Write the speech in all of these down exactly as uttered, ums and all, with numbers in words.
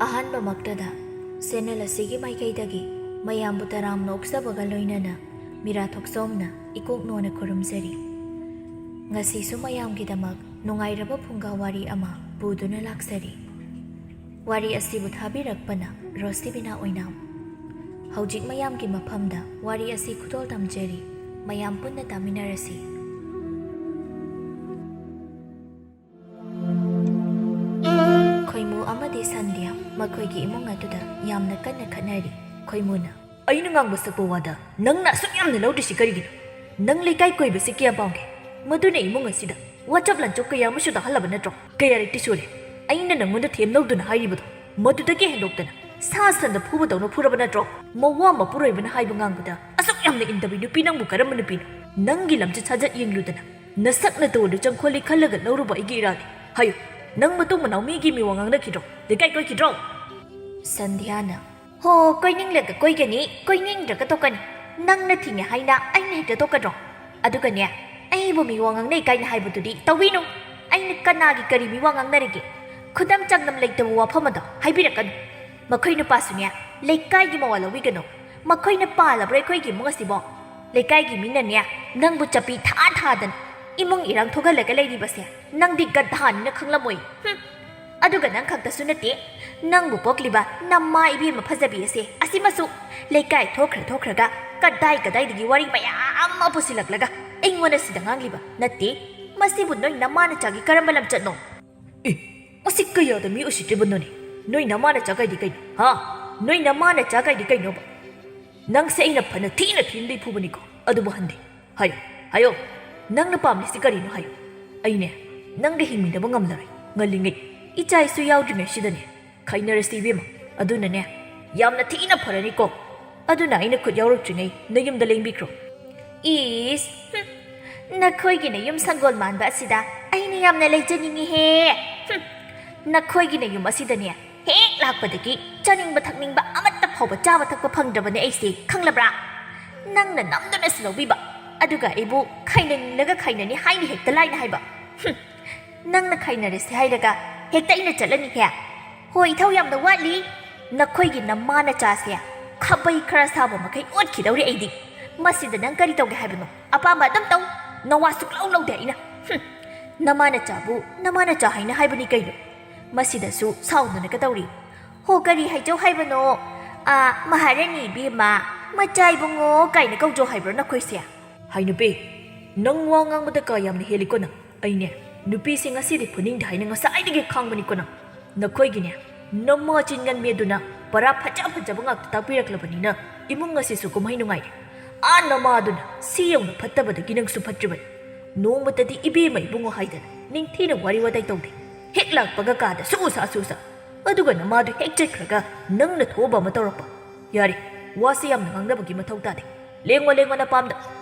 ꯑꯍꯥꯟꯕꯃꯛꯇꯗ channel ꯑꯁꯤꯒꯤ ꯃꯥꯏꯀꯩꯗꯒꯤ ꯃꯌꯥꯝꯕꯨ ꯇꯔꯥꯝꯅ ꯑꯣꯛꯆꯕꯒ ꯂꯣꯏꯅꯅ ꯃꯤꯔꯥ ꯊꯣꯛꯆꯣꯝꯅ ꯏꯀꯣꯛ ꯅꯣꯟꯅ ꯈꯨꯔꯨꯝꯖꯔꯤ꯫ ꯉꯁꯤꯁꯨ ꯃꯌꯥꯝꯒꯤꯗꯃꯛ ꯅꯨꯡꯉꯥꯏꯔꯕ ꯐꯨꯡꯒꯥ ꯋꯥꯔꯤ ꯑꯃ ꯄꯨꯗꯨꯅ ꯂꯥꯛꯆꯔꯤ꯫ ꯋꯥꯔꯤ ꯑꯁꯤꯕꯨ ꯊꯥꯕꯤꯔꯛꯄꯅ ꯔꯣꯁꯤꯕꯤꯅꯥ ꯑꯣꯏꯅꯥꯝ꯫ ꯍꯧꯖꯤꯛ ꯃꯌꯥꯝꯒꯤ ꯃꯐꯝꯗ ꯋꯥꯔꯤ ꯑꯁꯤ ꯈꯨꯗꯣꯜ ꯇꯝꯖꯔꯤ꯫ ꯃꯌꯥꯝ ꯄꯨꯟꯅ ꯇꯥꯃꯤꯟꯅꯔꯁꯤ꯫ ꯈꯣꯏꯃꯨ ꯑꯃꯗꯤ ꯁꯟꯙ꯭ꯌꯥ ꯃꯈꯣꯏꯒꯤ ꯏꯃꯨꯡ ꯑꯗꯨꯗ ꯌꯥꯝꯅ ꯀꯟꯅ ꯈꯠꯅꯔꯤ꯫ ꯈꯣꯏꯃꯨꯅ, "ꯑꯩꯅ ꯉꯥꯡꯕ ꯁꯛꯄ ꯋꯥꯗ ꯅꯪꯅ ꯑꯁꯨꯛ ꯌꯥꯝꯅ ꯂꯧꯗ꯭ꯔꯤꯁꯤ ꯀꯔꯤꯒꯤꯅꯣ? ꯅꯪ ꯂꯩꯀꯥꯏ ꯀꯣꯏꯕꯁꯤ ꯀꯌꯥ ꯄꯥꯝꯒꯦ? ꯃꯗꯨꯅ ꯏꯃꯨꯡ ꯑꯁꯤꯗ ꯋꯥꯆꯞ ꯂꯥꯟꯆꯞ ꯀꯌꯥ ꯑꯃꯁꯨ ꯇꯥꯍꯜꯂꯕ ꯅꯠꯇ꯭ꯔꯣ? ꯀꯌꯥꯔꯛꯇꯤ ꯁꯨꯔꯦ ꯑꯩꯅ ꯅꯪꯉꯣꯟꯗ ꯊꯦꯝ ꯂꯧꯗꯨꯅ ꯍꯥꯏꯔꯤꯕꯗꯣ? ꯃꯗꯨꯗꯒꯤ ꯍꯦꯟꯗꯣꯛꯇꯅ ꯁꯥ ꯁꯟꯗ ꯐꯨꯕꯗꯧꯅ ꯐꯨꯔꯕ ꯅꯠꯇ꯭ꯔꯣ? ꯃꯋꯥ ꯃꯄꯨꯔꯣꯏꯕꯅ ꯍꯥꯏꯕ ꯉꯥꯡꯕꯗ ꯑꯁꯨꯛ ꯌꯥꯝꯅ ꯏꯟꯗꯕꯤ ꯅꯨꯄꯤ ꯅꯪꯕꯨ ꯀꯔꯝꯕ ꯅꯨꯄꯤꯅꯣ? ꯅꯪꯒꯤ ꯂꯝꯆꯠ ꯁꯥꯖꯠ ꯌꯦꯡꯂꯨꯗꯅ ꯅꯁꯛ ꯅꯇꯧ ꯑꯗꯨ ꯆꯪꯈꯣꯜꯂꯤ ꯈꯜꯂꯒ ꯂꯧꯔꯨꯕ ꯑꯩꯒꯤ ꯏꯔꯥꯅꯤ꯫ ꯍꯥꯏꯌꯨ, ꯅꯪ ꯃꯇꯨꯡ ꯃꯅꯥꯎ ꯃꯤꯒꯤ ꯃꯤꯋꯥ ꯉꯥꯡꯅꯈꯤꯗ꯭ꯔꯣ? ꯂꯩꯀꯥꯏ ꯀꯣꯏꯈꯤꯗ꯭ꯔꯣ?" ꯁꯟꯙ꯭ꯌꯥꯅ, "ꯍꯣ, ꯀꯣꯏꯅꯤꯡꯂꯒ ꯀꯣꯏꯒꯅꯤ, ꯀꯣꯏꯅꯤꯡꯗ꯭ꯔꯒ ꯇꯣꯛꯀꯅꯤ꯫ ꯅꯪꯅ ꯊꯤꯡꯉꯦ ꯍꯥꯏꯅ ꯑꯩꯅ ꯍꯦꯛꯇ ꯇꯣꯛꯀꯗ꯭ꯔꯣ? ꯑꯗꯨꯒꯅꯦ, ꯑꯩꯕꯨ ꯃꯤꯋꯥ ꯉꯥꯡꯅꯩ ꯀꯥꯏꯅ ꯍꯥꯏꯕꯗꯨꯗꯤ ꯇꯧꯕꯤꯅꯨ꯫ ꯑꯩꯅ ꯀꯅꯥꯒꯤ ꯀꯔꯤ ꯃꯤꯋꯥ ꯉꯥꯡꯅꯔꯤꯒꯦ? ꯈꯨꯗꯝ ꯆꯥꯡꯗꯝ ꯂꯩꯇꯕ ꯋꯥꯐꯝ ꯑꯗꯣ ꯍꯥꯏꯕꯤꯔꯛꯀꯅꯨ꯫ ꯃꯈꯣꯏ ꯅꯨꯄꯥꯁꯨꯅꯦ, ꯂꯩꯀꯥꯏꯒꯤ ꯃꯋꯥ ꯂꯧꯕꯤꯒꯅꯨ꯫ ꯃꯈꯣꯏꯅ ꯄꯥꯜꯂꯕ꯭ꯔꯥ ꯑꯩꯈꯣꯏꯒꯤ ꯏꯃꯨꯡ ꯑꯁꯤꯕꯣ? ꯂꯩꯀꯥꯏꯒꯤ ꯃꯤꯅꯅꯦ, ꯅꯪꯕꯨ ꯆꯄꯤ ꯊꯥ ꯊꯥꯗꯅ ꯏꯃꯨꯡ ꯏꯔꯥꯡ ꯊꯣꯛꯍꯜꯂꯒ ꯂꯩꯔꯤꯕꯁꯦ ꯅꯪꯗꯤ ꯒꯙꯥꯅꯤꯅ ꯈꯪꯂꯝꯃꯣꯏ꯫ ꯍꯨꯝ꯫ ꯑꯗꯨꯒ ꯅꯪ ꯈꯛꯇꯁꯨ ꯅꯠꯇꯦ, ꯅꯪꯕꯨ ꯄꯣꯛꯂꯤꯕ ꯅꯃꯥ ꯏꯕꯦꯝꯃ ꯐꯖꯕꯤ ꯑꯁꯦ, ꯑꯁꯤꯃꯁꯨ ꯂꯩꯀꯥꯏ ꯊꯣꯛꯈ꯭ꯔ ꯊꯣꯛꯈ꯭ꯔꯒ ꯀꯗꯥꯏ ꯀꯗꯥꯏꯗꯒꯤ ꯋꯥꯔꯤ ꯃꯌꯥꯝ ꯑꯃ ꯄꯨꯁꯤꯜꯂꯛꯂꯒ ꯑꯩꯉꯣꯟꯗ ꯁꯤꯗ ꯉꯥꯡꯂꯤꯕ ꯅꯠꯇꯦ꯫ ꯃꯁꯤꯕꯨ ꯅꯣꯏ ꯅꯃꯥ ꯅꯆꯥꯒꯤ ꯀꯔꯝꯕ ꯂꯝꯆꯠꯅꯣ?" ꯑꯦ, ꯃꯁꯤ ꯀꯌꯥꯗ ꯃꯤ ꯎꯁꯤꯠꯇ꯭ꯔꯤꯕꯅꯣꯅꯦ? ꯅꯣꯏ ꯅꯃꯥ ꯅꯆꯥ ꯀꯥꯏꯗꯤ ꯀꯩꯅꯣ? ꯍꯥ? ꯅꯣꯏ ꯅꯃꯥ ꯅꯆꯥ ꯀꯥꯏꯗꯤ ꯀꯩꯅꯣꯕ? ꯅꯪꯁꯦ ꯑꯩꯅ ꯐꯅ ꯊꯤꯅ ꯊꯤꯅꯗꯤ ꯐꯨꯕꯅꯤꯀꯣ, ꯑꯗꯨꯕꯨ ꯍꯟꯗꯦ꯫ ꯍꯥꯏꯌꯣ, ꯍꯥꯏꯌꯣ, ꯅꯪꯅ ꯄꯥꯝꯂꯤꯁꯤ ꯀꯔꯤꯅꯣ ꯍꯥꯏꯌꯣ꯫ ꯑꯩꯅꯦ, ꯅꯪꯒ ꯍꯤꯡꯃꯤꯟꯅꯕ ꯉꯝꯂꯔꯣꯏ꯫ ꯉꯜꯂꯤꯉꯩ, ꯏꯆꯥ ꯏꯁꯨ ꯌꯥꯎꯗ꯭ꯔꯤꯉꯩꯁꯤꯗꯅꯦ, ꯈꯥꯏꯅꯔꯁꯤ ꯏꯕꯦꯝꯃ꯫ ꯑꯗꯨꯅꯅꯦ, ꯌꯥꯝꯅ ꯊꯤꯅ ꯐꯔꯅꯤꯀꯣ꯫ ꯑꯗꯨꯅ ꯑꯩꯅ ꯈꯨꯠ ꯌꯥꯎꯔꯛꯇ꯭ꯔꯤꯉꯩ ꯅꯌꯨꯝꯗ ꯂꯦꯡꯕꯤꯈ꯭ꯔꯣ꯫ ꯏꯁ, ꯍꯨꯝ, ꯅꯈꯣꯏꯒꯤ ꯅꯌꯨꯝ ꯁꯪꯒꯣꯜ ꯃꯥꯟꯕ ꯑꯁꯤꯗ ꯑꯩꯅ ꯌꯥꯝꯅ ꯂꯩꯖꯅꯤꯡꯉꯤꯍꯦ꯫ ꯍꯨꯝ, ꯅꯈꯣꯏꯒꯤ ꯅꯌꯨꯝ ꯑꯁꯤꯗꯅꯦ, ꯍꯦꯛ ꯂꯥꯛꯄꯗꯒꯤ ꯆꯥꯅꯤꯡꯕ ꯊꯛꯅꯤꯡꯕ ꯑꯃꯠꯇ ꯐꯥꯎꯕ ꯆꯥꯕ ꯊꯛꯄ ꯐꯪꯗ꯭ꯔꯕꯅꯦ ꯑꯩꯁꯦ, ꯈꯪꯂꯕ꯭ꯔꯥ? ꯅꯪꯅ ꯅꯝꯗꯨꯅꯁꯨ ꯂꯧꯕꯤꯕ, ꯑꯗꯨꯒ ꯑꯩꯕꯨ ꯈꯥꯏꯅꯅꯤꯡꯂꯒ ꯈꯥꯏꯅꯅꯤ ꯍꯥꯏꯅ ꯍꯦꯛꯇ ꯂꯥꯏꯅ ꯍꯥꯏꯕ꯫ ꯍꯨꯝ, ꯅꯪꯅ ꯈꯥꯏꯅꯔꯁꯦ ꯍꯥꯏꯔꯒ ꯍꯦꯛꯇ ꯑꯩꯅ ꯆꯠꯂꯅꯤꯍꯦ꯫ ꯍꯣꯏ, ꯏꯊꯧ ꯌꯥꯝꯅ ꯋꯥꯠꯂꯤ꯫ ꯅꯈꯣꯏꯒꯤ ꯅꯃꯥꯅꯆꯥꯁꯦ ꯈꯥꯕꯩ ꯈꯔ ꯁꯥꯕ ꯃꯈꯩ ꯑꯣꯠꯈꯤꯗꯧꯔꯦ ꯑꯩꯗꯤ꯫ ꯃꯁꯤꯗ ꯅꯪ ꯀꯔꯤ ꯇꯧꯒꯦ ꯍꯥꯏꯕꯅꯣ? ꯑꯄꯥꯝꯕ ꯑꯗꯨꯝ ꯇꯧ꯫ ꯅꯋꯥ ꯁꯨꯛꯂꯧ ꯂꯧꯗꯦ ꯑꯩꯅ꯫ ꯍꯨꯝ꯫ ꯅꯃꯥꯅꯆꯥꯕꯨ ꯅꯃꯥꯅꯆꯥ ꯍꯥꯏꯅ ꯍꯥꯏꯕꯅꯤ ꯀꯩꯅꯣ? ꯃꯁꯤꯗꯁꯨ ꯁꯥꯎꯗꯅ ꯀꯩꯗꯧꯔꯤ? ꯍꯣ, ꯀꯔꯤ ꯍꯥꯏꯖꯧ ꯍꯥꯏꯕꯅꯣ? ꯑꯥ, ꯃꯍꯥꯔꯥꯅꯤ ꯏꯕꯦꯝꯃ, ꯃꯆꯥ ꯏꯕꯨꯡꯉꯣ ꯀꯥꯏꯅ ꯀꯧꯖꯧ ꯍꯥꯏꯕ꯭ꯔꯣ ꯅꯈꯣꯏꯁꯦ? ꯍꯥꯏ ꯅꯨꯄꯤ, ꯅꯪ ꯋꯥ ꯉꯥꯡꯕꯗ ꯀꯥ ꯌꯥꯝꯅ ꯍꯦꯜꯂꯤꯀꯣ ꯅꯪ꯫ ꯑꯩꯅꯦ, ꯅꯨꯄꯤꯁꯦ ꯉꯁꯤꯗꯤ ꯐꯨꯅꯤꯡꯗꯦ ꯍꯥꯏꯅ ꯉꯁꯥꯏꯗꯒꯤ ꯈꯥꯡꯕꯅꯤꯀꯣ ꯅꯪ꯫ ꯅꯈꯣꯏꯒꯤꯅꯦ, ꯅꯃꯥ ꯆꯤꯟꯒꯟꯕꯤ ꯑꯗꯨꯅ ꯄꯔꯥ ꯐꯖ ꯐꯖꯕ ꯉꯥꯛꯇ ꯇꯥꯛꯄꯤꯔꯛꯂꯕꯅꯤꯅ ꯏꯃꯨꯡ ꯑꯁꯤꯁꯨ ꯀꯨꯝꯍꯩ ꯅꯨꯡꯉꯥꯏꯔꯦ꯫ ꯑꯥ, ꯅꯃꯥꯗꯨꯅ ꯁꯤ ꯌꯧꯅ ꯐꯠꯇꯕꯗꯒꯤ ꯅꯪꯁꯨ ꯐꯠꯇ꯭ꯔꯤꯕꯅꯤ꯫ ꯅꯣꯡꯃꯇꯗꯤ ꯏꯕꯦꯝꯃ ꯏꯕꯨꯡꯉꯣ ꯍꯥꯏꯗꯅ ꯅꯤꯡꯊꯤꯅ ꯋꯥꯔꯤ ꯋꯥꯇꯥꯏ ꯇꯧꯗꯦ꯫ ꯍꯦꯛ ꯂꯥꯛꯄꯒ ꯀꯥꯗ ꯁꯨ ꯁꯥ ꯁꯨ ꯁꯥ꯫ ꯑꯗꯨꯒ ꯅꯃꯥꯗꯨ ꯍꯦꯛ ꯆꯠꯈ꯭ꯔꯒ ꯅꯪꯅ ꯊꯣꯛꯑꯕ ꯑꯃ ꯇꯧꯔꯛꯄ꯫ ꯌꯥꯔꯦ, ꯋꯥꯁꯦ ꯌꯥꯝꯅ ꯉꯥꯡꯅꯕꯒꯤ ꯃꯊꯧ ꯇꯥꯗꯦ꯫ ꯂꯦꯡꯉꯣ, ꯂꯦꯡꯉꯣ ꯅꯄꯥꯝꯗ꯫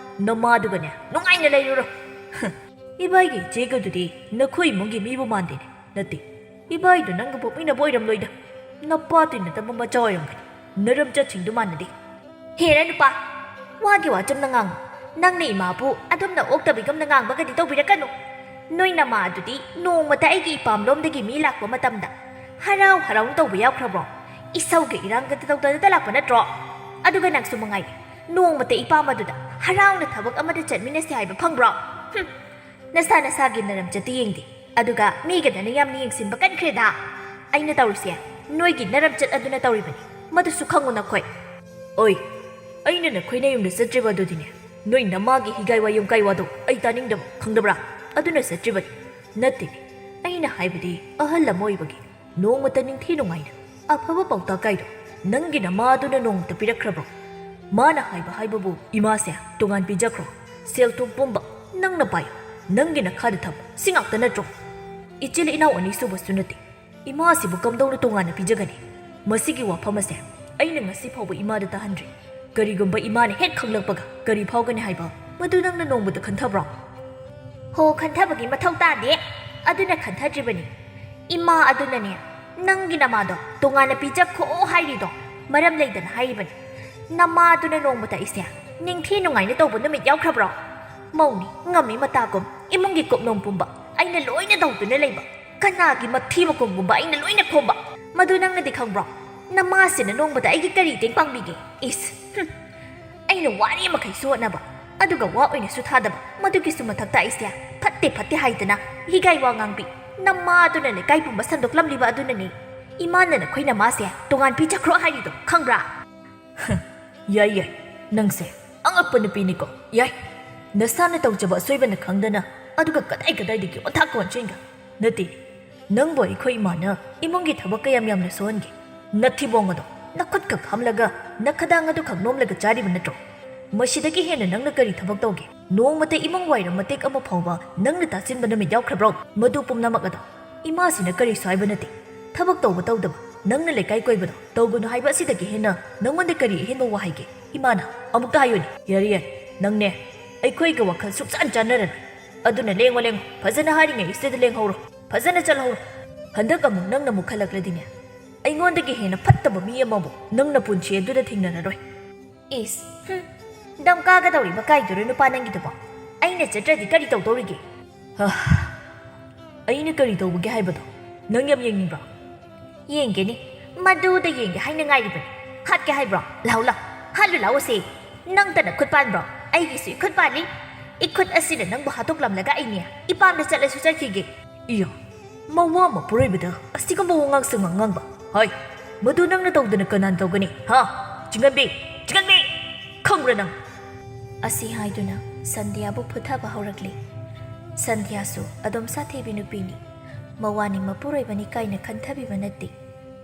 ꯅꯃꯥꯗꯨꯒꯅꯦ ꯅꯨꯡꯉꯥꯏꯅ ꯂꯩꯔꯨꯔꯣ꯫ ꯏꯕꯥꯏꯒꯤ ꯏꯆꯦꯒꯗꯨꯗꯤ ꯅꯈꯣꯏ ꯏꯃꯨꯡꯒꯤ ꯃꯤꯕꯨ ꯃꯥꯟꯗꯦꯅꯦ꯫ ꯅꯠꯇꯦ, ꯏꯕꯥꯏꯗꯣ ꯅꯪꯒ ꯄꯣꯛꯃꯤꯟꯅꯕ ꯑꯣꯏꯔꯝꯂꯣꯏꯗ꯫ ꯅꯄꯥ ꯇꯤꯟꯅꯗꯕ ꯃꯆꯥ ꯑꯣꯏꯔꯝꯒꯅꯤ꯫ ꯅꯔꯝꯆꯠꯁꯤꯡꯗꯨ ꯃꯥꯟꯅꯗꯦ꯫ ꯍꯦꯔꯥ ꯅꯨꯄꯥ, ꯋꯥꯒꯤ ꯋꯥ ꯆꯨꯝꯅ ꯉꯥꯡꯉꯨ꯫ ꯅꯪꯅ ꯏꯃꯥꯕꯨ ꯑꯗꯨꯝꯅ ꯑꯣꯛꯇꯕꯤꯒꯨꯝꯅ ꯉꯥꯡꯕꯒꯗꯤ ꯇꯧꯕꯤꯔꯛꯀꯅꯨ꯫ ꯅꯣꯏ ꯅꯃꯥ ꯑꯗꯨꯗꯤ ꯅꯣꯡꯃꯇ ꯑꯩꯒꯤ ꯏꯄꯥꯝꯂꯣꯝꯗꯒꯤ ꯃꯤ ꯂꯥꯛꯄ ꯃꯇꯝꯗ ꯍꯔꯥꯎ ꯍꯔꯥꯎꯅ ꯇꯧꯕ ꯌꯥꯎꯈ꯭ꯔꯕ꯭ꯔꯣ? ꯏꯁꯧꯒ ꯏꯔꯥꯡꯒ ꯇꯧꯗꯅꯇ ꯂꯥꯛꯄ ꯅꯠꯇ꯭ꯔꯣ? ꯑꯗꯨꯒ ꯅꯪꯁꯨ ꯃꯉꯥꯏꯔꯦ, ꯅꯣꯡꯃꯇ ꯏꯄꯥꯝ ꯑꯗꯨꯗ ꯍꯔꯥꯎꯅ ꯊꯕꯛ ꯑꯃꯗ ꯆꯠꯃꯤꯟꯅꯁꯤ ꯍꯥꯏꯕ ꯐꯪꯕ꯭ꯔꯣ? ꯍꯨꯝ, ꯅꯁꯥ ꯅꯁꯥꯒꯤ ꯅꯔꯝꯆꯠꯇꯤ ꯌꯦꯡꯗꯦ, ꯑꯗꯨꯒ ꯃꯤꯒꯗꯅ ꯌꯥꯝꯅ ꯌꯦꯡꯁꯤꯟꯕ ꯀꯟꯈ꯭ꯔꯦꯗ꯫ ꯑꯩꯅ ꯇꯧꯔꯤꯁꯦ ꯅꯣꯏꯒꯤ ꯅꯔꯝꯆꯠ ꯑꯗꯨꯅ ꯇꯧꯔꯤꯕꯅꯤ, ꯃꯗꯨꯁꯨ ꯈꯪꯉꯨ ꯅꯈꯣꯏ꯫ ꯑꯣꯏ, ꯑꯩꯅ ꯅꯈꯣꯏ ꯅꯌꯨꯝꯗ ꯆꯠꯇ꯭ꯔꯤꯕ ꯑꯗꯨꯗꯤꯅꯦ, ꯅꯣꯏ ꯅꯃꯥꯒꯤ ꯍꯤꯒꯥꯏ ꯋꯥꯌꯨꯝ ꯀꯥꯏ ꯋꯥꯗꯣ ꯑꯩ ꯇꯥꯅꯤꯡꯗꯕ, ꯈꯪꯗꯕ꯭ꯔꯥ? ꯑꯗꯨꯅ ꯆꯠꯇ꯭ꯔꯤꯕꯅꯤ꯫ ꯅꯠꯇꯦꯅꯦ, ꯑꯩꯅ ꯍꯥꯏꯕꯗꯤ ꯑꯍꯜ ꯑꯃ ꯑꯣꯏꯕꯒꯤ ꯅꯣꯡꯃꯇ ꯅꯤꯡꯊꯤ ꯅꯨꯡꯉꯥꯏꯅ ꯑꯐꯕ ꯄꯥꯎꯇꯥꯛ ꯀꯥꯏꯗꯣ ꯅꯪꯒꯤ ꯅꯃꯥꯗꯨꯅ ꯅꯣꯡꯃꯇ ꯄꯤꯔꯛꯈ꯭ꯔꯕ꯭ꯔꯣ? ꯃꯥꯅ ꯍꯥꯏꯕ ꯍꯥꯏꯕꯕꯨ ꯏꯃꯥꯁꯦ ꯇꯣꯉꯥꯟ ꯄꯤꯖꯈ꯭ꯔꯣ, ꯁꯦꯜ ꯊꯨꯝ ꯄꯨꯝꯕ ꯅꯪꯅ ꯄꯥꯏꯌꯨ, ꯅꯪꯒꯤ ꯅꯈꯥꯗ ꯊꯝꯃꯨ, ꯁꯤ ꯉꯥꯛꯇ ꯅꯠꯇ꯭ꯔꯣ? ꯏꯆꯤꯜ ꯏꯅꯥꯎ ꯑꯅꯤ ꯁꯨꯕꯁꯨ ꯅꯠꯇꯦ, ꯏꯃꯥꯁꯤꯕꯨ ꯀꯝꯗꯧꯅ ꯇꯣꯉꯥꯟꯅ ꯄꯤꯖꯒꯅꯤ? ꯃꯁꯤꯒꯤ ꯋꯥꯐꯝ ꯑꯁꯦ ꯑꯩꯅ ꯉꯁꯤ ꯐꯥꯎꯕ ꯏꯃꯥꯗ ꯇꯥꯍꯟꯗ꯭ꯔꯤ꯫ ꯀꯔꯤꯒꯨꯝꯕ ꯏꯃꯥꯅ ꯍꯦꯛ ꯈꯪꯂꯛꯄꯒ ꯀꯔꯤ ꯐꯥꯎꯒꯅꯤ ꯍꯥꯏꯕ ꯃꯗꯨ ꯅꯪꯅ ꯅꯣꯡꯃꯇ ꯈꯟꯊꯕ꯭ꯔꯣ? ꯍꯣ, ꯈꯟꯊꯕꯒꯤ ꯃꯊꯧ ꯇꯥꯗꯦ꯫ ꯑꯗꯨꯅ ꯈꯟꯊꯗ꯭ꯔꯤꯕꯅꯤ꯫ ꯏꯃꯥ ꯑꯗꯨꯅꯅꯦ, ꯅꯪꯒꯤ ꯅꯃꯥꯗꯣ ꯇꯣꯉꯥꯟꯅ ꯄꯤꯖꯈꯣ ꯍꯥꯏꯔꯤꯗꯣ ꯃꯔꯝ ꯂꯩꯗꯅ ꯍꯥꯏꯔꯤꯕꯅꯤ꯫ ꯅꯃꯥꯗꯨꯅ ꯅꯣꯡꯃꯇ ꯑꯩꯁꯦ ꯅꯤꯡꯊꯤ ꯅꯨꯡꯉꯥꯏꯅ ꯇꯧꯕ ꯅꯨꯃꯤꯠ ꯌꯥꯎꯈ꯭ꯔꯕ꯭ꯔꯣ? ꯃꯧꯅꯤ, ꯉꯝꯃꯤ ꯃꯇꯥꯒꯨꯝ ꯏꯃꯨꯡꯒꯤ ꯀꯨꯞꯅꯣꯝ ꯄꯨꯝꯕ ꯑꯩꯅ ꯂꯣꯏꯅ ꯇꯧꯗꯨꯅ ꯂꯩꯕ, ꯀꯅꯥꯒꯤ ꯃꯊꯤ ꯃꯀꯨꯝꯒꯨꯝꯕ ꯑꯩꯅ ꯂꯣꯏꯅ ꯈꯣꯝꯕ, ꯃꯗꯨ ꯅꯪꯅꯗꯤ ꯈꯪꯕ꯭ꯔꯣ? ꯅꯃꯥꯁꯤꯅ ꯅꯣꯡꯃꯗ ꯑꯩꯒꯤ ꯀꯔꯤ ꯃꯇꯦꯡ ꯄꯥꯡꯕꯤꯒꯦ? ꯏꯁ, ꯍꯨꯝ꯫ ꯑꯩꯅ ꯋꯥꯔꯤ ꯃꯈꯩꯁꯨ ꯍꯣꯠꯅꯕ, ꯑꯗꯨꯒ ꯋꯥ ꯑꯣꯏꯅꯁꯨ ꯊꯥꯗꯕ, ꯃꯗꯨꯒꯤꯁꯨ ꯃꯊꯛꯇ ꯑꯩꯁꯦ ꯐꯠꯇꯦ ꯐꯠꯇꯦ ꯍꯥꯏꯗꯅ ꯍꯤꯒꯥꯏ ꯋꯥ ꯉꯥꯡꯕꯤ꯫ ꯅꯃꯥꯗꯨꯅ ꯂꯩꯀꯥꯏ ꯄꯨꯝꯕ ꯁꯟꯗꯣꯛꯂꯝꯂꯤꯕ ꯑꯗꯨꯅꯅꯤ ꯏꯃꯥꯅ ꯅꯈꯣꯏ ꯅꯃꯥꯁꯦ ꯇꯣꯉꯥꯟ ꯄꯤꯖꯈ꯭ꯔꯣ ꯍꯥꯏꯔꯤꯗꯣ, ꯈꯪꯕ꯭ꯔꯥ? ꯌꯥꯏ ꯌꯥꯏ, ꯅꯪꯁꯦ ꯑꯉꯛꯄ ꯅꯨꯄꯤꯅꯤꯀꯣ꯫ ꯌꯥꯏ, ꯅꯁꯥꯅ ꯇꯧꯖꯕ ꯑꯁꯣꯏꯕꯅ ꯈꯪꯗꯅ, ꯑꯗꯨꯒ ꯀꯗꯥꯏ ꯀꯗꯥꯏꯗꯒꯤ ꯑꯣꯟꯊꯥꯛꯄ ꯑꯣꯟꯁꯤꯟꯒ꯫ ꯅꯠꯇꯦ, ꯅꯪꯕꯨ ꯑꯩꯈꯣꯏ ꯏꯃꯥꯅ ꯏꯃꯨꯡꯒꯤ ꯊꯕꯛ ꯀꯌꯥꯝ ꯌꯥꯝꯅ ꯁꯨꯍꯟꯒꯦ? ꯅꯊꯤꯕꯣꯡ ꯑꯗꯣ ꯅꯈꯨꯠꯈꯛ ꯍꯥꯝꯂꯒ ꯅꯈꯗꯥꯡ ꯑꯗꯨꯈꯛ ꯅꯣꯝꯂꯒ ꯆꯥꯔꯤꯕ ꯅꯠꯇ꯭ꯔꯣ? ꯃꯁꯤꯗꯒꯤ ꯍꯦꯟꯅ ꯅꯪꯅ ꯀꯔꯤ ꯊꯕꯛ ꯇꯧꯒꯦ? ꯅꯣꯡꯃꯇ ꯏꯃꯨꯡ ꯋꯥꯏꯔꯝ ꯃꯇꯦꯛ ꯑꯃ ꯐꯥꯎꯕ ꯅꯪꯅ ꯇꯥꯁꯤꯟꯕ ꯅꯨꯃꯤꯠ ꯌꯥꯎꯈ꯭ꯔꯕ꯭ꯔꯣ? ꯃꯗꯨ ꯄꯨꯝꯅꯃꯛ ꯑꯗꯣ ꯏꯃꯥꯁꯤꯅ ꯀꯔꯤꯁꯨ ꯍꯥꯏꯕ ꯅꯠꯇꯦ꯫ ꯊꯕꯛ ꯇꯧꯕ ꯇꯧꯗꯕ, ꯅꯪꯅ ꯂꯩꯀꯥꯏ ꯀꯣꯏꯕꯗꯣ ꯇꯧꯒꯅꯨ ꯍꯥꯏꯕ ꯑꯁꯤꯗꯒꯤ ꯍꯦꯟꯅ ꯅꯪꯉꯣꯟꯗ ꯀꯔꯤ ꯑꯍꯦꯟꯕ ꯋꯥ ꯍꯥꯏꯒꯦ? ꯏꯃꯥꯅ ꯑꯃꯨꯛꯇ ꯍꯥꯏꯌꯨꯅꯦ꯫ ꯌꯥꯔꯦ ꯌꯥꯔꯦ, ꯅꯪꯅꯦ ꯑꯩꯈꯣꯏꯒ ꯋꯥꯈꯜ ꯁꯨꯛꯆꯥꯟ ꯆꯥꯟꯅꯔꯅꯤ꯫ ꯑꯗꯨꯅ ꯂꯦꯡꯉꯣ ꯂꯦꯡꯉꯣ, ꯐꯖꯅ ꯍꯥꯏꯔꯤꯉꯩ ꯁꯤꯗ ꯂꯦꯡꯍꯧꯔꯣ, ꯐꯖꯅ ꯆꯠꯍꯧꯔꯣ꯫ ꯍꯟꯗꯛ ꯑꯃꯨꯛ ꯅꯪꯅ ꯃꯨꯛꯈꯠꯂꯛꯂꯗꯤꯅꯦ, ꯑꯩꯉꯣꯟꯗꯒꯤ ꯍꯦꯟꯅ ꯐꯠꯇꯕ ꯃꯤ ꯑꯃꯕꯨ ꯅꯪꯅ ꯄꯨꯟꯁꯤ ꯑꯗꯨꯗ ꯊꯦꯡꯅꯔꯔꯣꯏ꯫ ꯏꯁ, ꯍꯨꯝ, ꯗꯝꯀꯥꯒꯗꯧꯔꯤꯕ ꯀꯥꯏꯗꯨꯔ ꯅꯨꯄꯥ ꯅꯪꯒꯤꯗꯨꯕꯣ? ꯑꯩꯅ ꯆꯠꯇ꯭ꯔꯗꯤ ꯀꯔꯤ ꯇꯧꯗꯧꯔꯤꯒꯦ? ꯍ, ꯑꯩꯅ ꯀꯔꯤ ꯇꯧꯕꯒꯦ ꯍꯥꯏꯕꯗꯣ ꯅꯪ ꯌꯥꯝ ꯌꯦꯡꯅꯤꯡꯕ꯭ꯔꯣ? ꯌꯦꯡꯒꯦꯅꯦ, ꯃꯗꯨꯗ ꯌꯦꯡꯒꯦ ꯍꯥꯏꯅ ꯉꯥꯏꯔꯤꯕꯅꯤ꯫ ꯍꯥꯠꯀꯦ ꯍꯥꯏꯕ꯭ꯔꯣ? ꯂꯥꯎ ꯂꯥꯎ, ꯍꯥꯠꯂꯨ ꯂꯥꯎ ꯑꯁꯦ꯫ ꯅꯪꯇꯅ ꯈꯨꯠ ꯄꯥꯟꯕ꯭ꯔꯣ? ꯑꯩꯒꯤꯁꯨ ꯏꯈꯨꯠ ꯄꯥꯜꯂꯤ꯫ ꯏꯈꯨꯠ ꯑꯁꯤꯅ ꯅꯪꯕꯨ ꯍꯥꯠꯇꯣꯛꯂꯝꯂꯒ ꯑꯩꯅꯦ ꯏꯄꯥꯝꯗ ꯆꯠꯂꯁꯨ ꯆꯠꯈꯤꯒꯦ꯫ ꯏꯌꯥ, ꯃꯋꯥ ꯃꯄꯨꯔꯣꯏꯕꯗ ꯑꯁꯤꯒꯨꯝꯕ ꯋꯥꯉꯥꯡ ꯁꯉꯥꯡ ꯉꯥꯡꯕ꯫ ꯍꯥꯏ, ꯃꯗꯨ ꯅꯪꯅ ꯇꯧꯗꯅ ꯀꯅꯥꯅ ꯇꯧꯒꯅꯤ? ꯍꯥ? ꯆꯤꯡꯒꯟꯕꯤ! ꯆꯤꯡꯒꯟꯕꯤ! ꯈꯪꯕ꯭ꯔꯥ ꯅꯪ? ꯑꯁꯤ ꯍꯥꯏꯗꯨꯅ ꯁꯟꯙ꯭ꯌꯥꯕꯨ ꯐꯨꯊꯕ ꯍꯧꯔꯛꯂꯤ꯫ ꯁꯟꯙ꯭ꯌꯥꯁꯨ ꯑꯗꯨꯝ ꯁꯥꯊꯤꯕꯤ ꯅꯨꯄꯤꯅꯤ꯫ ꯃꯋꯥꯅꯤ ꯃꯄꯨꯔꯣꯏꯕꯅꯤ ꯀꯥꯏꯅ ꯈꯟꯊꯕꯤꯕ ꯅꯠꯇꯦ꯫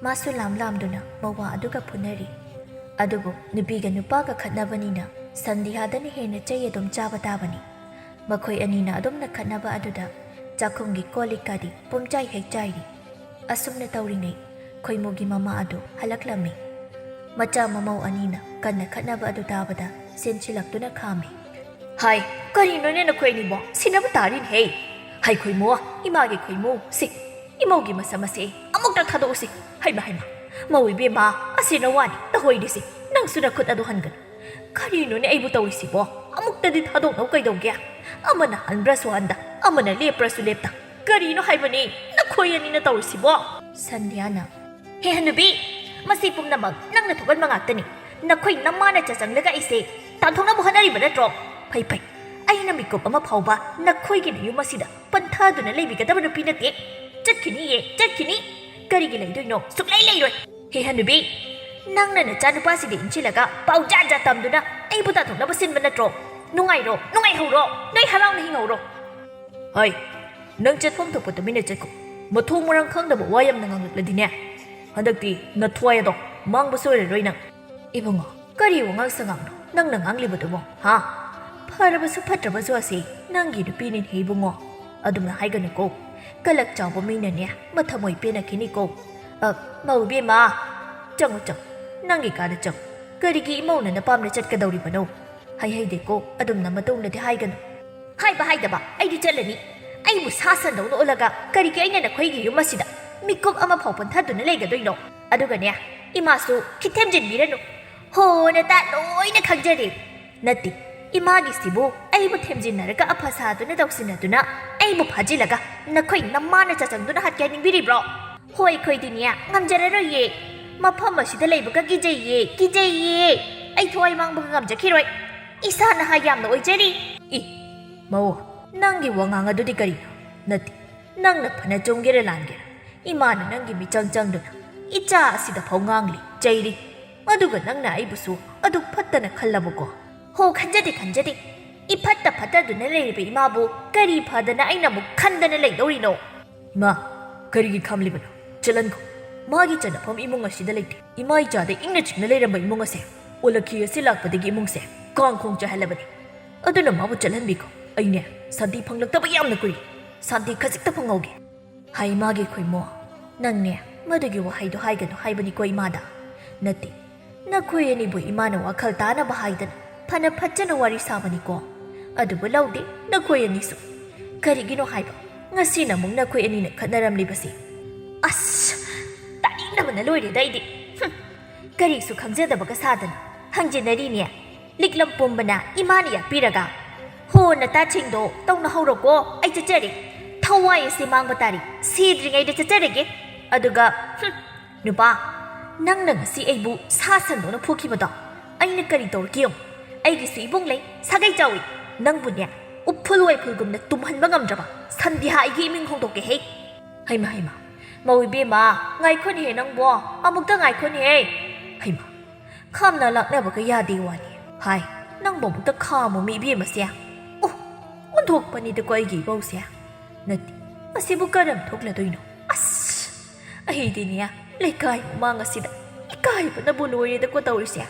ꯃꯥꯁꯨ ꯂꯥꯝ ꯂꯥꯝꯗꯨꯅ ꯃꯋꯥ ꯑꯗꯨꯒ ꯐꯨꯅꯔꯤ꯫ ꯑꯗꯨꯕꯨ ꯅꯨꯄꯤꯒ ꯅꯨꯄꯥꯒ ꯈꯠꯅꯕꯅꯤꯅ ꯁꯟꯙ꯭ꯌꯥꯗꯅ ꯍꯦꯟꯅ ꯆꯩ ꯑꯗꯨꯝ ꯆꯥꯕ ꯇꯥꯕꯅꯤ꯫ ꯃꯈꯣꯏ ꯑꯅꯤꯅ ꯑꯗꯨꯝꯅ ꯈꯠꯅꯕ ꯑꯗꯨꯗ ꯆꯥꯛꯈꯨꯝꯒꯤ ꯀꯣꯜ ꯂꯤꯛꯀꯗꯤ ꯄꯨꯝꯆꯥꯏ ꯍꯦꯛ ꯆꯥꯏꯔꯤ꯫ ꯑꯁꯨꯝꯅ ꯇꯧꯔꯤꯉꯩ ꯈꯣꯏꯃꯨꯒꯤ ꯃꯃꯥ ꯑꯗꯨ ꯍꯜꯂꯛꯂꯝꯃꯤ꯫ ꯃꯆꯥ ꯃꯃꯧ ꯑꯅꯤꯅ ꯀꯟꯅ ꯈꯠꯅꯕ ꯑꯗꯨ ꯇꯥꯕꯗ ꯆꯦꯟꯁꯤꯜꯂꯛꯇꯨꯅ ꯈꯥꯝꯃꯤ꯫ ꯍꯥꯏ, ꯀꯔꯤꯅꯣꯅꯦ ꯅꯈꯣꯏ ꯑꯅꯤꯕꯣ? ꯁꯤꯟꯅꯕ ꯇꯥꯔꯤꯅꯦꯍꯦ꯫ ꯍꯥꯏ ꯈꯣꯏꯃꯨ, ꯏꯃꯥꯒꯤ ꯈꯣꯏꯃꯨ, ꯁꯤ ꯏꯃꯧꯒꯤ ꯃꯁꯝ ꯑꯁꯦ ꯑꯃꯨꯛꯇ ꯊꯥꯗꯣꯛꯎꯁꯤ꯫ ꯍꯩꯃ ꯍꯩꯃ, ꯃꯧ ꯏꯕꯦꯝꯃ, ꯑꯁꯤꯅ ꯋꯥꯅꯤ ꯇꯧꯍꯣꯏꯔꯤꯁꯤ꯫ ꯅꯪꯁꯨ ꯅꯈꯨꯠ ꯑꯗꯨ ꯍꯟꯒꯅꯨ꯫ ꯀꯔꯤꯅꯣꯅꯦ ꯑꯩꯕꯨ ꯇꯧꯔꯤꯁꯤꯕꯣ? ꯑꯃꯨꯛꯇꯗꯤ ꯊꯥꯗꯣꯛꯅꯧ ꯀꯩꯗꯧꯒꯦ? ꯑꯃꯅ ꯍꯟꯕ꯭ꯔꯁꯨ ꯍꯟꯗ, ꯑꯃꯅ ꯂꯦꯞꯄ꯭ꯔꯁꯨ ꯂꯦꯞꯇ꯫ ꯀꯔꯤꯅꯣ ꯍꯥꯏꯕꯅꯤ ꯅꯈꯣꯏ ꯑꯅꯤꯅ ꯇꯧꯔꯤꯁꯤꯕꯣ? ꯁꯟꯙ꯭ꯌꯥꯅ ꯍꯦ ꯍꯅꯨꯕꯤ, ꯃꯁꯤ ꯄꯨꯝꯅꯃꯛ ꯅꯪꯅ ꯊꯣꯛꯍꯟꯕ ꯉꯥꯛꯇꯅꯤ꯫ ꯅꯈꯣꯏ ꯅꯃꯥꯅ ꯆꯆꯪꯂꯒ ꯑꯩꯁꯦ ꯇꯥꯟꯊꯣꯛꯅꯕ ꯍꯣꯠꯅꯔꯤꯕ ꯅꯠꯇ꯭ꯔꯣ? ꯐꯩ ꯐꯩ, ꯑꯩꯅ ꯃꯤꯀꯨꯞ ꯑꯃ ꯐꯥꯎꯕ ꯅꯈꯣꯏꯒꯤ ꯅꯌꯨꯝ ꯑꯁꯤꯗ ꯄꯟꯊꯗꯨꯅ ꯂꯩꯕꯤꯒꯗꯕ ꯅꯨꯄꯤ ꯅꯠꯇꯦ꯫ ꯆꯠꯈꯤꯅꯤꯌꯦ, ꯆꯠꯈꯤꯅꯤ꯫ ꯀꯔꯤꯒꯤ ꯂꯩꯗꯣꯏꯅꯣ? ꯁꯨꯛꯂꯩ ꯂꯩꯔꯣꯏ꯫ ꯍꯦ ꯍꯅꯨꯕꯤ, ꯅꯪꯅ ꯅꯆꯥꯅꯨꯄꯥꯁꯤꯗ ꯏꯟꯁꯤꯜꯂꯒ ꯄꯥꯎ ꯖꯥꯠ ꯖꯥꯠ ꯇꯝꯗꯨꯅ ꯑꯩꯕꯨ ꯇꯥꯟꯊꯣꯛꯅꯕ ꯁꯤꯟꯕ ꯅꯠꯇ꯭ꯔꯣ? ꯅꯨꯡꯉꯥꯏꯔꯣ, ꯅꯨꯡꯉꯥꯏꯍꯧꯔꯣ, ꯅꯣꯏ ꯍꯔꯥꯎꯅ ꯍꯤꯡꯍꯧꯔꯣ꯫ ꯍꯩ, ꯅꯪ ꯆꯠꯐꯝ ꯊꯣꯛꯄ ꯇꯨꯃꯤꯟꯅ ꯆꯠꯈꯣ꯫ ꯃꯊꯣꯡ ꯃꯔꯥꯡ ꯈꯪꯗꯕ ꯋꯥ ꯌꯥꯝꯅ ꯉꯥꯡꯂꯛꯂꯗꯤꯅꯦ, ꯍꯟꯗꯛꯇꯤ ꯅꯊ꯭ꯋꯥꯏ ꯑꯗꯣ ꯃꯥꯡꯕ ꯁꯣꯏꯔꯔꯣꯏ ꯅꯪ꯫ ꯏꯕꯨꯡꯉꯣ, ꯀꯔꯤ ꯋꯥꯉꯥꯡ ꯁꯉꯥꯡꯅꯣ ꯅꯪꯅ ꯉꯥꯡꯂꯤꯕꯗꯨꯕꯣ, ꯍꯥ? ꯐꯔꯕꯁꯨ ꯐꯠꯇ꯭ꯔꯕꯁꯨ ꯑꯁꯤ ꯅꯪꯒꯤ ꯅꯨꯄꯤꯅꯤꯅꯦ ꯏꯕꯨꯡꯉꯣ꯫ ꯑꯗꯨꯝꯅ ꯍꯥꯏꯒꯅꯨꯀꯣ꯫ ꯀꯂꯛ ꯆꯥꯎꯕ ꯃꯤꯅꯅꯦ ꯃꯊꯃꯣꯏ ꯄꯦꯟꯅꯈꯤꯅꯤꯀꯣ꯫ ꯑ, ꯃꯧ ꯏꯕꯦꯝꯃ, ꯆꯪꯉꯨ, ꯆꯪꯉꯨ꯫ ꯅꯪꯒꯤ ꯀꯥꯗ ꯆꯪꯉꯨ꯫ ꯀꯔꯤꯒꯤ ꯏꯃꯧꯅ ꯅꯄꯥꯝꯗ ꯆꯠꯀꯗꯧꯔꯤꯕꯅꯣ? ꯍꯥꯏꯍꯩꯗꯦꯀꯣ, ꯑꯗꯨꯝꯅ ꯃꯇꯨꯡꯗꯗꯤ ꯍꯥꯏꯒꯅꯨ꯫ ꯍꯥꯏꯕ ꯍꯥꯏꯗꯕ, ꯑꯩꯗꯤ ꯆꯠꯂꯅꯤ꯫ ꯑꯩꯕꯨ ꯁꯥ ꯁꯟꯗꯧꯅ ꯑꯣꯜꯂꯒ ꯀꯔꯤꯒꯤ ꯑꯩꯅ ꯅꯈꯣꯏꯒꯤ ꯌꯨꯝ ꯑꯁꯤꯗ ꯃꯤꯀꯨꯞ ꯑꯃ ꯐꯥꯎ ꯄꯟꯊꯗꯨꯅ ꯂꯩꯒꯗꯣꯏꯅꯣ? ꯑꯗꯨꯒꯅꯦ, ꯏꯃꯥꯁꯨ ꯈꯤꯠ ꯊꯦꯝꯖꯤꯟꯕꯤꯔꯅꯨ꯫ ꯍꯣ, ꯅꯇꯥ ꯂꯣꯏꯅ ꯈꯪꯖꯔꯦ꯫ ꯅꯠꯇꯦ, ꯏꯃꯥꯒꯤꯁꯤꯕꯨ ꯑꯩꯕꯨ ꯊꯦꯝꯖꯤꯟꯅꯔꯒ ꯑꯐ ꯁꯥꯗꯨꯅ ꯇꯧꯁꯤꯟꯅꯗꯨꯅ ꯑꯩꯕꯨ ꯐꯥꯖꯤꯜꯂꯒ ꯅꯈꯣꯏ ꯅꯃꯥꯅ ꯆꯆꯪꯗꯨꯅ ꯍꯥꯠꯀꯦ ꯍꯥꯏꯅꯤꯡꯕꯤꯔꯤꯕ꯭ꯔꯣ? ꯍꯣꯏ, ꯑꯩꯈꯣꯏꯗꯤꯅꯦ ꯉꯝꯖꯔꯔꯣꯏꯌꯦ꯫ ꯃꯐꯝ ꯑꯁꯤꯗ ꯂꯩꯕꯒ ꯀꯤꯖꯩꯌꯦ, ꯀꯤꯖꯩꯌꯦ꯫ ꯑꯩ ꯊꯋꯥꯏ ꯃꯥꯡꯕꯒ ꯉꯝꯖꯈꯤꯔꯣꯏ꯫ ꯏꯁꯥꯅ ꯍꯥꯏ ꯌꯥꯝꯅ ꯑꯣꯏꯖꯔꯤ꯫ ꯏ, ꯃꯧ, ꯅꯪꯒꯤ ꯋꯥꯉꯥꯡ ꯑꯗꯨꯗꯤ ꯀꯔꯤꯅꯣ? ꯅꯠꯇꯦ, ꯅꯪꯅ ꯐꯅ ꯆꯨꯝꯒꯦꯔ ꯂꯥꯟꯒꯦꯔ, ꯏꯃꯥꯅ ꯅꯪꯒꯤ ꯃꯤꯆꯪ ꯆꯪꯗꯨꯅ ꯏꯆꯥ ꯑꯁꯤꯗ ꯐꯥꯎ ꯉꯥꯡꯂꯤ, ꯆꯩꯔꯤ꯫ ꯑꯗꯨꯒ ꯅꯪꯅ ꯑꯩꯕꯨꯁꯨ ꯑꯗꯨꯛ ꯐꯠꯇꯅ ꯈꯜꯂꯕꯀꯣ? ꯍꯣ, ꯈꯟꯖꯗꯦ, ꯈꯟꯖꯗꯦ꯫ ꯏꯐꯠꯇ ꯐꯠꯇꯗꯨꯅ ꯂꯩꯔꯤꯕ ꯏꯃꯥꯕꯨ ꯀꯔꯤ ꯐꯗꯅ ꯑꯩꯅ ꯑꯃꯨꯛ ꯈꯟꯗꯅ ꯂꯩꯗꯧꯔꯤꯅꯣ? ꯏꯃꯥ, ꯀꯔꯤꯒꯤ ꯈꯥꯝꯂꯤꯕꯅꯣ? ꯆꯠꯍꯟꯈꯣ꯫ ꯃꯥꯒꯤ ꯆꯟꯅꯐꯝ ꯏꯃꯨꯡ ꯑꯁꯤꯗ ꯂꯩꯇꯦ꯫ ꯏꯃꯥ ꯏꯆꯥꯗ ꯏꯪꯅ ꯆꯤꯛꯅ ꯂꯩꯔꯝꯕ ꯏꯃꯨꯡ ꯑꯁꯦ ꯑꯣꯂꯛꯈꯤ ꯑꯁꯤ ꯂꯥꯛꯄꯗꯒꯤ ꯏꯃꯨꯡꯁꯦ ꯀꯥꯡꯈꯣꯡ ꯆꯥꯏꯍꯜꯂꯕꯅꯤ꯫ ꯑꯗꯨꯅ ꯃꯥꯕꯨ ꯆꯠꯍꯟꯕꯤꯈꯣ꯫ ꯑꯩꯅꯦ ꯁꯥꯟꯇꯤ ꯐꯪꯂꯛꯇꯕ ꯌꯥꯝꯅ ꯀꯨꯏꯔꯦ꯫ ꯁꯥꯟꯇꯤ ꯈꯖꯤꯛꯇ ꯐꯪꯍꯧꯒꯦ꯫ ꯍꯥꯏ ꯃꯥꯒꯤ ꯈꯣꯏꯃꯣ, ꯅꯪꯅꯦ ꯃꯗꯨꯒꯤ ꯋꯥꯍꯩꯗꯣ ꯍꯥꯏꯒꯅꯨ ꯍꯥꯏꯕꯅꯤꯀꯣ ꯏꯃꯥꯗ꯫ ꯅꯠꯇꯦ, ꯅꯈꯣꯏ ꯑꯅꯤꯕꯨ ꯏꯃꯥꯅ ꯋꯥꯈꯜ ꯇꯥꯅꯕ ꯍꯥꯏꯗꯅ ꯐꯅ ꯐꯠꯆꯅ ꯋꯥꯔꯤ ꯁꯥꯕꯅꯤꯀꯣ꯫ ꯑꯗꯨꯕꯨ ꯂꯧꯗꯦ ꯅꯈꯣꯏ ꯑꯅꯤꯁꯨ꯫ ꯀꯔꯤꯒꯤꯅꯣ ꯍꯥꯏꯕ? ꯉꯁꯤꯅ ꯑꯃꯨꯛ ꯅꯈꯣꯏ ꯑꯅꯤꯅ ꯈꯠꯅꯔꯝꯂꯤꯕꯁꯤ? ꯑꯁ! ꯇꯥꯅꯤꯡꯗꯕꯅ ꯂꯣꯏꯔꯦꯗ ꯑꯩꯗꯤ꯫ ꯍꯨꯝ! ꯀꯔꯤꯁꯨ ꯈꯪꯖꯗꯕꯒ ꯁꯥꯗꯅ ꯍꯪꯖꯤꯟꯅꯔꯤꯅꯦ꯫ ꯂꯤꯛꯂꯝ ꯄꯨꯝꯕꯅ ꯏꯃꯥꯅ ꯌꯥꯠꯄꯤꯔꯒ꯫ ꯍꯣ, ꯅꯇꯥꯁꯤꯡꯗꯣ ꯇꯧꯅꯍꯧꯔꯣꯀꯣ, ꯑꯩ ꯆꯠꯆꯔꯦ꯫ ꯊꯋꯥꯏ ꯑꯁꯤ ꯃꯥꯡꯕ ꯇꯥꯔꯤ, ꯁꯤꯗ꯭ꯔꯤꯉꯩꯗ ꯆꯠꯆꯔꯒꯦ꯫ ꯑꯗꯨꯒ, ꯍꯨꯝ, ꯅꯨꯄꯥ, ꯅꯪꯅ ꯉꯁꯤ ꯑꯩꯕꯨ ꯁꯥ ꯁꯟꯗꯧꯅ ꯐꯨꯈꯤꯕꯗꯣ ꯑꯩꯅ ꯀꯔꯤ ꯇꯧꯔꯛꯀꯦ ꯌꯦꯡꯉꯨ꯫ ꯑꯩꯒꯤꯁꯨ ꯏꯕꯨꯡ ꯂꯩ, ꯁꯥꯒꯩ ꯆꯥꯎꯏ꯫ ꯅꯪꯕꯨꯅꯦ, ꯎꯐꯨꯜ ꯋꯥꯏꯐꯨꯜꯒꯨꯝꯅ ꯇꯨꯝꯍꯟꯕ ꯉꯝꯗ꯭ꯔꯕ ꯁꯟꯗꯤꯍꯥ ꯑꯩꯒꯤ ꯏꯃꯤꯡ ꯍꯣꯡꯗꯣꯛꯀꯦ ꯍꯦ꯫ ꯍꯩꯃ, ꯍꯩꯃ, ꯃꯧ ꯏꯕꯦꯝꯃ, ꯉꯥꯏꯈꯣꯅꯦꯍꯦ ꯅꯪꯕꯣ, ꯑꯃꯨꯛꯇ ꯉꯥꯏꯈꯣꯅꯦꯍꯦ꯫ ꯍꯩꯃ, ꯈꯥꯝꯅ ꯂꯥꯛꯅꯕꯒ ꯌꯥꯗꯦ ꯋꯥꯅꯤ꯫ ꯍꯥꯏ, ꯅꯪꯕꯨ ꯑꯃꯨꯛꯇ ꯈꯥꯝꯃꯣ ꯃꯤ ꯏꯕꯦꯝꯃꯁꯦ꯫ ꯑꯣ, ꯑꯣꯟꯊꯣꯛꯄꯅꯤꯗꯀꯣ ꯑꯩꯒꯤ ꯏꯕꯧꯁꯦ꯫ ꯅꯠꯇꯦ, ꯑꯁꯤꯕꯨ ꯀꯔꯝ ꯊꯣꯛꯂꯗꯣꯏꯅꯣ? ꯑꯁ, ꯑꯩꯗꯤꯅꯦ, ꯂꯩꯀꯥꯏ ꯃꯃꯥꯡ ꯑꯁꯤꯗ ꯏꯀꯥꯏꯕꯅꯕꯨ ꯂꯣꯏꯔꯦꯗꯀꯣ ꯇꯧꯔꯤꯁꯦ꯫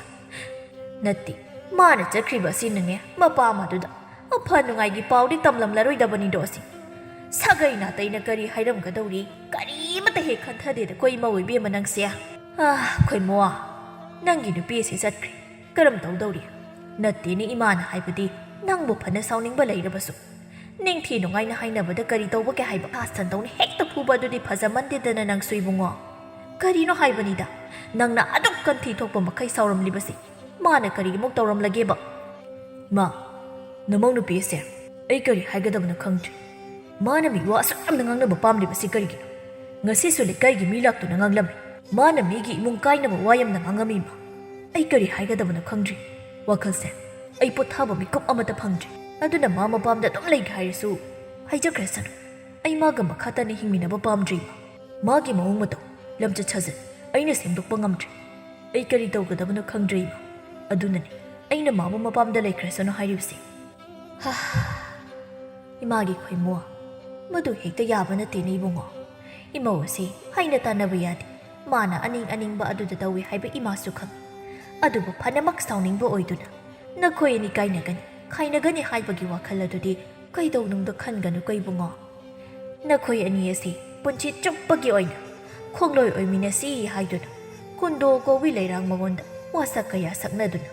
ꯅꯠꯇꯦ, ꯃꯥꯅ ꯆꯠꯈ꯭ꯔꯤꯕ ꯑꯁꯤꯅꯅꯦ, ꯃꯄꯥ ꯑꯃꯗꯨꯗ ꯑꯐ ꯅꯨꯡꯉꯥꯏꯒꯤ ꯄꯥꯎꯗꯤ ꯇꯝꯂꯝꯂꯔꯣꯏꯗꯕꯅꯤꯗꯣ ꯑꯁꯤ꯫ ꯁꯥꯒꯩ ꯅꯥꯇꯩꯅ ꯀꯔꯤ ꯍꯥꯏꯔꯝꯒꯗꯧꯔꯤ? ꯀꯔꯤꯃꯇ ꯍꯦꯛ ꯈꯟꯊꯗꯦꯗꯀꯣ ꯏꯃꯧ ꯏꯕꯦꯝꯃ ꯅꯪꯁꯦ꯫ ꯑꯥ, ꯈꯣꯏꯃꯣ, ꯅꯪꯒꯤ ꯅꯨꯄꯤ ꯑꯁꯤ ꯆꯠꯈ꯭ꯔꯦ꯫ ꯀꯔꯝ ꯇꯧꯗꯧꯔꯤ? ꯅꯠꯇꯦꯅꯦ ꯏꯃꯥꯅ ꯍꯥꯏꯕꯗꯤ, ꯅꯪꯕꯨ ꯐꯅ ꯁꯥꯎꯅꯤꯡꯕ ꯂꯩꯔꯕꯁꯨ, ꯅꯤꯡꯊꯤ ꯅꯨꯡꯉꯥꯏꯅ ꯍꯥꯏꯅꯕꯗ ꯀꯔꯤ ꯇꯧꯕꯒꯦ ꯍꯥꯏꯕ? ꯁꯥ ꯁꯟꯗꯧꯅ ꯍꯦꯛꯇ ꯐꯨꯕ ꯑꯗꯨꯗꯤ ꯐꯖꯃꯟꯗꯦꯗꯅ ꯅꯪꯁꯨ ꯏꯕꯨꯡꯉꯣ꯫ ꯀꯔꯤꯅꯣ ꯍꯥꯏꯕꯅꯤꯗ, ꯅꯪꯅ ꯑꯗꯨꯛ ꯀꯟꯊꯤ ꯊꯣꯛꯄ ꯃꯈꯩ ꯁꯥꯎꯔꯝꯂꯤꯕꯁꯤ? ꯃꯥꯅ ꯀꯔꯤꯃꯨꯛ ꯇꯧꯔꯝꯂꯒꯦꯕ? ꯃꯥ, ꯅꯃꯧ ꯅꯨꯄꯤ ꯑꯁꯦ ꯑꯩ ꯀꯔꯤ ꯍꯥꯏꯒꯗꯕꯅꯣ ꯈꯪꯗ꯭ꯔꯦ꯫ ꯃꯥꯅ ꯃꯤ ꯋꯥ ꯑꯁꯨꯛ ꯌꯥꯝꯅ ꯉꯥꯡꯅꯕ ꯄꯥꯝꯂꯤꯕꯁꯤ ꯀꯔꯤꯒꯤꯅꯣ? ꯉꯁꯤꯁꯨ ꯂꯩꯀꯥꯏꯒꯤ ꯃꯤ ꯂꯥꯛꯇꯨꯅ ꯉꯥꯡꯂꯝꯃꯤ꯫ ꯃꯥꯅ ꯃꯤꯒꯤ ꯏꯃꯨꯡ ꯀꯥꯏꯅꯕ ꯋꯥ ꯌꯥꯝꯅ ꯉꯥꯡꯉꯝꯃꯤ ꯏꯃꯥ꯫ ꯑꯩ ꯀꯔꯤ ꯍꯥꯏꯒꯗꯕꯅꯣ ꯈꯪꯗ꯭ꯔꯦ꯫ ꯋꯥꯈꯜꯁꯦ ꯑꯩ ꯄꯣꯊꯥꯕ ꯃꯤꯀꯨꯞ ꯑꯃꯠꯇ ꯐꯪꯗ꯭ꯔꯦ꯫ ꯑꯗꯨꯅ ꯃꯥ ꯃꯄꯥꯝꯗ ꯑꯗꯨꯝ ꯂꯩꯒꯦ ꯍꯥꯏꯔꯁꯨ ꯍꯥꯏꯖꯈ꯭ꯔꯁꯅꯨ꯫ ꯑꯩ ꯃꯥꯒ ꯃꯈꯥ ꯇꯥꯅ ꯍꯤꯡꯃꯤꯟꯅꯕ ꯄꯥꯝꯗ꯭ꯔꯦ ꯏꯃꯥ꯫ ꯃꯥꯒꯤ ꯃꯑꯣꯡ ꯃꯇꯧ, ꯂꯝꯆꯠ ꯁꯥꯖꯠ ꯑꯩꯅ ꯁꯦꯝꯗꯣꯛꯄ ꯉꯝꯗ꯭ꯔꯦ꯫ ꯑꯩ ꯀꯔꯤ ꯇꯧꯒꯗꯕꯅꯣ ꯈꯪꯗ꯭ꯔꯦ ꯏꯃꯥ꯫ ꯑꯗꯨꯅꯅꯤ ꯑꯩꯅ ꯃꯥꯕꯨ ꯃꯄꯥꯝꯗ ꯂꯩꯈ꯭ꯔꯁꯅꯨ ꯍꯥꯏꯔꯤꯕꯁꯦ꯫ ꯍꯥ, ꯏꯃꯥꯒꯤ ꯈꯣꯏꯃꯣ, ꯃꯗꯨ ꯍꯦꯛꯇ ꯌꯥꯕ ꯅꯠꯇꯦꯅꯦ ꯏꯕꯨꯡꯉꯣ꯫ ꯏꯃꯧ ꯑꯁꯤ ꯍꯥꯏꯅ ꯇꯥꯟꯅꯕ ꯌꯥꯗꯦ꯫ ꯃꯥꯅ ꯑꯅꯤꯡ ꯑꯅꯤꯡꯕ ꯑꯗꯨꯗ ꯇꯧꯏ ꯍꯥꯏꯕ ꯏꯃꯥꯁꯨ ꯈꯪꯏ꯫ ꯑꯗꯨꯕꯨ ꯐꯅꯃꯛ ꯁꯥꯎꯅꯤꯡꯕ ꯑꯣꯏꯗꯨꯅ ꯅꯈꯣꯏ ꯑꯅꯤ ꯀꯥꯏꯅꯒꯅꯤ, ꯈꯥꯏꯅꯒꯅꯤ ꯍꯥꯏꯕꯒꯤ ꯋꯥꯈꯜ ꯑꯗꯨꯗꯤ ꯀꯩꯗꯧꯅꯨꯡꯗ ꯈꯟꯒꯅꯨꯀꯣ ꯏꯕꯨꯡꯉꯣ꯫ ꯅꯈꯣꯏ ꯑꯅꯤ ꯑꯁꯤ ꯄꯨꯟꯁꯤ ꯆꯨꯞꯄꯒꯤ ꯑꯣꯏꯅ ꯈꯣꯡꯂꯣꯏ ꯑꯣꯏꯃꯤꯟꯅꯁꯤ ꯍꯥꯏꯗꯨꯅ ꯀꯨꯟꯗꯣ ꯀꯧꯕꯤ ꯂꯩꯔꯥꯡ ꯃꯉꯣꯟꯗ ꯋꯥꯁꯛ ꯀꯌꯥ ꯁꯛꯅꯗꯨꯅ,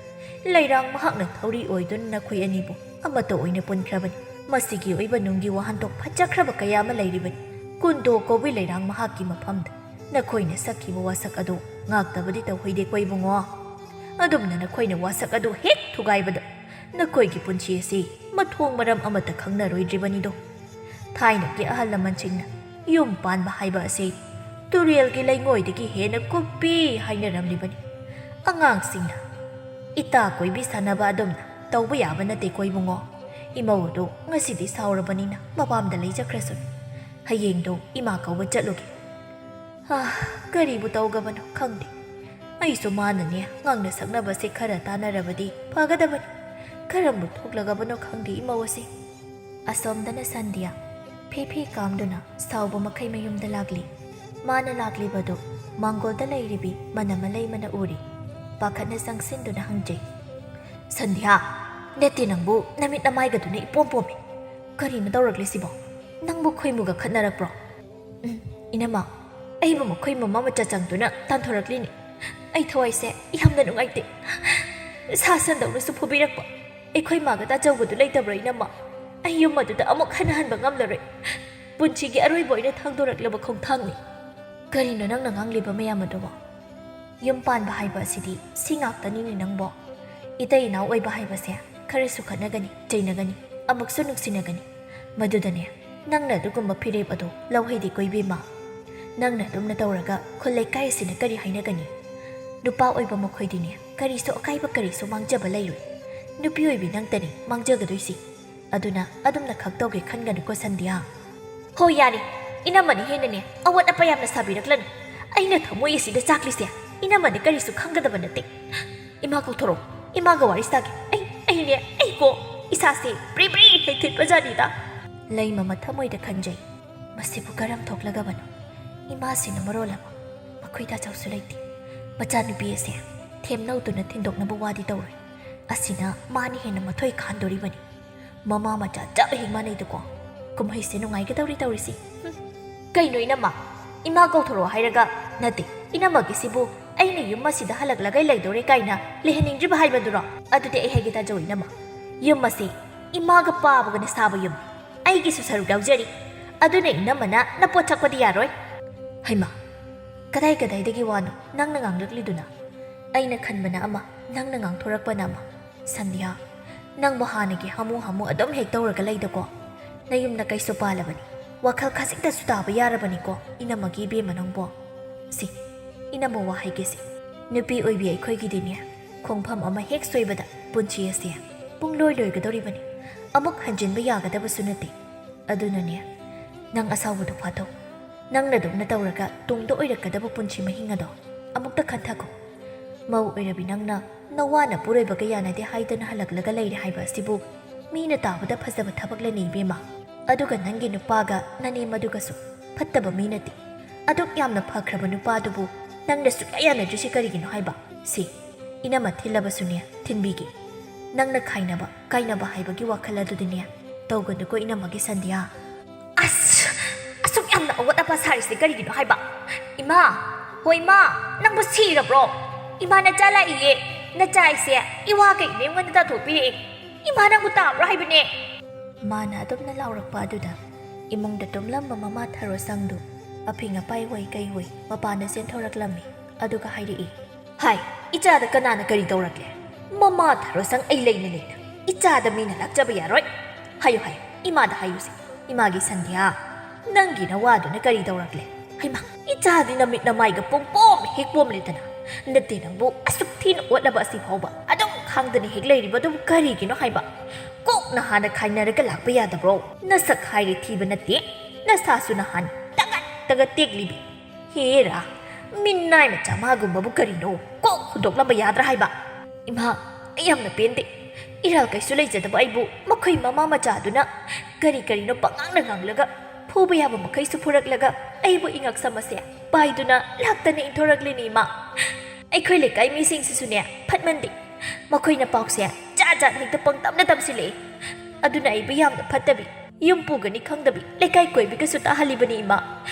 ꯂꯩꯔꯥꯡ ꯃꯍꯥꯛꯅ ꯊꯧꯔꯤ ꯑꯣꯏꯗꯨꯅ ꯅꯈꯣꯏ ꯑꯅꯤꯕꯨ ꯑꯃꯠꯇ ꯑꯣꯏꯅ ꯄꯨꯟꯈ꯭ꯔꯕꯅꯤ꯫ ꯃꯁꯤꯒꯤ ꯑꯣꯏꯕ ꯅꯨꯡꯒꯤ ꯋꯥꯍꯟꯊꯣꯛ ꯐꯖꯈ꯭ꯔꯕ ꯀꯌꯥ ꯑꯃ ꯂꯩꯔꯤꯕꯅꯤ꯫ ꯀꯨꯟꯗꯣ ꯀꯧꯕꯤ ꯂꯩꯔꯥꯡ ꯃꯍꯥꯛꯀꯤ ꯃꯐꯝꯗ ꯅꯈꯣꯏꯅ ꯁꯛꯈꯤꯕ ꯋꯥꯁꯛ ꯑꯗꯨ ꯉꯥꯛꯇꯕꯗꯤ ꯇꯧꯍꯩꯗꯦꯀꯣ ꯏꯕꯨꯡꯉꯣ꯫ ꯑꯗꯨꯝꯅ ꯅꯈꯣꯏꯅ ꯋꯥꯁꯛ ꯑꯗꯨ ꯍꯦꯛ ꯊꯨꯒꯥꯏꯕꯗ ꯅꯈꯣꯏꯒꯤ ꯄꯨꯟꯁꯤ ꯑꯁꯤ ꯃꯊꯣꯡ ꯃꯔꯝ ꯑꯃꯠꯇ ꯈꯪꯅꯔꯣꯏꯗ꯭ꯔꯤꯕꯅꯤꯗꯣ꯫ ꯊꯥꯏꯅꯒꯤ ꯑꯍꯜ ꯂꯃꯟꯁꯤꯡꯅ ꯌꯨꯝ ꯄꯥꯟꯕ ꯍꯥꯏꯕ ꯑꯁꯤ ꯇꯨꯔꯦꯜꯒꯤ ꯂꯩꯉꯣꯏꯗꯒꯤ ꯍꯦꯟꯅ ꯀꯨꯞꯄꯤ ꯍꯥꯏꯅꯔꯝꯂꯤꯕꯅꯤ꯫ ꯑꯉꯥꯡꯁꯤꯡꯅ ꯏꯇꯥ ꯀꯣꯏꯕꯤ ꯁꯥꯟꯅꯕ ꯑꯗꯨꯝꯅ ꯇꯧꯕ ꯌꯥꯕ ꯅꯠꯇꯦꯀꯣ ꯏꯕꯨꯡꯉꯣ꯫ ꯏꯃꯧ ꯑꯗꯨ ꯉꯁꯤꯗꯤ ꯁꯥꯎꯔꯕꯅꯤꯅ ꯃꯄꯥꯝꯗ ꯂꯩꯖꯈ꯭ꯔꯁꯅꯨ꯫ ꯍꯌꯦꯡꯗꯣ ꯏꯃꯥ ꯀꯧꯕ ꯆꯠꯂꯨꯒꯦ꯫ ꯑꯥ, ꯀꯔꯤꯕꯨ ꯇꯧꯒꯕꯅꯣ ꯈꯪꯗꯦ꯫ ꯑꯩꯁꯨ ꯃꯥꯅꯅꯦ ꯉꯥꯡꯅ ꯁꯛꯅꯕꯁꯦ ꯈꯔ ꯇꯥꯟꯅꯔꯕꯗꯤ ꯐꯒꯗꯕꯅꯤ꯫ ꯀꯔꯝꯕ ꯊꯣꯛꯂꯒꯕꯅꯣ ꯈꯪꯗꯦ ꯏꯃꯧ ꯑꯁꯤ꯫ ꯑꯁꯣꯝꯗꯅ ꯁꯟꯙ꯭ꯌꯥ ꯐꯤ ꯐꯤ ꯀꯥꯝꯗꯨꯅ ꯁꯥꯎꯕ ꯃꯈꯩ ꯃꯌꯨꯝꯗ ꯂꯥꯛꯂꯤ꯫ ꯃꯥꯅ ꯂꯥꯛꯂꯤꯕꯗꯨ ꯃꯥꯡꯒꯣꯜꯗ ꯂꯩꯔꯤꯕꯤ ꯃꯅꯝ ꯃꯂꯩꯃꯅ ꯎꯔꯤ꯫ ꯄꯥꯈꯠꯅ ꯆꯪꯁꯤꯟꯗꯨꯅ ꯍꯪꯖꯩ, "ꯁꯟꯙ꯭ꯌꯥ, ꯅꯠꯇꯦ ꯅꯪꯕꯨ ꯅꯃꯤꯠ ꯅꯃꯥꯏꯒꯗꯨꯅ ꯏꯄꯣꯝ ꯄꯣꯝꯃꯤ꯫ ꯀꯔꯤꯅꯣ ꯇꯧꯔꯛꯂꯤꯁꯤꯕꯣ? ꯅꯪꯕꯨ ꯈꯣꯏꯃꯨꯒ ꯈꯠꯅꯔꯛꯄ꯭ꯔꯣ?" "ꯎꯝ, ꯏꯅꯝꯃ, ꯑꯩꯕꯨ ꯃꯈꯣꯏ ꯃꯃꯥ ꯃꯆꯥ ꯆꯪꯗꯨꯅ ꯇꯥꯟꯊꯣꯔꯛꯂꯤꯅꯤ꯫ ꯑꯩ ꯊꯋꯥꯏꯁꯦ ꯌꯥꯝꯅ ꯅꯨꯡꯉꯥꯏꯇꯦ꯫ ꯁꯥ ꯁꯟꯗꯧꯅꯁꯨ ꯐꯨꯕꯤꯔꯛꯄ꯫ ꯑꯩꯈꯣꯏ ꯃꯥꯒ ꯇꯥꯖꯧꯒꯗꯨ ꯂꯩꯇꯕ꯭ꯔꯥ ꯏꯅꯝꯃ? ꯑꯩ ꯌꯨꯝ ꯑꯗꯨꯗ ꯑꯃꯨꯛ ꯍꯟꯅ ꯍꯟꯕ ꯉꯝꯂꯔꯣꯏ꯫ ꯄꯨꯟꯁꯤꯒꯤ ꯑꯔꯣꯏꯕ ꯑꯣꯏꯅ ꯊꯥꯡꯗꯣꯔꯛꯂꯕ ꯈꯣꯡꯊꯥꯡꯅꯤ꯫" "ꯀꯔꯤꯅꯣ ꯅꯪꯅ ꯉꯥꯡꯂꯤꯕ ꯃꯌꯥꯝ ꯑꯗꯨꯕꯣ? ꯌꯨꯝ ꯄꯥꯟꯕ ꯍꯥꯏꯕ ꯑꯁꯤꯗꯤ ꯁꯤ ꯉꯥꯛꯇꯅꯤꯅꯦ ꯅꯪꯕꯣ꯫ ꯏꯇꯩ ꯏꯅꯥꯎ ꯑꯣꯏꯕ ꯍꯥꯏꯕꯁꯦ ꯈꯔꯁꯨ ꯈꯠꯅꯒꯅꯤ, ꯆꯩꯅꯒꯅꯤ, ꯑꯃꯨꯛꯁꯨ ꯅꯨꯡꯁꯤꯅꯒꯅꯤ꯫ ꯃꯗꯨꯗꯅꯦ, ꯅꯪꯅ ꯑꯗꯨꯒꯨꯝꯕ ꯐꯤꯔꯦꯞ ꯑꯗꯨ ꯂꯧꯍꯩꯗꯦꯀꯣ ꯏꯕꯦꯝꯃ꯫ ꯅꯪꯅ ꯑꯗꯨꯝꯅ ꯇꯧꯔꯒ ꯈꯨꯜ ꯂꯩꯀꯥꯏ ꯑꯁꯤꯅ ꯀꯔꯤ ꯍꯥꯏꯅꯒꯅꯤ? ꯅꯨꯄꯥ ꯑꯣꯏꯕ ꯃꯈꯣꯏꯗꯤꯅꯦ, ꯀꯔꯤꯁꯨ ꯑꯀꯥꯏꯕ, ꯀꯔꯤꯁꯨ ꯃꯥꯡꯖꯕ ꯂꯩꯔꯣꯏ꯫ ꯅꯨꯄꯤ ꯑꯣꯏꯕꯤ ꯅꯪꯇꯅꯤ ꯃꯥꯡꯖꯒꯗꯣꯏꯁꯤ꯫ ꯑꯗꯨꯅ ꯑꯗꯨꯝꯅ ꯈꯛ ꯇꯧꯒꯦ ꯈꯟꯒꯅꯨꯀꯣ ꯁꯟꯙ꯭ꯌꯥ꯫" "ꯍꯣꯏ ꯌꯥꯔꯦ, ꯏꯅꯝꯃꯅ ꯍꯦꯟꯅꯅꯦ ꯑꯋꯥꯠ ꯑꯄꯥ ꯌꯥꯝꯅ ꯁꯥꯕꯤꯔꯛꯂꯅꯨ꯫ ꯑꯩꯅ ꯊꯃꯣꯏ ꯑꯁꯤꯗ ꯆꯥꯛꯂꯤꯁꯦ ꯏꯅꯝꯃꯅ ꯀꯔꯤꯁꯨ ꯈꯪꯒꯗꯕ ꯅꯠꯇꯦ꯫ ꯏꯃꯥ ꯀꯧꯊꯣꯔꯛꯑꯣ, ꯏꯃꯥꯒ ꯋꯥꯔꯤ ꯁꯥꯒꯦ꯫ ꯑꯩ, ꯑꯩꯅꯦ, ꯑꯩꯀꯣ, ꯏꯁꯥꯁꯦ ꯕ꯭ꯔꯤ ꯕ꯭ꯔꯤ ꯍꯦꯛ ꯊꯤꯠꯄꯖꯥꯠꯅꯤꯗ꯫" ꯂꯩꯃ ꯃꯊꯃꯣꯏꯗ ꯈꯟꯖꯩ, "ꯃꯁꯤꯕꯨ ꯀꯔꯝ ꯊꯣꯛꯂꯒꯕꯅꯣ? ꯏꯃꯥꯁꯤꯅ ꯃꯔꯣꯜ ꯑꯃ ꯃꯈꯣꯏ ꯇꯥꯆꯧꯁꯨ ꯂꯩꯇꯦ꯫ ꯃꯆꯥꯅꯨꯄꯤ ꯑꯁꯦ ꯊꯦꯝꯅꯧꯗꯨꯅ ꯊꯤꯟꯗꯣꯛꯅꯕ ꯋꯥꯗꯤ ꯇꯧꯔꯣꯏ꯫ ꯑꯁꯤꯅ ꯃꯥꯅ ꯍꯦꯟꯅ ꯃꯊꯣꯏ ꯈꯥꯟꯗꯣꯔꯤꯕꯅꯤ꯫ ꯃꯃꯥ ꯃꯆꯥ ꯆꯞ ꯍꯦꯛ ꯃꯥꯟꯅꯩꯗꯀꯣ꯫ ꯀꯨꯝꯍꯩꯁꯦ ꯅꯨꯡꯉꯥꯏꯒꯗꯧꯔꯤ ꯇꯧꯔꯤꯁꯤ꯫" "ꯍꯨꯝ, ꯀꯩꯅꯣ ꯏꯅꯝꯃ? ꯏꯃꯥ ꯀꯧꯊꯣꯔꯛꯑꯣ ꯍꯥꯏꯔꯒ?" "ꯅꯠꯇꯦ, ꯏꯅꯝꯃꯒꯤꯁꯤꯕꯨ ꯑꯩꯅ ꯌꯨꯝ ꯑꯁꯤꯗ ꯍꯜꯂꯛꯂꯒ ꯂꯩꯗꯧꯔꯦ ꯀꯥꯏꯅ ꯂꯩꯍꯟꯅꯤꯡꯗ꯭ꯔꯤꯕ ꯍꯥꯏꯕꯗꯨꯔꯣ? ꯑꯗꯨꯗꯤ ꯑꯩ ꯍꯥꯏꯒꯦ ꯇꯥꯖꯧ ꯏꯅꯝꯃ, ꯌꯨꯝ ꯑꯁꯤ ꯏꯃꯥꯒ ꯄꯥꯕꯒꯅ ꯁꯥꯕ ꯌꯨꯝ, ꯑꯩꯒꯤꯁꯨ ꯁꯔꯨꯛ ꯌꯥꯎꯖꯔꯤ꯫ ꯑꯗꯨꯅ ꯏꯅꯝꯃꯅ ꯅꯄꯣꯠ ꯆꯥꯛꯄꯗꯤ ꯌꯥꯔꯣꯏ꯫" ꯍꯩꯃꯥ, ꯀꯗꯥꯏ ꯀꯗꯥꯏꯗꯒꯤ ꯋꯥꯅꯣ ꯅꯪꯅ ꯉꯥꯡꯂꯛꯂꯤꯗꯨꯅ? ꯑꯩꯅ ꯈꯟꯕꯅ ꯑꯃ, ꯅꯪꯅ ꯉꯥꯡꯊꯣꯔꯛꯄꯅ ꯑꯃ꯫ ꯁꯟꯙ꯭ꯌꯥ, ꯅꯪꯕꯨ ꯍꯥꯟꯅꯒꯤ ꯍꯥꯃꯨ ꯍꯥꯃꯨ ꯑꯗꯨꯝ ꯍꯦꯛ ꯇꯧꯔꯒ ꯂꯩꯗꯀꯣ꯫ ꯅꯌꯨꯝ ꯅꯀꯩꯁꯨ ꯄꯥꯜꯂꯕꯅꯤ꯫ ꯋꯥꯈꯜ ꯈꯖꯤꯛꯇꯁꯨ ꯇꯥꯕ ꯌꯥꯔꯕꯅꯤꯀꯣ ꯏꯅꯝꯃꯒꯤ ꯏꯕꯦꯝꯃ ꯅꯪꯕꯣ꯫ ꯁꯤ, ꯏꯅꯝꯃ ꯋꯥ ꯍꯥꯏꯒꯦꯁꯦ꯫ ꯅꯨꯄꯤ ꯑꯣꯏꯕꯤ ꯑꯩꯈꯣꯏꯒꯤꯗꯤꯅꯦ, ꯈꯣꯡꯐꯝ ꯑꯃ ꯍꯦꯛ ꯁꯣꯏꯕꯗ ꯄꯨꯟꯁꯤ ꯑꯁꯦ ꯄꯨꯡꯂꯣꯏ ꯂꯣꯏꯒꯗꯧꯔꯤꯕꯅꯤ꯫ ꯑꯃꯨꯛ ꯍꯟꯖꯤꯟꯕ ꯌꯥꯒꯗꯕꯁꯨ ꯅꯠꯇꯦ꯫ ꯑꯗꯨꯅꯅꯦ, ꯅꯪ ꯑꯁꯥꯎꯕꯗꯣ ꯐꯥꯊꯧ꯫ ꯅꯪꯅꯗꯧꯅ ꯇꯧꯔꯒ ꯇꯨꯡꯗ ꯑꯣꯏꯔꯛꯀꯗꯕ ꯄꯨꯟꯁꯤ ꯃꯍꯤꯡ ꯑꯗꯣ ꯑꯃꯨꯛꯇ ꯈꯟꯊꯈꯣ꯫ ꯃꯧ ꯑꯣꯏꯔꯕꯤ ꯅꯪꯅ ꯅꯋꯥꯅ ꯄꯨꯔꯣꯏꯕꯒ ꯌꯥꯅꯗꯦ ꯍꯥꯏꯗꯅ ꯍꯜꯂꯛꯂꯒ ꯂꯩꯔꯦ ꯍꯥꯏꯕ ꯑꯁꯤꯕꯨ ꯃꯤꯅ ꯇꯥꯕꯗ ꯐꯖꯕ ꯊꯕꯛꯂꯅꯦ ꯏꯕꯦꯝꯃ꯫ ꯑꯗꯨꯒ ꯅꯪꯒꯤ ꯅꯨꯄꯥꯒ ꯅꯅꯦꯝ ꯑꯗꯨꯒꯁꯨ ꯐꯠꯇꯕ ꯃꯤ ꯅꯠꯇꯦ꯫ ꯑꯗꯨꯛ ꯌꯥꯝꯅ ꯐꯈ꯭ꯔꯕ ꯅꯨꯄꯥꯗꯨꯕꯨ ꯅꯪꯅ ꯁꯨꯛꯌꯥ ꯌꯥꯅꯗ꯭ꯔꯤꯁꯤ ꯀꯔꯤꯒꯤꯅꯣ ꯍꯥꯏꯕ? ꯁꯤ, ꯏꯅꯝꯃ ꯊꯤꯜꯂꯕꯁꯨꯅꯦ ꯊꯤꯟꯕꯤꯒꯦ꯫ ꯅꯪꯅ ꯈꯥꯏꯅꯕ ꯀꯥꯏꯅꯕ ꯍꯥꯏꯕꯒꯤ ꯋꯥꯈꯜ ꯑꯗꯨꯗꯤꯅꯦ ꯇꯧꯒꯅꯨꯀꯣ ꯏꯅꯝꯃꯒꯤ ꯁꯟꯙ꯭ꯌꯥ꯫ ꯑꯁ! ꯑꯁꯨꯛ ꯌꯥꯝꯅ ꯑꯋꯥꯠ ꯑꯄꯥ ꯁꯥꯔꯤꯁꯦ ꯀꯔꯤꯒꯤꯅꯣ ꯍꯥꯏꯕ? ꯏꯃꯥ! ꯍꯣ ꯏꯃꯥ! ꯅꯪꯕꯨ ꯁꯤꯔꯕ꯭ꯔꯣ? ꯏꯃꯥ ꯅꯆꯥ ꯂꯥꯛꯏꯌꯦ! ꯅꯆꯥ ꯑꯩꯁꯦ ꯏꯋꯥꯒ ꯏꯅꯦꯝꯒꯅ ꯇꯥꯟꯊꯣꯛꯄꯤꯔꯛꯑꯦ! ꯏꯃꯥ ꯅꯪꯕꯨ ꯇꯥꯕ꯭ꯔꯣ ꯍꯥꯏꯕꯅꯦ! ꯃꯥꯅ ꯑꯗꯨꯝꯅ ꯂꯥꯎꯔꯛꯄ ꯑꯗꯨꯗ ꯏꯃꯨꯡꯗ ꯇꯨꯝꯂꯝꯕ ꯃꯃꯥ ꯊꯔꯣꯁꯪꯗꯨ ꯑꯐꯤꯡ ꯑꯄꯥꯏ ꯑꯣꯏ ꯀꯩ ꯑꯣꯏ ꯃꯄꯥꯟꯗ ꯆꯦꯟꯊꯣꯔꯛꯂꯝꯃꯤ꯫ ꯑꯗꯨꯒ ꯍꯥꯏꯔꯛꯏ, ꯍꯥꯏ, ꯏꯆꯥꯗ ꯀꯅꯥꯅ ꯀꯔꯤ ꯇꯧꯔꯛꯂꯦ? ꯃꯃꯥ ꯊꯔꯣꯁꯪ ꯑꯩ ꯂꯩꯅ ꯂꯩꯅ ꯏꯆꯥꯗ ꯃꯤꯅ ꯂꯥꯛꯆꯕ ꯌꯥꯔꯣꯏ꯫ ꯍꯥꯏꯌꯨ ꯍꯥꯏꯌꯨ, ꯏꯃꯥꯗ ꯍꯥꯏꯌꯨꯁꯦ꯫ ꯏꯃꯥꯒꯤ ꯁꯟꯙ꯭ꯌꯥ, ꯅꯪꯒꯤ ꯅꯋꯥꯗꯨꯅ ꯀꯔꯤ ꯇꯧꯔꯛꯂꯦ? ꯍꯩꯃꯥ, ꯏꯆꯥꯗꯤ ꯅꯃꯤꯠ ꯅꯃꯥꯏꯒ ꯄꯣꯝꯄꯣꯝ ꯍꯦꯛ ꯄꯣꯝꯂꯦꯗꯅ꯫ ꯅꯠꯇꯦ ꯅꯪꯕꯨ ꯑꯁꯨꯛ ꯊꯤꯅ ꯑꯣꯠꯂꯕ ꯑꯁꯤ ꯐꯥꯎꯕ ꯑꯗꯨꯝ ꯈꯥꯡꯗꯅ ꯍꯦꯛ ꯂꯩꯔꯤꯕ ꯑꯗꯨꯕꯨ ꯀꯔꯤꯒꯤꯅꯣ ꯍꯥꯏꯕ? ꯀꯣꯛꯅ ꯍꯥꯟꯅ ꯈꯥꯏꯅꯔꯒ ꯂꯥꯛꯄ ꯌꯥꯗꯕ꯭ꯔꯣ? ꯅꯁꯛ ꯍꯥꯏꯔꯦ ꯊꯤꯕ ꯅꯠꯇꯦ, ꯅꯁꯥꯁꯨ ꯅꯍꯥꯟ ꯇꯒꯠ ꯇꯒꯠ ꯇꯦꯛꯂꯤꯕꯤ꯫ ꯍꯦꯔꯥ, ꯃꯤꯅꯥꯏ ꯃꯆꯥ ꯃꯥꯒꯨꯝꯕꯕꯨ ꯀꯔꯤꯅꯣ ꯀꯣꯛ ꯍꯨꯟꯗꯣꯛꯂꯝꯕ ꯌꯥꯗ꯭ꯔꯥ ꯍꯥꯏꯕ? ꯏꯃꯥ, ꯑꯩ ꯌꯥꯝꯅ ꯄꯦꯟꯗꯦ꯫ ꯏꯔꯥꯜ ꯀꯩꯁꯨ ꯂꯩꯖꯗꯕ ꯑꯩꯕꯨ ꯃꯈꯣꯏ ꯃꯃꯥ ꯃꯆꯥꯗꯨꯅ ꯀꯔꯤ ꯀꯔꯤꯅꯣ ꯄꯉꯥꯡꯅ ꯉꯥꯡꯂꯒ ꯐꯨꯕ ꯌꯥꯕ ꯃꯈꯩꯁꯨ ꯐꯨꯔꯛꯂꯒ ꯑꯩꯕꯨ ꯏꯉꯛ ꯁꯝ ꯑꯁꯦ ꯄꯥꯏꯗꯨꯅ ꯂꯥꯛꯇꯅ ꯏꯟꯊꯣꯔꯛꯂꯤꯅꯤ ꯏꯃꯥ꯫ ꯑꯩꯈꯣꯏ ꯂꯩꯀꯥꯏ ꯃꯤꯁꯤꯡꯁꯤꯁꯨꯅꯦ ꯐꯠꯃꯟꯗꯦ꯫ ꯃꯈꯣꯏꯅ ꯄꯥꯎꯁꯦ ꯖꯥꯠ ꯖꯥꯠ ꯍꯦꯛꯇ ꯄꯪꯇꯝꯅ ꯇꯝꯁꯤꯜꯂꯛꯏ꯫ ꯑꯗꯨꯅ ꯑꯩꯕꯨ ꯌꯥꯝꯅ ꯐꯠꯇꯕꯤ, ꯌꯨꯝ ꯄꯨꯒꯅꯤ ꯈꯪꯗꯕꯤ ꯂꯩꯀꯥꯏ ꯀꯣꯏꯕꯤꯒꯁꯨ ꯇꯥꯍꯜꯂꯤꯕꯅꯤ ꯏꯃꯥ꯫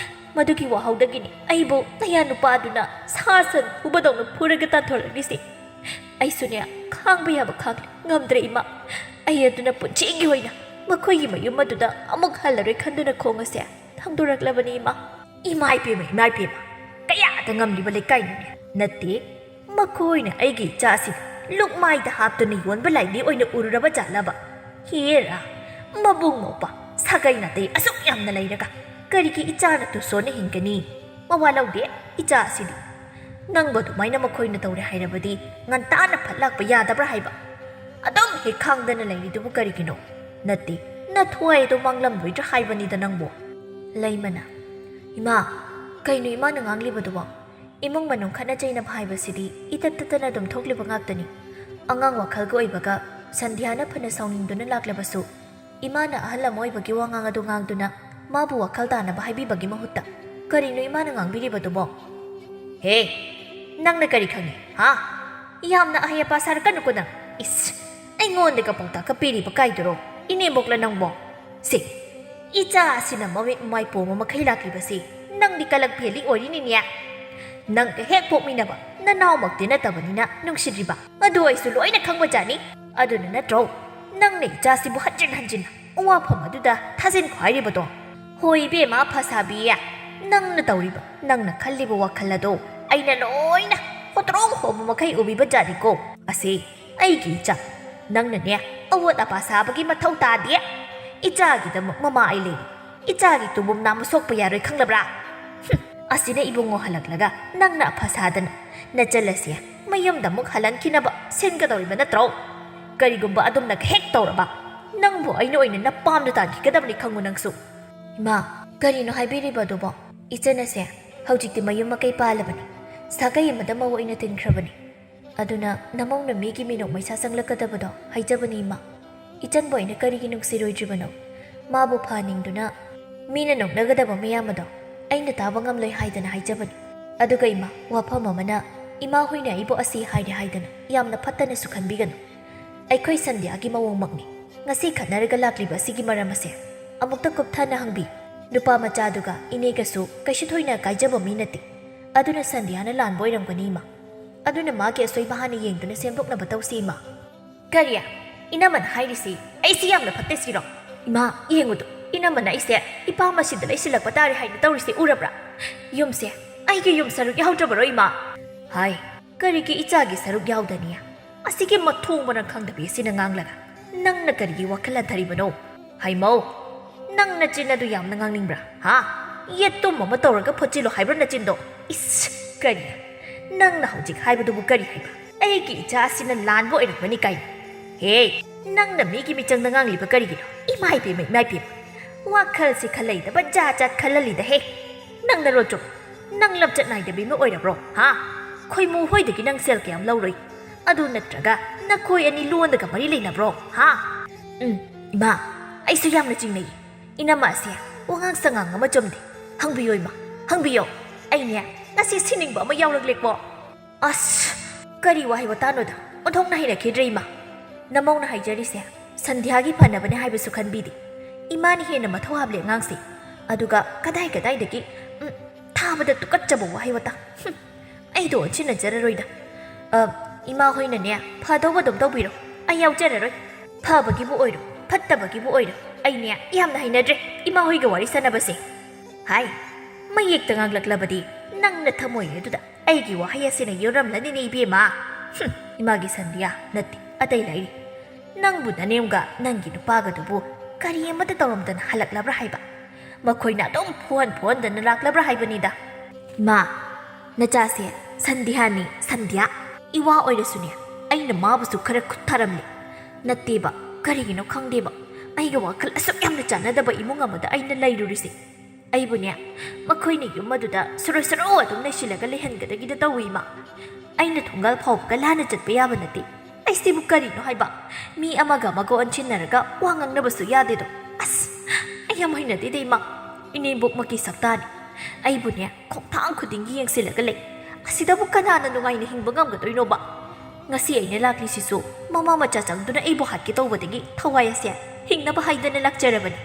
ꯃꯗꯨꯒꯤ ꯋꯥꯍꯧꯗꯒꯤꯅꯤ ꯑꯩꯕꯨ ꯅꯌꯥ ꯅꯨꯄꯥ ꯑꯗꯨꯅ ꯁꯥ ꯁꯟ ꯐꯨꯕꯗꯧꯅ ꯐꯨꯔꯒ ꯇꯥꯟꯊꯣꯔꯛꯂꯤꯁꯦ꯫ ꯑꯩꯁꯨꯅꯦ ꯈꯥꯡꯕ ꯌꯥꯕ ꯈꯥꯡꯂꯦ, ꯉꯝꯗ꯭ꯔꯦ ꯏꯃꯥ꯫ ꯑꯩ ꯑꯗꯨꯅ ꯄꯨꯟꯁꯤꯒꯤ ꯑꯣꯏꯅ ꯃꯈꯣꯏꯒꯤ ꯃꯌꯨꯝ ꯑꯗꯨꯗ ꯑꯃꯨꯛ ꯍꯜꯂꯔꯣꯏ ꯈꯟꯗꯨꯅ ꯈꯣꯡ ꯑꯁꯦ ꯊꯥꯡꯗꯣꯔꯛꯂꯕꯅꯤ ꯏꯃꯥ꯫ ꯏꯃꯥ ꯏꯄꯦꯝꯃ, ꯏꯃꯥ ꯏꯄꯦꯝꯃ, ꯀꯌꯥꯗ ꯉꯝꯂꯤꯕ ꯂꯩꯀꯥꯏꯅꯣꯅꯦ? ꯅꯠꯇꯦ, ꯃꯈꯣꯏꯅ ꯑꯩꯒꯤ ꯏꯆꯥꯁꯤꯕꯨ ꯂꯨꯛꯃꯥꯏꯗ ꯍꯥꯞꯇꯨꯅ ꯌꯣꯟꯕ ꯂꯥꯏꯃꯤ ꯑꯣꯏꯅ ꯎꯔꯨꯔꯕ ꯖꯥꯠꯂꯕ? ꯍꯦꯔꯥ, ꯃꯕꯨꯡ ꯃꯧꯄ꯭ꯋꯥ, ꯁꯥ ꯁꯥꯒꯩ ꯅꯥꯇꯩ ꯑꯁꯨꯛ ꯌꯥꯝꯅ ꯂꯩꯔꯒ ꯀꯔꯤꯒꯤ ꯏꯆꯥꯅ ꯇꯨꯁꯣꯟꯅ ꯍꯤꯡꯒꯅꯤ? ꯃꯋꯥ ꯂꯧꯗꯦ ꯏꯆꯥ ꯑꯁꯤꯗꯤ꯫ ꯅꯪꯕꯨ ꯑꯗꯨꯃꯥꯏꯅ ꯃꯈꯣꯏꯅ ꯇꯧꯔꯦ ꯍꯥꯏꯔꯕꯗꯤ ꯉꯟꯇꯥꯅ ꯐꯠ ꯂꯥꯛꯄ ꯌꯥꯗꯕ꯭ꯔꯥ ꯍꯥꯏꯕ? ꯑꯗꯨꯝ ꯍꯦꯛ ꯈꯥꯡꯗꯅ ꯂꯩꯔꯤꯗꯨꯕꯨ ꯀꯔꯤꯒꯤꯅꯣ? ꯅꯠꯇꯦ, ꯅꯊ꯭ꯋꯥꯏ ꯑꯗꯨ ꯃꯥꯡꯂꯝꯂꯣꯏꯗ꯭ꯔꯥ ꯍꯥꯏꯕꯅꯤꯗ ꯅꯪꯕꯨ꯫ ꯂꯩꯃꯅ, "ꯏꯃꯥ, ꯀꯩꯅꯣ ꯏꯃꯥꯅ ꯉꯥꯡꯂꯤꯕꯗꯨꯕꯣ? ꯏꯃꯨꯡ ꯃꯅꯨꯡ ꯈꯠꯅ ꯆꯩꯅꯕ ꯍꯥꯏꯕꯁꯤꯗꯤ ꯏꯇꯠ ꯇꯠꯇꯅ ꯑꯗꯨꯝ ꯊꯣꯛꯂꯤꯕ ꯉꯥꯛꯇꯅꯤ꯫ ꯑꯉꯥꯡ ꯋꯥꯈꯜꯒ ꯑꯣꯏꯕꯒ ꯁꯟꯙ꯭ꯌꯥꯅ ꯐꯅ ꯁꯥꯎꯅꯤꯡꯗꯨꯅ ꯂꯥꯛꯂꯕꯁꯨ, ꯏꯃꯥꯅ ꯑꯍꯜ ꯑꯃ ꯑꯣꯏꯕꯒꯤ ꯋꯥꯉꯥꯡ ꯑꯗꯨ ꯉꯥꯡꯗꯨꯅ ꯃꯥꯕꯨ ꯋꯥꯈꯜ ꯇꯥꯅꯕ ꯍꯥꯏꯕꯤꯕꯒꯤ ꯃꯍꯨꯠꯇ ꯀꯔꯤꯅꯣ ꯏꯃꯥꯅ ꯉꯥꯡꯕꯤꯔꯤꯕꯗꯨꯕꯣ?" "ꯍꯦ, ꯅꯪꯅ ꯀꯔꯤ ꯈꯪꯉꯤ, ꯍꯥ? ꯌꯥꯝꯅ ꯑꯍꯩ ꯑꯄꯥ ꯁꯥꯔꯛꯀꯅꯨꯀꯣ ꯅꯪ꯫ ꯏꯁ, ꯑꯩꯉꯣꯟꯗꯒ ꯄꯥꯎꯇꯥꯛꯀ ꯄꯤꯔꯤꯕ ꯀꯥꯏꯗꯨꯔꯣ? ꯏꯅꯦꯝꯕꯣꯛꯂ ꯅꯪꯕꯣ? ꯁꯦ, ꯏꯆꯥ ꯑꯁꯤꯅ ꯃꯃꯤꯠ ꯃꯃꯥꯏ ꯄꯣꯝꯕ ꯃꯈꯩ ꯂꯥꯛꯂꯤꯕꯁꯤ ꯅꯪꯗꯤ ꯀꯂꯛ ꯐꯦꯜꯂꯤ ꯑꯣꯏꯔꯤꯅꯤꯅꯦ꯫ ꯅꯪꯒ ꯍꯦꯛ ꯄꯣꯛꯃꯤꯟꯅꯕ ꯅꯅꯥꯎꯃꯛꯇꯤ ꯅꯠꯇꯕꯅꯤꯅ ꯅꯨꯡꯁꯤꯗ꯭ꯔꯤꯕ꯫ ꯑꯗꯨ ꯑꯩꯁꯨ ꯂꯣꯏꯅ ꯈꯪꯕꯖꯥꯠꯅꯤ꯫ ꯑꯗꯨꯅ ꯅꯠꯇ꯭ꯔꯣ ꯅꯪꯅ ꯏꯆꯥꯁꯤꯕꯨ ꯍꯟꯖꯤꯟ ꯍꯟꯖꯤꯟ ꯋꯥꯐꯝ ꯑꯗꯨꯗ ꯊꯥꯖꯤꯟꯈꯣ ꯍꯥꯏꯔꯤꯕꯗꯣ?" "ꯍꯣꯏ ꯏꯕꯦꯝꯃ ꯐꯁꯥꯕꯤ, ꯅꯪꯅ ꯇꯧꯔꯤꯕ, ꯅꯪꯅ ꯈꯜꯂꯤꯕ ꯋꯥꯈꯜ ꯑꯗꯣ ꯑꯩꯅ ꯂꯣꯏꯅ ꯍꯣꯇ꯭ꯔꯣꯡ ꯍꯣꯕ ꯃꯈꯩ ꯎꯕꯤꯕ ꯖꯥꯠꯅꯤꯀꯣ꯫ ꯑꯁꯤ ꯑꯩꯒꯤ ꯏꯆꯥ, ꯅꯪꯅꯅꯦ ꯑꯋꯣꯠ ꯑꯄꯥ ꯁꯥꯕꯒꯤ ꯃꯊꯧ ꯇꯥꯗꯦ꯫ ꯏꯆꯥꯒꯤꯗꯃꯛ ꯃꯃꯥ ꯑꯩ ꯂꯩꯔꯤ꯫ ꯏꯆꯥꯒꯤ ꯇꯨꯕꯨꯝ ꯅꯥꯝꯃ ꯁꯣꯛꯄ ꯌꯥꯔꯣꯏ ꯈꯪꯂꯕ꯭ꯔꯥ?" "ꯍꯨꯝ, ꯑꯁꯤꯅ ꯏꯕꯨꯡꯉꯣ ꯍꯜꯂꯛꯂꯒ ꯅꯪꯅ ꯑꯐ ꯁꯥꯗꯅ ꯅꯆꯜ ꯑꯁꯤ ꯃꯌꯨꯝꯗ ꯑꯃꯨꯛ ꯍꯜꯍꯟꯈꯤꯅꯕ ꯁꯤꯟꯒꯗꯧꯔꯤꯕ ꯅꯠꯇ꯭ꯔꯣ? ꯀꯔꯤꯒꯨꯝꯕ ꯑꯗꯨꯝꯅ ꯍꯦꯛ ꯇꯧꯔꯕ ꯅꯪꯕꯨ ꯑꯩꯅ ꯑꯣꯏꯅ ꯅꯄꯥꯝꯗ ꯇꯥꯟꯈꯤꯒꯗꯕꯅꯤ ꯈꯪꯉꯨ ꯅꯪꯁꯨ꯫" "ꯏꯃꯥ, ꯀꯔꯤꯅꯣ ꯍꯥꯏꯕꯤꯔꯤꯕ ꯑꯗꯨꯕꯣ? ꯏꯆꯟ ꯑꯁꯦ ꯍꯧꯖꯤꯛꯇꯤ ꯃꯌꯨꯝ ꯃꯀꯩ ꯄꯥꯜꯂꯕꯅꯤ꯫ ꯁꯥꯒꯩ ꯑꯃꯗ ꯃꯧ ꯑꯣꯏꯅ ꯇꯤꯟꯈ꯭ꯔꯕꯅꯤ꯫ ꯑꯗꯨꯅ ꯅꯃꯧꯅ ꯃꯤꯒꯤ ꯃꯤꯅꯣꯛ ꯃꯩꯁꯥ ꯆꯪꯂꯛꯀꯗꯕꯗꯣ ꯍꯥꯏꯖꯕꯅꯤ ꯏꯃꯥ꯫ ꯏꯆꯟꯕꯨ ꯑꯩꯅ ꯀꯔꯤꯒꯤ ꯅꯨꯡꯁꯤꯔꯣꯏꯗ꯭ꯔꯤꯕꯅꯣ? ꯃꯥꯕꯨ ꯐꯍꯟꯅꯤꯡꯗꯨꯅ ꯃꯤꯅ ꯅꯣꯛꯅꯒꯗꯕ ꯃꯌꯥꯝ ꯑꯗꯣ ꯑꯩꯅ ꯇꯥꯕ ꯉꯝꯂꯣꯏ ꯍꯥꯏꯗꯅ ꯍꯥꯏꯖꯕꯅꯤ꯫ ꯑꯗꯨꯒ ꯏꯃꯥ, ꯋꯥꯐꯝ ꯑꯃꯅ, ꯏꯃꯥ ꯍꯣꯏꯅ ꯑꯩꯕꯨ ꯑꯁꯤ ꯍꯥꯏꯔꯦ ꯍꯥꯏꯗꯅ ꯌꯥꯝꯅ ꯐꯠꯇꯅꯁꯨ ꯈꯟꯕꯤꯒꯅꯨ꯫ ꯑꯩꯈꯣꯏ ꯁꯟꯙ꯭ꯌꯥꯒꯤ ꯃꯑꯣꯡꯃꯛꯅꯤ ꯉꯁꯤ ꯈꯠꯅꯔꯒ ꯂꯥꯛꯂꯤꯕ ꯑꯁꯤꯒꯤ ꯃꯔꯝ ꯑꯁꯦ꯫ ꯑꯃꯨꯛꯇ ꯀꯨꯞꯊꯅ ꯍꯪꯕꯤꯌꯨ꯫ ꯅꯨꯄꯥ ꯃꯆꯥꯗꯨꯒ ꯏꯅꯦꯒꯁꯨ ꯀꯩꯁꯨ ꯊꯣꯏꯅ ꯀꯥꯏꯖꯕ ꯃꯤ ꯅꯠꯇꯦ꯫ ꯑꯗꯨꯅ ꯁꯟꯙ꯭ꯌꯥꯅ ꯂꯥꯟꯕ ꯑꯣꯏꯔꯝꯒꯅꯤ ꯏꯃꯥ꯫ ꯑꯗꯨꯅ ꯃꯥꯒꯤ ꯑꯁꯣꯏꯕ ꯍꯥꯟꯅ ꯌꯦꯡꯗꯨꯅ ꯁꯦꯝꯗꯣꯛꯅꯕ ꯇꯧꯁꯤ ꯏꯃꯥ꯫" "ꯀꯔꯤ? ꯏꯅꯝꯃꯅ ꯍꯥꯏꯔꯤꯁꯤ ꯑꯩꯁꯤ ꯌꯥꯝꯅ ꯐꯠꯇꯦ ꯁꯤꯔꯣ? ꯏꯃꯥ, ꯌꯦꯡꯉꯨꯗꯣ, ꯏꯅꯝꯃꯅ ꯑꯩꯁꯦ ꯏꯄꯥꯝ ꯑꯁꯤꯗ ꯂꯩꯁꯤꯜꯂꯛꯄ ꯇꯥꯔꯦ ꯍꯥꯏꯅ ꯇꯧꯔꯤꯁꯦ ꯎꯔꯕ꯭ꯔꯥ? ꯌꯨꯝꯁꯦ, ꯑꯩꯒꯤ ꯌꯨꯝ ꯁꯔꯨꯛ ꯌꯥꯎꯗ꯭ꯔꯕꯔꯣ ꯏꯃꯥ?" "ꯍꯥꯏ, ꯀꯔꯤꯒꯤ ꯏꯆꯥꯒꯤ ꯁꯔꯨꯛ ꯌꯥꯎꯗꯅꯤ? ꯑꯁꯤꯒꯤ ꯃꯊꯣꯡ ꯃꯔꯝ ꯈꯪꯗꯕꯤ ꯑꯁꯤꯅ ꯉꯥꯡꯂꯒ ꯅꯪꯅ ꯀꯔꯤꯒꯤ ꯋꯥꯈꯜ ꯍꯟꯊꯔꯤꯕꯅꯣ? ꯍꯩꯃꯧ, ꯅꯪ ꯅꯆꯤꯟ ꯑꯗꯨ ꯌꯥꯝꯅ ꯉꯥꯡꯅꯤꯡꯕ꯭ꯔꯥ? ꯍꯥ? ꯌꯦꯠꯇꯨꯝ ꯑꯃ ꯇꯧꯔꯒ ꯐꯣꯠꯆꯤꯜꯂꯣ ꯍꯥꯏꯕ꯭ꯔꯥ ꯅꯆꯤꯟꯗꯣ? ꯏꯁ, ꯀꯔꯤ? ꯅꯪꯅ ꯍꯧꯖꯤꯛ ꯍꯥꯏꯕꯗꯨꯕꯨ ꯀꯔꯤ ꯍꯥꯏꯕ? ꯑꯩꯒꯤ ꯏꯆꯥ ꯑꯁꯤꯅ ꯂꯥꯟꯕ ꯑꯣꯏꯔꯝꯒꯅꯤ ꯀꯥꯏꯅ? ꯍꯦ, ꯅꯪꯅ ꯃꯤꯒꯤ ꯃꯤꯆꯪꯗ ꯉꯥꯡꯂꯤꯕ ꯀꯔꯤꯒꯤꯅꯣ? ꯏꯃꯥ ꯏꯕꯦꯝꯃ, ꯏꯃꯥ ꯏꯕꯦꯝꯃ, ꯋꯥꯈꯜꯁꯤ ꯈꯜꯂꯩꯗꯕ ꯖꯥꯠ ꯖꯥꯠ ꯈꯜꯍꯜꯂꯤꯗ ꯍꯦ꯫ ꯅꯪ ꯅꯔꯣꯟ ꯆꯨꯞ꯫ ꯅꯪ ꯂꯝꯆꯠ ꯅꯥꯏꯗꯕꯤ ꯑꯃ ꯑꯣꯏꯔꯕ꯭ꯔꯣ? ꯍꯥ? ꯈꯣꯏꯃꯨ ꯍꯣꯏꯗꯒꯤ ꯅꯪ ꯁꯦꯜ ꯀꯌꯥꯝ ꯂꯧꯔꯨꯏ? ꯑꯗꯨ ꯅꯠꯇ꯭ꯔꯒ ꯅꯈꯣꯏ ꯑꯅꯤ ꯂꯣꯟꯗꯒ ꯃꯔꯤ ꯂꯩꯅꯕ꯭ꯔꯣ? ꯍꯥ? ꯎꯝ, ꯏꯃꯥ, ꯑꯩꯁꯨ ꯌꯥꯝꯅ ꯆꯤꯡꯅꯩ꯫ ꯏꯅꯝꯃ ꯑꯁꯦ ꯋꯥꯉꯥꯡ ꯁꯉꯥꯡ ꯑꯃ ꯆꯨꯝꯗꯦ꯫ ꯍꯪꯕꯤꯌꯣ ꯏꯃꯥ, ꯍꯪꯕꯤꯌꯣ꯫ ꯑꯩꯅꯦ ꯉꯁꯤ ꯁꯤꯅꯤꯡꯕ ꯑꯃ ꯌꯥꯎꯔꯛꯂꯦꯀꯣ꯫ ꯑꯁ, ꯀꯔꯤ ꯋꯥꯍꯩ ꯋꯥꯇꯥꯅꯣꯗ? ꯑꯣꯟꯊꯣꯛꯅ ꯍꯩꯅꯈꯤꯗ꯭ꯔꯦ ꯏꯃꯥ꯫ ꯅꯃꯧꯅ ꯍꯥꯏꯖꯔꯤꯁꯦ ꯁꯟꯙ꯭ꯌꯥꯒꯤ ꯐꯅꯕꯅꯦ ꯍꯥꯏꯕꯁꯨ ꯈꯟꯕꯤꯗꯦ꯫ ꯏꯃꯥꯅ ꯍꯦꯟꯅ ꯃꯊꯧ ꯍꯥꯞꯂꯦ ꯑꯉꯥꯡꯁꯦ꯫ ꯑꯗꯨꯒ ꯀꯗꯥꯏ ꯀꯗꯥꯏꯗꯒꯤ, ꯎꯝ, ꯊꯥꯕꯗ ꯇꯨꯀꯠꯆꯕ ꯋꯥꯍꯩ ꯋꯥꯇꯥ꯫ ꯍꯨꯝ, ꯑꯩꯗꯣ ꯑꯣꯟꯁꯤꯟꯅꯖꯔꯔꯣꯏꯗ꯫ ꯑ, ꯏꯃꯥ ꯍꯣꯏꯅꯅꯦ ꯐꯗꯧꯕ ꯑꯗꯨꯝ ꯇꯧꯕꯤꯔꯣ꯫ ꯑꯩ ꯌꯥꯎꯖꯔꯔꯣꯏ꯫ ꯐꯕꯒꯤꯕꯨ ꯑꯣꯏꯔꯣ, ꯐꯠꯇꯕꯒꯤꯕꯨ ꯑꯣꯏꯔꯣ, ꯑꯩꯅꯦ ꯌꯥꯝꯅ ꯍꯩꯅꯗ꯭ꯔꯦ ꯏꯃꯥ ꯍꯣꯏꯒ ꯋꯥꯔꯤ ꯁꯥꯟꯅꯕꯁꯦ꯫ ꯍꯥꯏ, ꯃꯌꯦꯛꯇ ꯉꯥꯡꯂꯛꯂꯕꯗꯤ ꯅꯪꯅ ꯊꯃꯣꯏ ꯑꯗꯨꯗ ꯑꯩꯒꯤ ꯋꯥꯍꯩ ꯑꯁꯤꯅ ꯌꯧꯔꯝꯂꯅꯤꯅꯦ ꯏꯕꯦꯝꯃ꯫ ꯍꯨꯝ, ꯏꯃꯥꯒꯤ ꯁꯟꯙ꯭ꯌꯥ ꯅꯠꯇꯦ, ꯑꯇꯩ ꯂꯩꯔꯤ꯫ ꯅꯪꯕꯨ ꯅꯅꯦꯝꯒ ꯅꯪꯒꯤ ꯅꯨꯄꯥꯒꯗꯨꯕꯨ ꯀꯔꯤ ꯑꯃꯠꯇ ꯇꯧꯔꯝꯗꯅ ꯍꯜꯂꯛꯂꯕ꯭ꯔꯥ ꯍꯥꯏꯕ? ꯃꯈꯣꯏꯅ ꯑꯗꯨꯝ ꯐꯨꯍꯟ ꯐꯨꯍꯟꯗꯅ ꯂꯥꯛꯂꯕ꯭ꯔꯥ ꯍꯥꯏꯕꯅꯤꯗ꯫ ꯏꯃꯥ, ꯅꯆꯥꯁꯦ ꯁꯟꯙ꯭ꯌꯥꯅꯤ, ꯁꯟꯙ꯭ꯌꯥ꯫ ꯏꯋꯥ ꯑꯣꯏꯔꯁꯨꯅꯦ, ꯑꯩꯅ ꯃꯥꯕꯨꯁꯨ ꯈꯔ ꯈꯨꯠ ꯊꯥꯔꯝꯂꯦ꯫ ꯅꯠꯇꯦꯕ, ꯀꯔꯤꯒꯤꯅꯣ ꯈꯪꯗꯦꯕ, ꯑꯩꯒ ꯋꯥꯈꯜ ꯑꯁꯨꯛ ꯌꯥꯝꯅ ꯆꯥꯟꯅꯗꯕ ꯏꯃꯨꯡ ꯑꯃꯗ ꯑꯩꯅ ꯂꯩꯔꯨꯔꯤꯁꯦ꯫ ꯑꯩꯕꯨꯅꯦ, ꯃꯈꯣꯏꯅ ꯌꯨꯝ ꯑꯗꯨꯗ ꯁꯨꯔꯨ ꯁꯨꯔꯨ ꯑꯗꯨꯝ ꯂꯩꯁꯤꯜꯂꯒ ꯂꯩꯍꯟꯒꯗꯒꯤꯗ ꯇꯧꯏ, ꯏꯃꯥ꯫ ꯑꯩꯅ ꯊꯣꯡꯒꯥꯜ ꯐꯥꯎꯕꯒ ꯂꯥꯟꯅ ꯆꯠꯄ ꯌꯥꯕ ꯅꯠꯇꯦ꯫ ꯑꯩꯁꯤꯕꯨ ꯀꯔꯤꯅꯣ ꯍꯥꯏꯕ? ꯃꯤ ꯑꯃꯒ ꯑꯃꯒ ꯑꯣꯟꯁꯤꯟꯅꯔꯒ ꯋꯥ ꯉꯥꯡꯅꯕꯁꯨ ꯌꯥꯗꯦꯗꯣ꯫ ꯑꯁ, ꯑꯩ ꯌꯥꯝ ꯍꯩꯅꯗꯦꯗ, ꯏꯃꯥ꯫ ꯏꯅꯦꯝꯕꯣꯛꯃꯛꯀꯤ ꯁꯛꯇꯥꯅꯤ꯫ ꯑꯩꯕꯨꯅꯦ, ꯈꯣꯡꯊꯥꯡ ꯈꯨꯗꯤꯡꯒꯤ ꯌꯦꯡꯁꯤꯜꯂꯒ ꯂꯩ꯫ ꯑꯁꯤꯗꯕꯨ ꯀꯅꯥꯅ ꯅꯨꯡꯉꯥꯏꯅ ꯍꯤꯡꯕ ꯉꯝꯒꯗꯣꯏꯅꯣꯕ? ꯉꯁꯤ ꯑꯩꯅ ꯂꯥꯛꯂꯤꯁꯤꯁꯨ ꯃꯃꯥ ꯃꯆꯥ ꯆꯪꯗꯨꯅ ꯑꯩꯕꯨ ꯍꯥꯠꯀꯦ ꯇꯧꯕꯗꯒꯤ ꯊꯋꯥꯏ ꯑꯁꯦ ꯍꯤꯡꯅꯕ ꯍꯥꯏꯗꯅ ꯂꯥꯛꯆꯔꯕꯅꯤ꯫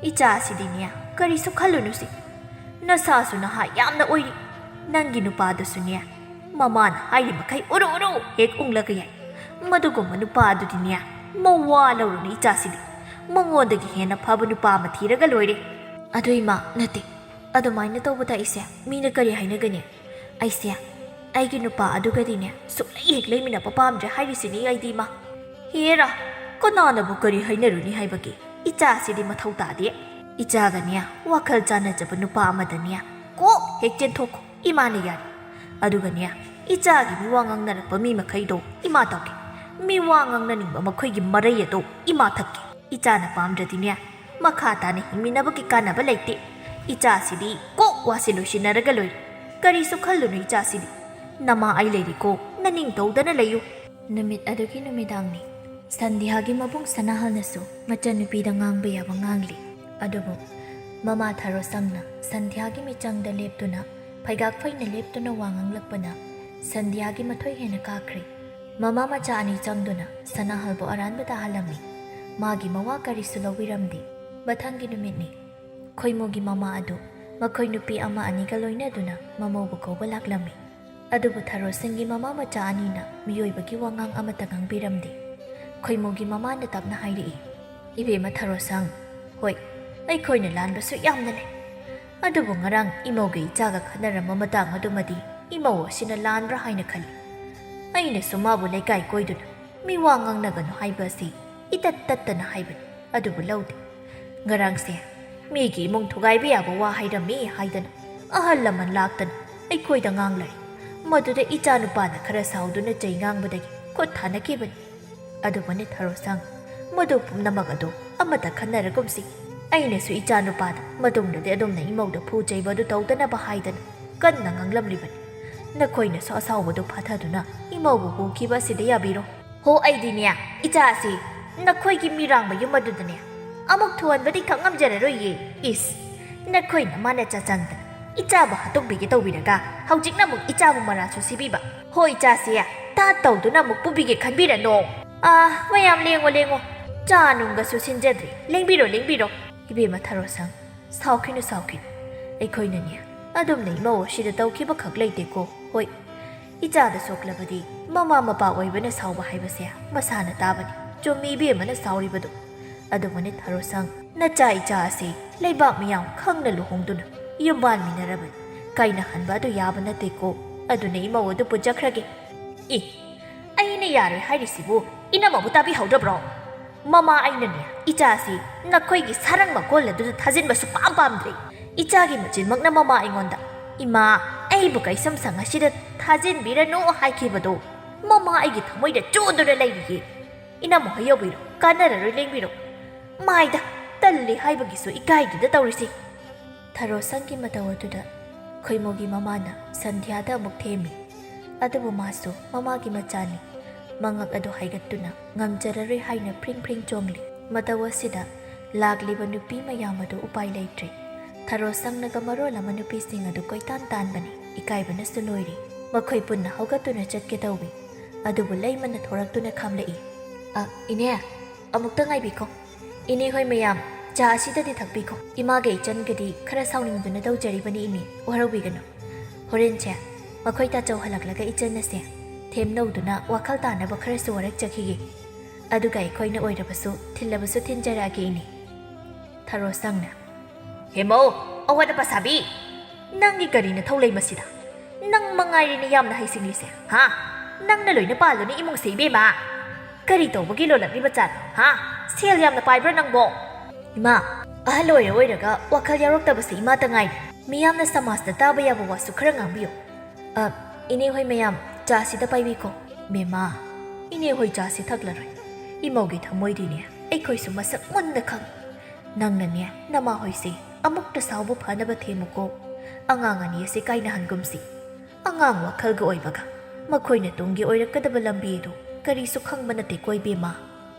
ꯏꯆꯥ ꯑꯁꯤꯗꯤꯅꯦ, ꯀꯔꯤꯁꯨ ꯈꯜꯂꯨꯅꯨꯁꯦ꯫ ꯅꯁꯥꯁꯨ ꯅꯍꯥ ꯌꯥꯝꯅ ꯑꯣꯏꯔꯤ꯫ ꯅꯪꯒꯤ ꯅꯨꯄꯥꯗꯨꯁꯨꯅꯦ, ꯃꯃꯥꯅ ꯍꯥꯏꯔꯤ ꯃꯈꯩ ꯎꯔꯨ ꯎꯔꯨ ꯍꯦꯛ ꯎꯪꯂꯒ ꯌꯥꯏ꯫ ꯃꯗꯨꯒꯨꯝꯕ ꯅꯨꯄꯥ ꯑꯗꯨꯗꯤꯅꯦ, ꯃꯋꯥ ꯂꯧꯔꯨꯅꯨ ꯏꯆꯥꯁꯤꯗꯤ꯫ ꯃꯉꯣꯟꯗꯒꯤ ꯍꯦꯟꯅ ꯐꯕ ꯅꯨꯄꯥ ꯑꯃ ꯊꯤꯔꯒ ꯂꯣꯏꯔꯦ꯫ ꯑꯗꯨ ꯏꯃꯥ, ꯅꯠꯇꯦ꯫ ꯑꯗꯨꯃꯥꯏꯅ ꯇꯧꯕꯗ ꯑꯩꯁꯦ ꯃꯤꯅ ꯀꯔꯤ ꯍꯥꯏꯅꯒꯅꯤ? ꯑꯩꯁꯦ ꯑꯩꯒꯤ ꯅꯨꯄꯥ ꯑꯗꯨꯒꯗꯤꯅꯦ ꯁꯨꯛꯂꯩ ꯍꯦꯛ ꯂꯩꯃꯤꯟꯅꯕ ꯄꯥꯝꯗ꯭ꯔꯦ ꯍꯥꯏꯔꯤꯁꯤꯅꯤ ꯑꯩꯗꯤ, ꯏꯃꯥ꯫ ꯍꯦꯔꯥ, ꯀꯅꯥꯅꯕꯨ ꯀꯔꯤ ꯍꯥꯏꯅꯔꯨꯅꯤ ꯍꯥꯏꯕꯒꯦ? ꯏꯆꯥꯁꯤꯗꯤ ꯃꯊꯧ ꯇꯥꯗꯦ꯫ ꯏꯆꯥꯒꯅꯦ, ꯋꯥꯈꯜ ꯆꯥꯟꯅꯖꯕ ꯅꯨꯄꯥ ꯑꯃꯗꯅꯦ ꯀꯣꯛ ꯍꯦꯛ ꯆꯦꯟꯊꯣꯛꯈꯣ, ꯏꯃꯥꯅ ꯌꯥꯔꯤ꯫ ꯑꯗꯨꯒꯅꯦ, ꯏꯆꯥꯒꯤ ꯃꯤꯋꯥ ꯉꯥꯡꯅꯔꯛꯄ ꯃꯤ ꯃꯈꯩꯗꯣ ꯏꯃꯥ ꯇꯧꯒꯦ꯫ ꯃꯤꯋꯥ ꯉꯥꯡꯅꯅꯤꯡꯕ ꯃꯈꯣꯏꯒꯤ ꯃꯔꯩ ꯑꯗꯣ ꯏꯃꯥ ꯊꯛꯀꯦ꯫ ꯏꯆꯥꯅ ꯄꯥꯝꯗ꯭ꯔꯗꯤꯅꯦ, ꯃꯈꯥ ꯇꯥꯅ ꯍꯤꯡꯃꯤꯟꯅꯕꯒꯤ ꯀꯥꯟꯅꯕ ꯂꯩꯇꯦ꯫ ꯏꯆꯥꯁꯤꯗꯤ ꯀꯣꯛ ꯋꯥꯁꯦ ꯂꯣꯏꯁꯤꯟꯅꯔꯒ ꯂꯣꯏꯔꯦ꯫ ꯀꯔꯤꯁꯨ ꯈꯜꯂꯨꯅꯨ ꯏꯆꯥꯁꯤꯗꯤ꯫ ꯅꯃꯥ ꯑꯩ ꯂꯩꯔꯤꯀꯣ, ꯅꯅꯤꯡ ꯇꯧꯗꯅ ꯂꯩꯌꯨ꯫ ꯅꯨꯃꯤꯠ ꯑꯗꯨꯒꯤ ꯅꯨꯃꯤꯗꯥꯡꯅꯤ꯫ ꯁꯟꯙ꯭ꯌꯥꯒꯤ ꯃꯕꯨꯡ ꯁꯅꯥꯍꯜꯅꯁꯨ ꯃꯆꯟꯅꯨꯄꯤꯗ ꯉꯥꯡꯕ ꯌꯥꯕ ꯉꯥꯡꯂꯤ꯫ ꯑꯗꯨꯕꯨ ꯃꯃꯥ ꯊꯔꯣꯁꯪꯅ ꯁꯟꯙ꯭ꯌꯥꯒꯤ ꯃꯤꯆꯪꯗ ꯂꯦꯞꯇꯨꯅ, ꯐꯩꯒꯥꯛ ꯐꯩꯅ ꯂꯦꯞꯇꯨꯅ ꯋꯥ ꯉꯥꯡꯂꯛꯄꯅ ꯁꯟꯙ꯭ꯌꯥꯒꯤ ꯃꯊꯣꯏ ꯍꯦꯟꯅ ꯀꯥꯈ꯭ꯔꯦ꯫ ꯃꯃꯥ ꯃꯆꯥ ꯑꯅꯤ ꯆꯪꯗꯨꯅ ꯁꯅꯥꯍꯜꯕꯨ ꯑꯔꯥꯟꯕ ꯇꯥꯍꯜꯂꯝꯃꯤ꯫ ꯃꯥꯒꯤ ꯃꯋꯥ ꯀꯔꯤꯁꯨ ꯂꯧꯕꯤꯔꯝꯗꯦ꯫ ꯃꯊꯪꯒꯤ ꯅꯨꯃꯤꯠꯅꯤ꯫ ꯈꯣꯏꯃꯨꯒꯤ ꯃꯃꯥ ꯑꯗꯨ ꯃꯈꯣꯏ ꯅꯨꯄꯤ ꯑꯃ ꯑꯅꯤꯒ ꯂꯣꯏꯅꯗꯨꯅ ꯃꯃꯧꯕꯨ ꯀꯧꯕ ꯂꯥꯛꯂꯝꯃꯤ꯫ ꯑꯗꯨꯕꯨ ꯊꯔꯣꯁꯪꯒꯤ ꯃꯃꯥ ꯃꯆꯥ ꯑꯅꯤꯅ ꯃꯤꯑꯣꯏꯕꯒꯤ ꯋꯥꯉꯥꯡ ꯑꯃꯠꯇ ꯉꯥꯡꯕꯤꯔꯝꯗꯦ꯫ ꯈꯣꯏꯃꯨꯒꯤ ꯃꯃꯥꯅ ꯇꯞꯅ ꯍꯥꯏꯔꯛꯏ, "ꯏꯕꯦꯝꯃ ꯊꯔꯣꯁꯪ, ꯍꯣꯏ, ꯑꯩꯈꯣꯏꯅ ꯂꯥꯟꯕꯁꯨ ꯌꯥꯝꯅ ꯂꯩ꯫ ꯑꯗꯨꯕꯨ ꯉꯔꯥꯡ ꯏꯃꯧꯒ ꯏꯆꯥꯒ ꯈꯠꯅꯔꯝꯕ ꯃꯇꯥꯡ ꯑꯗꯨꯃꯗꯤ ꯏꯃꯧ ꯑꯁꯤꯅ ꯂꯥꯟꯕ꯭ꯔꯥ ꯍꯥꯏꯅ ꯈꯜꯂꯤ꯫ ꯑꯩꯅꯁꯨ ꯃꯥꯕꯨ ꯂꯩꯀꯥꯏ ꯀꯣꯏꯗꯨꯅ ꯃꯤꯋꯥ ꯉꯥꯡꯅꯒꯅꯨ ꯍꯥꯏꯕ ꯑꯁꯤ ꯏꯇꯠ ꯇꯠꯇꯅ ꯍꯥꯏꯕꯅꯤ, ꯑꯗꯨꯕꯨ ꯂꯧꯗꯦ꯫ ꯉꯔꯥꯡꯁꯦ ꯃꯤꯒꯤ ꯏꯃꯨꯡ ꯊꯨꯒꯥꯏꯕ ꯌꯥꯕ ꯋꯥ ꯍꯥꯏꯔꯝꯃꯤ ꯍꯥꯏꯗꯅ ꯑꯍꯜ ꯂꯃꯟ ꯂꯥꯛꯇꯅ ꯑꯩꯈꯣꯏꯗ ꯉꯥꯡꯂꯔꯤ꯫ ꯃꯗꯨꯗ ꯏꯆꯥꯅꯨꯄꯥꯅ ꯈꯔ ꯁꯥꯎꯗꯨꯅ ꯆꯩ ꯉꯥꯡꯕꯗꯒꯤ ꯈꯨꯠ ꯊꯥꯅꯈꯤꯕꯅꯤ꯫ ꯑꯗꯨꯕꯨꯅꯦ ꯊꯔꯣꯁꯪ, ꯃꯗꯨ ꯄꯨꯝꯅꯃꯛ ꯑꯗꯨ ꯑꯃꯠꯇ ꯈꯟꯅꯔꯒꯨꯝꯁꯤ꯫ ꯑꯩꯅꯁꯨ ꯏꯆꯥꯅꯨꯄꯥꯗ ꯃꯇꯨꯡꯗꯗꯤ ꯑꯗꯨꯝꯅ ꯏꯃꯧꯗ ꯐꯨ ꯆꯩꯕ ꯑꯗꯨ ꯇꯧꯗꯅꯕ ꯍꯥꯏꯗꯅ ꯀꯟꯅ ꯉꯥꯡꯂꯝꯂꯤꯕꯅꯤ꯫ ꯅꯈꯣꯏꯅꯁꯨ ꯑꯁꯥꯎꯕꯗꯨ ꯐꯥꯊꯗꯨꯅ ꯏꯃꯧꯕꯨ ꯄꯨꯈꯤꯕ ꯑꯁꯤꯗ ꯌꯥꯕꯤꯔꯣ꯫" "ꯍꯣ, ꯑꯩꯗꯤꯅꯦ, ꯏꯆꯥ ꯑꯁꯤ ꯅꯈꯣꯏꯒꯤ ꯃꯤꯔꯥꯡꯕ ꯌꯨꯝ ꯑꯗꯨꯗꯅꯦ ꯑꯃꯨꯛ ꯊꯨꯍꯟꯕꯗꯤ ꯈꯪ ꯉꯝꯖꯔꯔꯣꯏꯌꯦ꯫ ꯏꯁ, ꯅꯈꯣꯏꯅ ꯃꯥꯅ ꯆꯥꯆꯪꯗꯅ ꯏꯆꯥꯕꯨ ꯍꯥꯠꯇꯣꯛꯄꯤꯒꯦ ꯇꯧꯕꯤꯔꯒ ꯍꯧꯖꯤꯛꯅ ꯑꯃꯨꯛ ꯏꯆꯥꯕꯨ ꯃꯔꯥꯁꯨ ꯁꯤꯕꯤꯕ꯫ ꯍꯣ, ꯏꯆꯥꯁꯦ ꯇꯥꯠ ꯇꯧꯗꯨꯅ ꯑꯃꯨꯛ ꯄꯨꯕꯤꯒꯦ ꯈꯟꯕꯤꯔꯅꯣ꯫ ꯑꯥ, ꯃꯌꯥꯝ ꯂꯦꯡꯉꯣ, ꯂꯦꯡꯉꯣ꯫ ꯆꯥ ꯅꯨꯡꯒꯁꯨ ꯁꯤꯟꯖꯗ꯭ꯔꯤ꯫ ꯂꯦꯡꯕꯤꯔꯣ, ꯂꯦꯡꯕꯤꯔꯣ꯫" "ꯏꯕꯦꯝꯃ ꯊꯔꯣꯁꯪ, ꯁꯥꯎꯈꯤꯅꯨ, ꯁꯥꯎꯈꯤꯅꯨ꯫ ꯑꯩꯈꯣꯏꯅꯅꯦ ꯑꯗꯨꯝꯅ ꯏꯃꯧ ꯑꯁꯤꯗ ꯇꯧꯈꯤꯕ ꯈꯛ ꯂꯩꯇꯦꯀꯣ꯫ ꯍꯣꯏ, ꯏꯆꯥꯗ ꯁꯣꯛꯂꯕꯗꯤ ꯃꯃꯥ ꯃꯄꯥ ꯑꯣꯏꯕꯅ ꯁꯥꯎꯕ ꯍꯥꯏꯕꯁꯦ ꯃꯁꯥꯅ ꯇꯥꯕꯅꯤ꯫ ꯆꯨꯝꯃꯤ ꯏꯕꯦꯝꯃꯅ ꯁꯥꯎꯔꯤꯕꯗꯨ꯫ ꯑꯗꯨꯕꯨꯅꯦ ꯊꯔꯣꯁꯪ, ꯅꯆꯥ ꯏꯆꯥ ꯑꯁꯤ ꯂꯩꯕꯥꯛ ꯃꯤꯌꯥꯝ ꯈꯪꯅ ꯂꯨꯍꯣꯡꯗꯨꯅ ꯌꯨꯝꯕꯥꯟꯃꯤꯟꯅꯔꯕꯅꯤ꯫ ꯀꯥꯏꯅꯍꯟꯕ ꯑꯗꯨ ꯌꯥꯕ ꯅꯠꯇꯦꯀꯣ꯫ ꯑꯗꯨꯅ ꯏꯃꯧ ꯑꯗꯨ ꯄꯨꯖꯈ꯭ꯔꯒꯦ꯫" "ꯏ, ꯑꯩꯅ ꯌꯥꯔꯣꯏ ꯍꯥꯏꯔꯤꯁꯤꯕꯨ ꯏꯅꯝꯃꯕꯨ ꯇꯥꯕꯤꯍꯧꯗꯕ꯭ꯔꯣ?" ꯃꯃꯥ ꯑꯩꯅꯅꯦ ꯏꯆꯥꯁꯤ ꯅꯈꯣꯏꯒꯤ ꯁꯥꯔꯪ ꯃꯀꯣꯜ ꯑꯗꯨꯗ ꯊꯥꯖꯤꯟꯕ ꯁꯨꯄꯥꯝ ꯄꯥꯝꯗ꯭ꯔꯦ꯫ ꯏꯆꯥꯒꯤ ꯃꯆꯤꯟꯃꯛꯅ ꯃꯃꯥ ꯑꯩꯉꯣꯟꯗ, "ꯏꯃꯥ, ꯑꯩꯕꯨ ꯀꯩꯁꯝꯁꯪ ꯑꯁꯤꯗ ꯊꯥꯖꯤꯟꯕꯤꯔꯅꯨ" ꯍꯥꯏꯈꯤꯕꯗꯣ ꯃꯃꯥ ꯑꯩꯒꯤ ꯊꯃꯣꯏꯗ ꯆꯨꯗꯨꯅ ꯂꯩꯔꯤꯌꯦ꯫ ꯏꯅꯝꯃ ꯍꯣꯏ ꯌꯧꯕꯤꯔꯣ, ꯀꯥꯟꯅꯔꯔꯣꯏ, ꯂꯦꯡꯕꯤꯔꯣ꯫ ꯃꯥꯏꯗ, ꯇꯜꯂꯤ ꯍꯥꯏꯕꯒꯤꯁꯨ ꯏꯀꯥꯏꯗꯨꯗ ꯇꯧꯔꯤꯁꯤ꯫ ꯊꯔꯣꯁꯪꯒꯤ ꯃꯇꯧ ꯑꯗꯨꯗ ꯈꯣꯏꯃꯨꯒꯤ ꯃꯃꯥꯅ ꯁꯟꯙ꯭ꯌꯥꯗ ꯑꯃꯨꯛ ꯊꯦꯝꯃꯤ꯫ ꯑꯗꯨꯕꯨ ꯃꯥꯁꯨ ꯃꯃꯥꯒꯤ ꯃꯆꯥꯅꯤ꯫ ꯃꯉꯛ ꯑꯗꯨ ꯍꯥꯏꯒꯠꯇꯨꯅ ꯉꯝꯖꯔꯔꯣꯏ ꯍꯥꯏꯅ ꯐ꯭ꯔꯤꯡ ꯐ꯭ꯔꯤꯡ ꯆꯣꯡꯂꯤ꯫ ꯃꯇꯧ ꯑꯁꯤꯗ ꯂꯥꯛꯂꯤꯕ ꯅꯨꯄꯤ ꯃꯌꯥꯝ ꯑꯗꯨ ꯎꯄꯥꯏ ꯂꯩꯇ꯭ꯔꯦ꯫ ꯊꯔꯣꯁꯪꯅꯒ ꯃꯔꯣꯜ ꯑꯃ ꯅꯨꯄꯤꯁꯤꯡ ꯑꯗꯨ ꯀꯣꯏꯇꯥꯟ ꯇꯥꯟꯕꯅꯤ꯫ ꯏꯀꯥꯏꯕꯅꯁꯨ ꯂꯣꯏꯔꯤ꯫ ꯃꯈꯣꯏ ꯄꯨꯟꯅ ꯍꯧꯒꯠꯇꯨꯅ ꯆꯠꯀꯦ ꯇꯧꯏ꯫ ꯑꯗꯨꯕꯨ ꯂꯩꯃꯅ ꯊꯣꯔꯛꯇꯨꯅ ꯈꯥꯝꯂꯛꯏ꯫ "ꯑ, ꯏꯅꯦ, ꯑꯃꯨꯛꯇ ꯉꯥꯏꯕꯤꯈꯣ꯫ ꯏꯅꯦ ꯍꯣꯏ ꯃꯌꯥꯝ, ꯆꯥ ꯑꯁꯤꯗꯗꯤ ꯊꯛꯄꯤꯈꯣ꯫ ꯏꯃꯥꯒ ꯏꯆꯟꯒꯗꯤ ꯈꯔ ꯁꯥꯎꯅꯤꯡꯗꯨꯅ ꯇꯧꯖꯔꯤꯕꯅꯤ ꯏꯅꯦ, ꯋꯥꯔꯧꯕꯤꯒꯅꯨ꯫ ꯍꯣꯔꯦꯟꯁꯦ ꯃꯈꯣꯏ ꯇꯥꯆꯧ ꯍꯜꯂꯛꯂꯒ ꯏꯆꯟ ꯑꯁꯦ ꯊꯦꯝꯅꯧꯗꯨꯅ ꯋꯥꯈꯜ ꯇꯥꯅꯕ ꯈꯔꯁꯨ ꯋꯥꯔꯛꯆꯈꯤꯒꯦ꯫ ꯑꯗꯨꯒ ꯑꯩꯈꯣꯏꯅ ꯑꯣꯏꯔꯕꯁꯨ ꯊꯤꯜꯂꯕꯁꯨ ꯊꯤꯟꯖꯔꯛꯑꯒꯦ ꯏꯅꯦ꯫" ꯊꯔꯣꯁꯪꯅ, "ꯍꯦꯃꯧ, ꯑꯋꯥꯠ ꯑꯄꯥ ꯁꯥꯕꯤ! ꯅꯪꯒꯤ ꯀꯔꯤ ꯅꯊꯧ ꯂꯩ ꯃꯁꯤꯗ? ꯅꯪ ꯃꯉꯥꯏꯔꯦꯅꯦ ꯌꯥꯝꯅ ꯍꯩꯁꯤꯡꯂꯤꯁꯦ, ꯍꯥ? ꯅꯪꯅ ꯂꯣꯏꯅ ꯄꯥꯜꯂꯨꯅꯦ ꯏꯃꯨꯡꯁꯦ, ꯏꯕꯦꯝꯃ꯫ ꯀꯔꯤ ꯇꯧꯕꯒꯤ ꯂꯣꯜꯂꯛꯂꯤꯕ ꯖꯥꯠꯅꯣ, ꯍꯥ? ꯁꯦꯜ ꯌꯥꯝꯅ ꯄꯥꯏꯕ꯭ꯔꯥ ꯅꯪꯕꯣ?" "ꯏꯃꯥ, ꯑꯍꯜ ꯑꯣꯏꯔ ꯑꯣꯏꯔꯒ ꯋꯥꯈꯜ ꯌꯥꯎꯔꯛꯇꯕꯁꯦ ꯏꯃꯥꯇ ꯉꯥꯏꯔꯦ꯫ ꯃꯤꯌꯥꯝꯅ ꯁꯃꯥꯖꯇ ꯇꯥꯕ ꯌꯥꯕ ꯋꯥꯁꯨ ꯈꯔ ꯉꯥꯡꯕꯤꯌꯨ꯫ ꯑ, ꯏꯅꯦ ꯍꯣꯏ ꯃꯌꯥꯝ, ꯆꯥꯁꯤꯗ ꯄꯥꯏꯕꯤꯈꯣ꯫" "ꯃꯦꯃꯥ, ꯏꯅꯦ ꯍꯣꯏ ꯆꯥꯁꯤ ꯊꯛꯂꯔꯣꯏ꯫ ꯏꯃꯧꯒꯤ ꯊꯃꯣꯏꯗꯤꯅꯦ ꯑꯩꯈꯣꯏꯁꯨ ꯃꯁꯛ ꯃꯨꯟꯅ ꯈꯪ꯫ ꯅꯪꯅꯅꯦ ꯅꯃꯥ ꯍꯣꯏꯁꯦ ꯑꯃꯨꯛꯇ ꯁꯥꯎꯕ ꯐꯅꯕ ꯊꯦꯝꯃꯨꯀꯣ꯫ ꯑꯉꯥꯡ ꯑꯅꯤ ꯑꯁꯤ ꯀꯥꯏꯅꯍꯟꯒꯨꯝꯁꯤ꯫ ꯑꯉꯥꯡ ꯋꯥꯈꯜꯒ ꯑꯣꯏꯕꯒ ꯃꯈꯣꯏꯅ ꯇꯨꯡꯒꯤ ꯑꯣꯏꯔꯛꯀꯗꯕ ꯂꯝꯕꯤ ꯑꯗꯨ ꯀꯔꯤꯁꯨ ꯈꯪꯕ ꯅꯠꯇꯦꯀꯣ ꯏꯕꯦꯝꯃ꯫"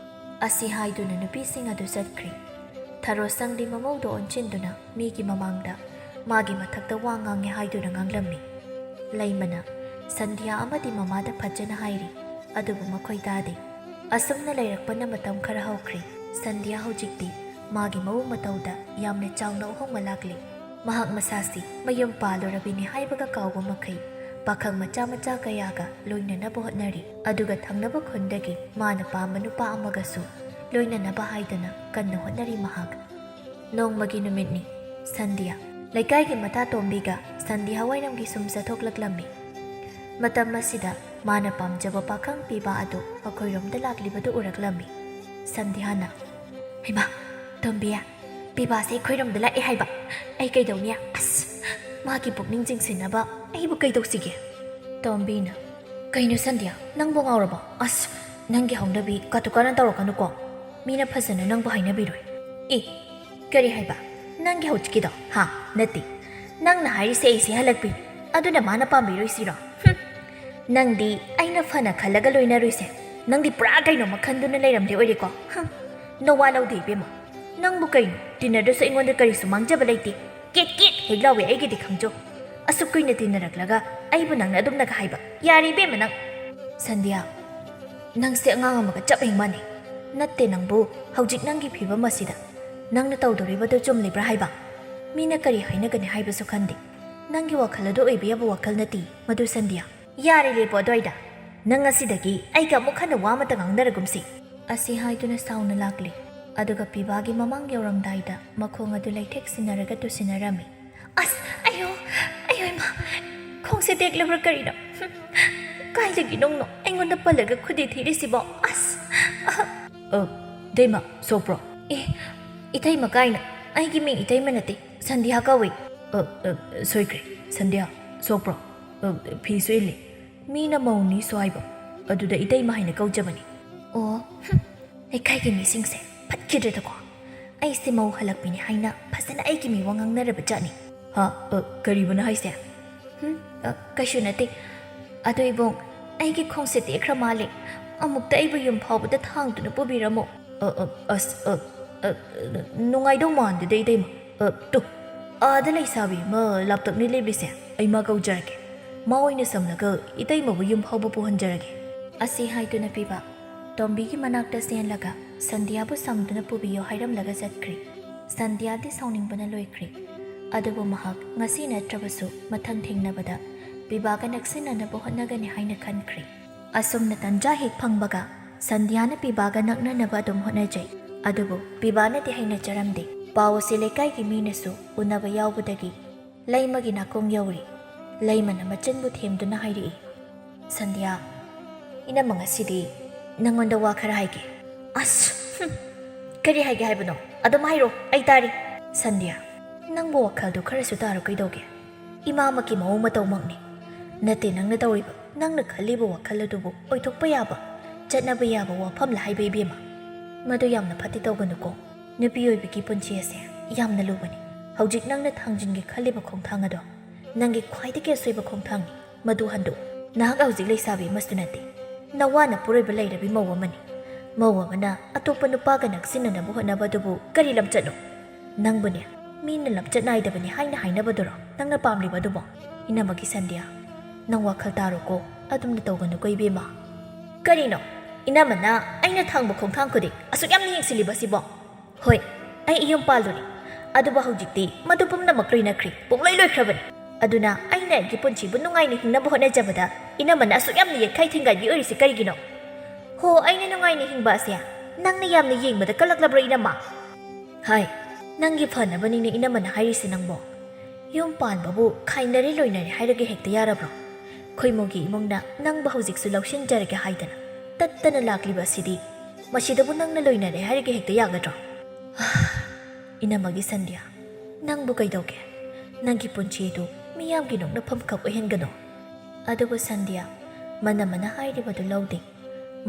ꯑꯁꯤ ꯍꯥꯏꯗꯨꯅ ꯅꯨꯄꯤꯁꯤꯡ ꯑꯗꯨ ꯆꯠꯈ꯭ꯔꯦ꯫ ꯊꯔꯣꯁꯪꯗꯤ ꯃꯃꯧꯗꯣ ꯑꯣꯟꯁꯤꯟꯗꯨꯅ ꯃꯤꯒꯤ ꯃꯃꯥꯡꯗ ꯃꯥꯒꯤ ꯃꯊꯛꯇ ꯋꯥ ꯉꯥꯡꯉꯦ ꯍꯥꯏꯗꯨꯅ ꯉꯥꯡꯂꯝꯃꯤ꯫ ꯂꯩꯃꯅ ꯁꯟꯙ꯭ꯌꯥ ꯑꯃꯗꯤ ꯃꯃꯥꯗ ꯐꯖꯅ ꯍꯥꯏꯔꯤ, ꯑꯗꯨꯕꯨ ꯃꯈꯣꯏ ꯇꯥꯗꯦ꯫ ꯑꯁꯨꯝꯅ ꯂꯩꯔꯛꯄꯅ ꯃꯇꯝ ꯈꯔ ꯍꯧꯈ꯭ꯔꯦ꯫ ꯁꯟꯙ꯭ꯌꯥ ꯍꯧꯖꯤꯛꯇꯤ ꯃꯥꯒꯤ ꯃꯑꯣꯡ ꯃꯇꯧꯗ ꯌꯥꯝꯅ ꯆꯥꯎꯅ ꯑꯍꯣꯡꯕ ꯂꯥꯛꯂꯦ꯫ ꯃꯍꯥꯛ ꯃꯁꯥꯁꯤ ꯃꯌꯨꯝ ꯄꯥꯜꯂꯨꯔꯕꯤꯅꯤ ꯍꯥꯏꯕꯒ ꯀꯥꯎꯕ ꯃꯈꯩ ꯄꯥꯈꯪ ꯃꯆꯥ ꯃꯆꯥ ꯀꯌꯥꯒ ꯂꯣꯏꯅꯅꯕ ꯍꯣꯠꯅꯔꯤ꯫ ꯑꯗꯨꯒ ꯊꯪꯅꯕ ꯈꯨꯟꯗꯒꯤ ꯃꯥꯅ ꯄꯥꯝꯕ ꯅꯨꯄꯥ ꯑꯃꯒꯁꯨ ꯂꯣꯏꯅꯅꯕ ꯍꯥꯏꯗꯅ ꯀꯟꯅ ꯍꯣꯠꯅꯔꯤ ꯃꯍꯥꯛ꯫ ꯅꯣꯡꯃꯒꯤ ꯅꯨꯃꯤꯠꯅꯤ꯫ ꯁꯟꯙ꯭ꯌꯥ ꯂꯩꯀꯥꯏꯒꯤ ꯃꯇꯥ ꯇꯣꯝꯕꯤꯒ ꯁꯟꯙ꯭ꯌꯥ ꯋꯥꯏꯔꯝꯒꯤ ꯁꯨꯝ ꯆꯠꯊꯣꯛꯂꯛꯂꯝꯃꯤ꯫ ꯃꯇꯝ ꯑꯁꯤꯗ ꯃꯥꯅ ꯄꯥꯝꯖꯕ ꯄꯥꯈꯪ ꯄꯤꯕ ꯑꯗꯨ ꯃꯈꯣꯏꯔꯣꯝꯗ ꯂꯥꯛꯂꯤꯕꯗꯨ ꯎꯔꯛꯂꯝꯃꯤ꯫ ꯁꯟꯙ꯭ꯌꯥꯅ, "ꯍꯩꯃꯥ, ꯇꯣꯝꯕꯤ, ꯄꯤꯕꯥꯁꯦ ꯑꯩꯈꯣꯏꯔꯣꯝꯗ ꯂꯥꯛꯑꯦ ꯍꯥꯏꯕ꯫ ꯑꯩ ꯀꯩꯗꯧꯅꯤ? ꯑꯁ, ꯃꯥꯒꯤ ꯄꯨꯛꯅꯤꯡ ꯆꯤꯡꯁꯤꯟꯅꯕ ꯑꯩꯕꯨ ꯀꯩꯗꯧꯁꯤꯒꯦ?" ꯇꯣꯝꯕꯤꯅ, "ꯀꯩꯅꯣ ꯁꯟꯙ꯭ꯌꯥ, ꯅꯪꯕꯨ ꯉꯥꯎꯔꯕꯣ? ꯑꯁ, ꯅꯪꯒꯤ ꯍꯧꯅꯕꯤ ꯀꯥꯇꯨ ꯀꯥꯔꯟ ꯇꯧꯔꯛꯀꯅꯨꯀꯣ꯫ ꯃꯤꯅ ꯐꯖꯅ ꯅꯪꯕꯨ ꯍꯥꯏꯅꯕꯤꯔꯣꯏ꯫ ꯑꯦ, ꯀꯔꯤ ꯍꯥꯏꯕ? ꯅꯪꯒꯤ ꯍꯧꯖꯤꯛꯀꯤꯗꯣ? ꯍꯥ? ꯅꯠꯇꯦ꯫ ꯅꯪꯅ ꯍꯥꯏꯔꯤꯁꯦ ꯑꯩꯁꯦ ꯍꯜꯂꯛꯄꯤ꯫ ꯑꯗꯨꯅ ꯃꯥꯅ ꯄꯥꯝꯕꯤꯔꯣꯏꯁꯤꯔꯣ? ꯍꯨꯝ꯫ ꯅꯪꯗꯤ ꯑꯩꯅ ꯐꯅ ꯈꯜꯂꯒ ꯂꯣꯏꯅꯔꯣꯏꯁꯦ꯫ ꯅꯪꯗꯤ ꯄꯨꯔꯥ ꯀꯩꯅꯣꯝꯃ ꯈꯟꯗꯨꯅ ꯂꯩꯔꯝꯂꯦ ꯑꯣꯏꯔꯦꯀꯣ? ꯍꯨꯝ꯫ ꯅꯋꯥ ꯂꯧꯗꯦ ꯏꯕꯦꯝꯃ꯫ ꯅꯪꯕꯨ ꯀꯩꯅꯣ? ꯇꯤꯟꯅꯗ꯭ꯔꯁꯨ ꯑꯩꯉꯣꯟꯗ ꯀꯔꯤꯁꯨ ꯃꯥꯡꯖꯕ ꯂꯩꯇꯦ꯫ ꯀꯦꯠ ꯀꯦꯠ ꯍꯦꯛ ꯂꯥꯎꯋꯦ ꯑꯩꯒꯤꯗꯤ ꯈꯪꯖꯧ꯫ ꯑꯁꯨꯛ ꯀꯨꯏꯅ ꯇꯤꯟꯅꯔꯛꯂꯒ ꯑꯩꯕꯨ ꯅꯪꯅ ꯑꯗꯨꯝꯅꯒ ꯍꯥꯏꯕ? ꯌꯥꯔꯦ ꯏꯕꯦꯝꯃ ꯅꯪ꯫ ꯁꯟꯙ꯭ꯌꯥ, ꯅꯪꯁꯦ ꯑꯉꯥꯡ ꯑꯃꯒ ꯆꯞ ꯍꯦꯛ ꯃꯥꯟꯅꯩ꯫ ꯅꯠꯇꯦ ꯅꯪꯕꯨ, ꯍꯧꯖꯤꯛ ꯅꯪꯒꯤ ꯐꯤꯕꯝ ꯑꯁꯤꯗ ꯅꯪꯅ ꯇꯧꯗꯣꯔꯤꯕꯗꯨ ꯆꯨꯝꯂꯤꯕ꯭ꯔꯥ ꯍꯥꯏꯕ? ꯃꯤꯅ ꯀꯔꯤ ꯍꯥꯏꯅꯒꯅꯤ ꯍꯥꯏꯕꯁꯨ ꯈꯟꯗꯦ꯫ ꯅꯪꯒꯤ ꯋꯥꯈꯜ ꯑꯗꯨ ꯑꯣꯏꯕ ꯌꯥꯕ ꯋꯥꯈꯜ ꯅꯠꯇꯦ ꯃꯗꯨ ꯁꯟꯙ꯭ꯌꯥ꯫ ꯌꯥꯔꯦ, ꯂꯦꯞꯄꯣ ꯑꯗꯨꯋꯥꯏꯗ꯫ ꯅꯪ ꯉꯁꯤꯗꯒꯤ ꯑꯩꯒ ꯑꯃꯨꯛ ꯍꯟꯅ ꯋꯥ ꯑꯃꯇ ꯉꯥꯡꯅꯔꯒꯨꯝꯁꯤ꯫ ꯑꯁꯤ ꯍꯥꯏꯗꯨꯅ ꯁꯥꯎꯅ ꯂꯥꯛꯂꯤ꯫ ꯑꯗꯨꯒ ꯄꯤꯕꯥꯒꯤ ꯃꯃꯥꯡ ꯌꯧꯔꯝꯗꯥꯏꯗ ꯃꯈꯣꯡ ꯑꯗꯨ ꯂꯩꯊꯦꯛ ꯁꯤꯟꯅꯔꯒ ꯇꯨꯁꯤꯟꯅꯔꯝꯃꯤ꯫ ꯑꯁ! ꯑꯌꯣ! ꯑꯌꯣ ꯏꯃꯥ! ꯈꯣꯡꯁꯦ ꯇꯦꯛꯂꯕ꯭ꯔꯥ ꯀꯔꯤꯅꯣ? ꯍꯨꯝ! ꯀꯥꯏꯗꯒꯤ ꯅꯨꯡꯅꯣ ꯑꯩꯉꯣꯟꯗ ꯄꯜꯂꯒ ꯈꯨꯗꯤ ꯊꯤꯔꯤꯁꯤꯕꯣ? ꯑꯁ! ꯑꯍ! ꯑ, ꯏꯇꯩꯃ, ꯁꯣꯛꯄ꯭ꯔꯣ? ꯑꯦ, ꯏꯇꯩꯃ ꯀꯥꯏꯅ? ꯑꯩꯒꯤ ꯃꯤꯡ ꯏꯇꯩꯃ ꯅꯠꯇꯦ, ꯁꯟꯙ꯭ꯌꯥ ꯀꯧꯏ꯫ ꯑ, ꯑ, ꯁꯣꯏꯈ꯭ꯔꯦ꯫ ꯁꯟꯙ꯭ꯌꯥ, ꯁꯣꯛꯄ꯭ꯔꯣ? ꯑ, ꯐꯤꯁꯨ ꯏꯜꯂꯤ꯫ ꯃꯤꯅ ꯃꯧꯅꯤꯁꯨ ꯍꯥꯏꯕ, ꯑꯗꯨꯗ ꯏꯇꯩꯃ ꯍꯥꯏꯅ ꯀꯧꯖꯕꯅꯤ꯫ ꯑꯣ, ꯍꯨꯝ, ꯂꯩꯀꯥꯏꯒꯤ ꯃꯤꯁꯤꯡꯁꯦ ꯐꯠꯈꯤꯗ꯭ꯔꯦꯗꯀꯣ꯫ ꯑꯩꯁꯦ ꯃꯧ ꯍꯜꯂꯛꯄꯤꯅꯤ ꯍꯥꯏꯅ ꯐꯖꯅ ꯑꯩꯒꯤ ꯃꯤꯋꯥ ꯉꯥꯡꯅꯔꯕ ꯖꯥꯠꯅꯤ꯫ ꯍꯥ? ꯑ, ꯀꯔꯤꯕꯅꯣ ꯍꯥꯏꯁꯦ? ꯍꯨꯝ? ꯑ, ꯀꯩꯁꯨ ꯅꯠꯇꯦ꯫ ꯑꯗꯣ ꯏꯕꯨꯡ, ꯑꯩꯒꯤ ꯈꯣꯡꯁꯦ ꯇꯦꯛꯈ꯭ꯔ ꯃꯥꯜꯂꯦ꯫ ꯑꯃꯨꯛꯇ ꯑꯩꯕꯨ ꯌꯨꯝ ꯐꯥꯎꯕꯗ ꯊꯥꯡꯗꯨꯅ ꯄꯨꯕꯤꯔꯝꯃꯣ꯫ ꯑ, ꯑ, ꯑꯁ, ꯑ, ꯑ, ꯅꯨꯡꯉꯥꯏꯗꯧ ꯃꯥꯟꯗꯦꯗ, ꯏꯇꯩꯃ꯫ ꯑ, ꯇꯨ, ꯑꯥꯗ ꯂꯩꯁꯥꯕꯤ ꯑꯃ ꯂꯥꯞꯇꯛꯅ ꯂꯦꯞꯂꯤꯁꯦ, ꯑꯩ ꯃꯥ ꯀꯧꯖꯔꯒꯦ꯫ ꯃꯥ ꯑꯣꯏꯅ ꯁꯝꯂꯒ ꯏꯇꯩꯃꯕꯨ ꯌꯨꯝ ꯐꯥꯎꯕ ꯄꯨꯍꯟꯖꯔꯒꯦ꯫ ꯑꯁꯤ ꯍꯥꯏꯗꯨꯅ ꯄꯤꯕ ꯇꯣꯝꯕꯤꯒꯤ ꯃꯅꯥꯛꯇ ꯆꯦꯜꯂꯒ ꯁꯟꯙ꯭ꯌꯥꯕꯨ ꯁꯝꯗꯨꯅ ꯄꯨꯕꯤꯌꯨ ꯍꯥꯏꯔꯝꯂꯒ ꯆꯠꯈ꯭ꯔꯤ꯫ ꯁꯟꯙ꯭ꯌꯥꯗꯤ ꯁꯥꯎꯅꯤꯡꯕꯅ ꯂꯣꯏꯈ꯭ꯔꯤ꯫ ꯑꯗꯨꯕꯨ ꯃꯍꯥꯛ ꯉꯁꯤ ꯅꯠꯇ꯭ꯔꯕꯁꯨ ꯃꯊꯪ ꯊꯦꯡꯅꯕꯗ ꯄꯤꯕꯥꯒ ꯅꯛꯁꯤꯟꯅꯅꯕ ꯍꯣꯠꯅꯒꯅꯤ ꯍꯥꯏꯅ ꯈꯟꯈ꯭ꯔꯤ꯫ ꯑꯁꯨꯝꯅ ꯇꯟꯖꯥ ꯍꯦꯛ ꯐꯪꯕꯒ ꯁꯟꯙ꯭ꯌꯥꯅ ꯄꯤꯕꯥꯒ ꯅꯛꯅꯅꯕ ꯑꯗꯨꯝ ꯍꯣꯠꯅꯖꯩ꯫ ꯑꯗꯨꯕꯨ ꯄꯤꯕꯥꯅꯗꯤ ꯍꯩꯅꯖꯔꯝꯗꯦ꯫ ꯄꯥꯎ ꯑꯁꯤ ꯂꯩꯀꯥꯏꯒꯤ ꯃꯤꯅꯁꯨ ꯎꯅꯕ ꯌꯥꯎꯕꯗꯒꯤ ꯂꯩꯃꯒꯤ ꯅꯥꯀꯣꯡ ꯌꯧꯔꯤ꯫ ꯂꯩꯃꯅ ꯃꯆꯤꯟꯕꯨ ꯊꯦꯝꯗꯨꯅ ꯍꯥꯏꯔꯛꯏ, "ꯁꯟꯙ꯭ꯌꯥ, ꯏꯅꯝꯃ, ꯉꯁꯤꯗꯤ ꯅꯪꯉꯣꯟꯗ ꯋꯥ ꯈꯔ ꯍꯥꯏꯒꯦ꯫ ꯑꯁ, ꯍꯨꯝ, ꯀꯔꯤ ꯍꯥꯏꯒꯦ ꯍꯥꯏꯕꯅꯣ? ꯑꯗꯨꯝ ꯍꯥꯏꯔꯣ, ꯑꯩ ꯇꯥꯔꯤ꯫ ꯁꯟꯙ꯭ꯌꯥ, ꯅꯪꯕꯨ ꯋꯥꯈꯜꯗꯨ ꯈꯔꯁꯨ ꯇꯥꯔꯣ, ꯀꯩꯗꯧꯒꯦ? ꯏꯃꯥꯃꯛꯀꯤ ꯃꯑꯣꯡ ꯃꯇꯧꯃꯛꯅꯤ꯫ ꯅꯠꯇꯦ, ꯅꯪꯅ ꯇꯧꯔꯤꯕ, ꯅꯪꯅ ꯈꯜꯂꯤꯕ ꯋꯥꯈꯜ ꯑꯗꯨꯕꯨ ꯑꯣꯏꯊꯣꯛꯄ ꯌꯥꯕ, ꯆꯠꯅꯕ ꯌꯥꯕ ꯋꯥꯐꯝꯂ ꯍꯥꯏꯕ, ꯏꯕꯦꯝꯃ? ꯃꯗꯨ ꯌꯥꯝꯅ ꯐꯠꯇꯤ ꯇꯧꯒꯅꯨꯀꯣ꯫ ꯅꯨꯄꯤ ꯑꯣꯏꯕꯒꯤ ꯄꯨꯟꯁꯤ ꯑꯁꯦ ꯌꯥꯝꯅ ꯂꯨꯕꯅꯤ꯫ ꯍꯧꯖꯤꯛ ꯅꯪꯅ ꯊꯥꯡꯖꯤꯟꯒꯦ ꯈꯜꯂꯤꯕ ꯈꯣꯡꯊꯥꯡ ꯑꯗꯣ ꯅꯪꯒꯤ ꯈ꯭ꯋꯥꯏꯗꯒꯤ ꯑꯁꯣꯏꯕ ꯈꯣꯡꯊꯥꯡꯅꯤ꯫ ꯃꯗꯨ ꯍꯟꯗꯣꯛꯎ꯫ ꯅꯍꯥꯛ ꯍꯧꯖꯤꯛ ꯂꯩꯁꯥꯕꯤ ꯑꯃꯁꯨ ꯅꯠꯇꯦ꯫ ꯅꯋꯥꯅ ꯄꯨꯔꯣꯏꯕ ꯂꯩꯔꯕꯤ ꯃꯧ ꯑꯃꯅꯤ꯫ ꯃꯧ ꯑꯃꯅ ꯑꯇꯣꯞꯄ ꯅꯨꯄꯥꯒ ꯅꯛꯁꯤꯟꯅꯅꯕ ꯍꯣꯠꯅꯕꯗꯨꯕꯨ ꯀꯔꯤ ꯂꯝꯆꯠꯅꯣ? ꯅꯪꯕꯨꯅꯦ, ꯃꯤꯅ ꯂꯝꯆꯠ ꯅꯥꯏꯗꯕꯅꯤ ꯍꯥꯏꯅ ꯍꯥꯏꯅꯕꯗꯨꯔꯣ ꯅꯪꯅ ꯄꯥꯝꯂꯤꯕ ꯑꯗꯨꯕꯣ? ꯏꯅꯝꯃꯒꯤ ꯁꯟꯙ꯭ꯌꯥ, ꯅꯪ ꯋꯥꯈꯜ ꯇꯥꯔꯣꯀꯣ, ꯑꯗꯨꯝꯅ ꯇꯧꯒꯅꯨꯀꯣ, ꯏꯕꯦꯝꯃ꯫ ꯀꯔꯤꯅꯣ? ꯏꯅꯝꯃꯅ ꯑꯩꯅ ꯊꯥꯡꯕ ꯈꯣꯡꯊꯥꯡ ꯈꯨꯗꯤꯡ ꯑꯁꯨꯛ ꯌꯥꯝꯅ ꯌꯦꯡꯁꯤꯜꯂꯤꯕꯁꯤꯕꯣ? ꯍꯣꯏ, ꯑꯩ ꯏꯌꯨꯝ ꯄꯥꯜꯂꯨꯔꯦ꯫ ꯑꯗꯨꯕꯨ ꯍꯧꯖꯤꯛꯇꯤ ꯃꯗꯨ ꯄꯨꯝꯅꯃꯛ ꯂꯣꯏꯅꯈ꯭ꯔꯦ, ꯄꯨꯡꯂꯣꯏ ꯂꯣꯏꯈ꯭ꯔꯕꯅꯤ꯫ ꯑꯗꯨꯅ ꯑꯩꯅ ꯑꯩꯒꯤ ꯄꯨꯟꯁꯤꯕꯨ ꯅꯨꯡꯉꯥꯏꯅ ꯍꯤꯡꯅꯕ ꯍꯣꯠꯅꯖꯕꯗ ꯏꯅꯝꯃꯅ ꯑꯁꯨꯛ ꯌꯥꯝꯅ ꯌꯦꯠꯈꯥꯏ ꯊꯤꯡꯒꯥꯏꯕꯤ ꯑꯣꯏꯔꯤꯁꯤ ꯀꯔꯤꯒꯤꯅꯣ? ꯍꯣ, ꯑꯩꯅ ꯅꯨꯡꯉꯥꯏꯅ ꯍꯤꯡꯕ ꯑꯁꯦ ꯅꯪꯅ ꯌꯥꯝꯅ ꯌꯦꯡꯕꯗ ꯀꯜꯂꯛꯂꯕ꯭ꯔꯣ, ꯏꯅꯝꯃ? ꯍꯥꯏ, ꯅꯪꯒꯤ ꯐꯅꯕꯅꯤꯅꯦ ꯏꯅꯝꯃꯅ ꯍꯥꯏꯔꯤꯁꯦ ꯅꯪꯕꯣ꯫ ꯌꯨꯝ ꯄꯥꯟꯕꯕꯨ ꯈꯥꯏꯅꯔꯦ ꯂꯣꯏꯅꯔꯦ ꯍꯥꯏꯔꯒ ꯍꯦꯛꯇ ꯌꯥꯔꯕ꯭ꯔꯣ? ꯈꯣꯏꯃꯨꯒꯤ ꯏꯃꯨꯡꯅ ꯅꯪꯕꯨ ꯍꯧꯖꯤꯛꯁꯨ ꯂꯧꯁꯤꯟꯖꯔꯒꯦ ꯍꯥꯏꯗꯅ ꯇꯠꯇꯅ ꯂꯥꯛꯂꯤꯕ ꯑꯁꯤꯗꯤ, ꯃꯁꯤꯗꯕꯨ ꯅꯪꯅ ꯂꯣꯏꯅꯔꯦ ꯍꯥꯏꯔꯒ ꯍꯦꯛꯇ ꯌꯥꯒꯗ꯭ꯔꯣ? ꯏꯅꯝꯃꯒꯤ ꯁꯟꯙ꯭ꯌꯥ, ꯅꯪꯕꯨ ꯀꯩꯗꯧꯒꯦ? ꯅꯪꯒꯤ ꯄꯨꯟꯁꯤꯗꯨ ꯃꯤꯌꯥꯝꯒꯤ ꯅꯣꯛꯅꯐꯝ ꯈꯛ ꯑꯣꯏꯍꯟꯒꯅꯨ꯫ ꯑꯗꯨꯕꯨ ꯁꯟꯙ꯭ꯌꯥ ꯃꯅꯝꯃꯅ ꯍꯥꯏꯔꯤꯕꯗꯨ ꯂꯧꯗꯦ꯫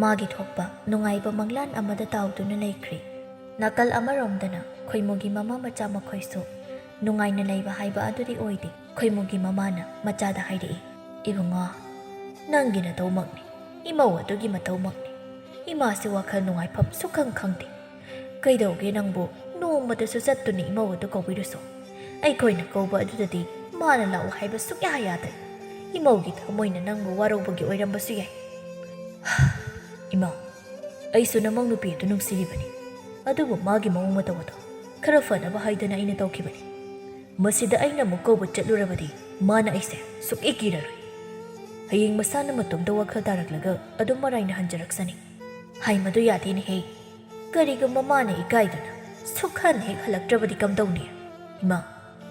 ꯃꯥꯒꯤ ꯊꯣꯛꯄ ꯅꯨꯡꯉꯥꯏꯕ ꯃꯪꯂꯥꯟ ꯑꯃꯗ ꯇꯥꯎꯗꯨꯅ ꯂꯩꯈ꯭ꯔꯦ꯫ ꯅꯥꯀꯜ ꯑꯃꯔꯣꯝꯗꯅ ꯈꯣꯏꯃꯨꯒꯤ ꯃꯃꯥ ꯃꯆꯥ ꯃꯈꯣꯏꯁꯨ ꯅꯨꯡꯉꯥꯏꯅ ꯂꯩꯕ ꯍꯥꯏꯕ ꯑꯗꯨꯗꯤ ꯑꯣꯏꯗꯦ꯫ ꯈꯣꯏꯃꯨꯒꯤ ꯃꯃꯥꯅ ꯃꯆꯥꯗ ꯍꯥꯏꯔꯛꯏ, "ꯏꯕꯨꯡꯉꯣ, ꯅꯪꯒꯤ ꯅꯇꯧꯃꯛꯅꯤ, ꯏꯃꯧ ꯑꯗꯨꯒꯤ ꯃꯇꯧꯃꯛꯅꯤ꯫ ꯏꯃꯥꯁꯤ ꯋꯥꯈꯜ ꯅꯨꯡꯉꯥꯏꯐꯝ ꯁꯨꯈꯪ ꯈꯪꯗꯦ꯫ ꯀꯩꯗꯧꯒꯦ ꯅꯪꯕꯨ ꯅꯣꯡꯃꯇꯁꯨ ꯆꯠꯇꯨꯅ ꯏꯃꯧ ꯑꯗꯨ ꯀꯧꯕꯤꯔꯨꯁꯣ? ꯑꯩꯈꯣꯏꯅ ꯀꯧꯕ ꯑꯗꯨꯗꯗꯤ ꯃꯥꯅ ꯂꯥꯛꯎ ꯍꯥꯏꯕ ꯁꯨꯛꯌꯥ ꯌꯥꯗ꯭ꯔꯦ꯫ ꯏꯃꯧꯒꯤ ꯊꯃꯣꯏꯅ ꯅꯪꯕꯨ ꯋꯥꯔꯧꯕꯒꯤ ꯑꯣꯏꯔꯝꯕꯁꯨ ꯌꯥꯏ꯫" "ꯏꯃꯥ, ꯑꯩꯁꯨ ꯅꯃꯧ ꯅꯨꯄꯤ ꯑꯗꯨ ꯅꯨꯡꯁꯤꯔꯤꯕꯅꯤ, ꯑꯗꯨꯕꯨ ꯃꯥꯒꯤ ꯃꯑꯣꯡ ꯃꯇꯧ ꯑꯗꯣ ꯈꯔ ꯐꯅꯕ ꯍꯥꯏꯗꯨꯅ ꯑꯩꯅ ꯇꯧꯈꯤꯕꯅꯤ꯫ ꯃꯁꯤꯗ ꯑꯩꯅ ꯑꯃꯨꯛ ꯀꯧꯕ ꯆꯠꯂꯨꯔꯕꯗꯤ ꯃꯥꯅ ꯑꯩꯁꯦ ꯁꯨꯛꯀꯤ ꯀꯤꯔꯔꯣꯏ꯫ ꯍꯌꯦꯡ ꯃꯁꯥꯅ ꯃꯇꯣꯝꯇ ꯋꯥꯈꯜ ꯇꯥꯔꯛꯂꯒ ꯑꯗꯨꯝ ꯃꯔꯥꯏꯅ ꯍꯟꯖꯔꯛꯁꯅꯤ꯫" "ꯍꯥꯏ, ꯃꯗꯨ ꯌꯥꯗꯦꯅꯦꯍꯦ꯫ ꯀꯔꯤꯒꯨꯝꯕ ꯃꯥꯅ ꯏꯀꯥꯏꯗꯨꯅ ꯁꯨꯛꯍꯟ ꯍꯦꯛ ꯍꯜꯂꯛꯇ꯭ꯔꯕꯗꯤ ꯀꯝꯗꯧꯅꯤ? ꯏꯃꯥ,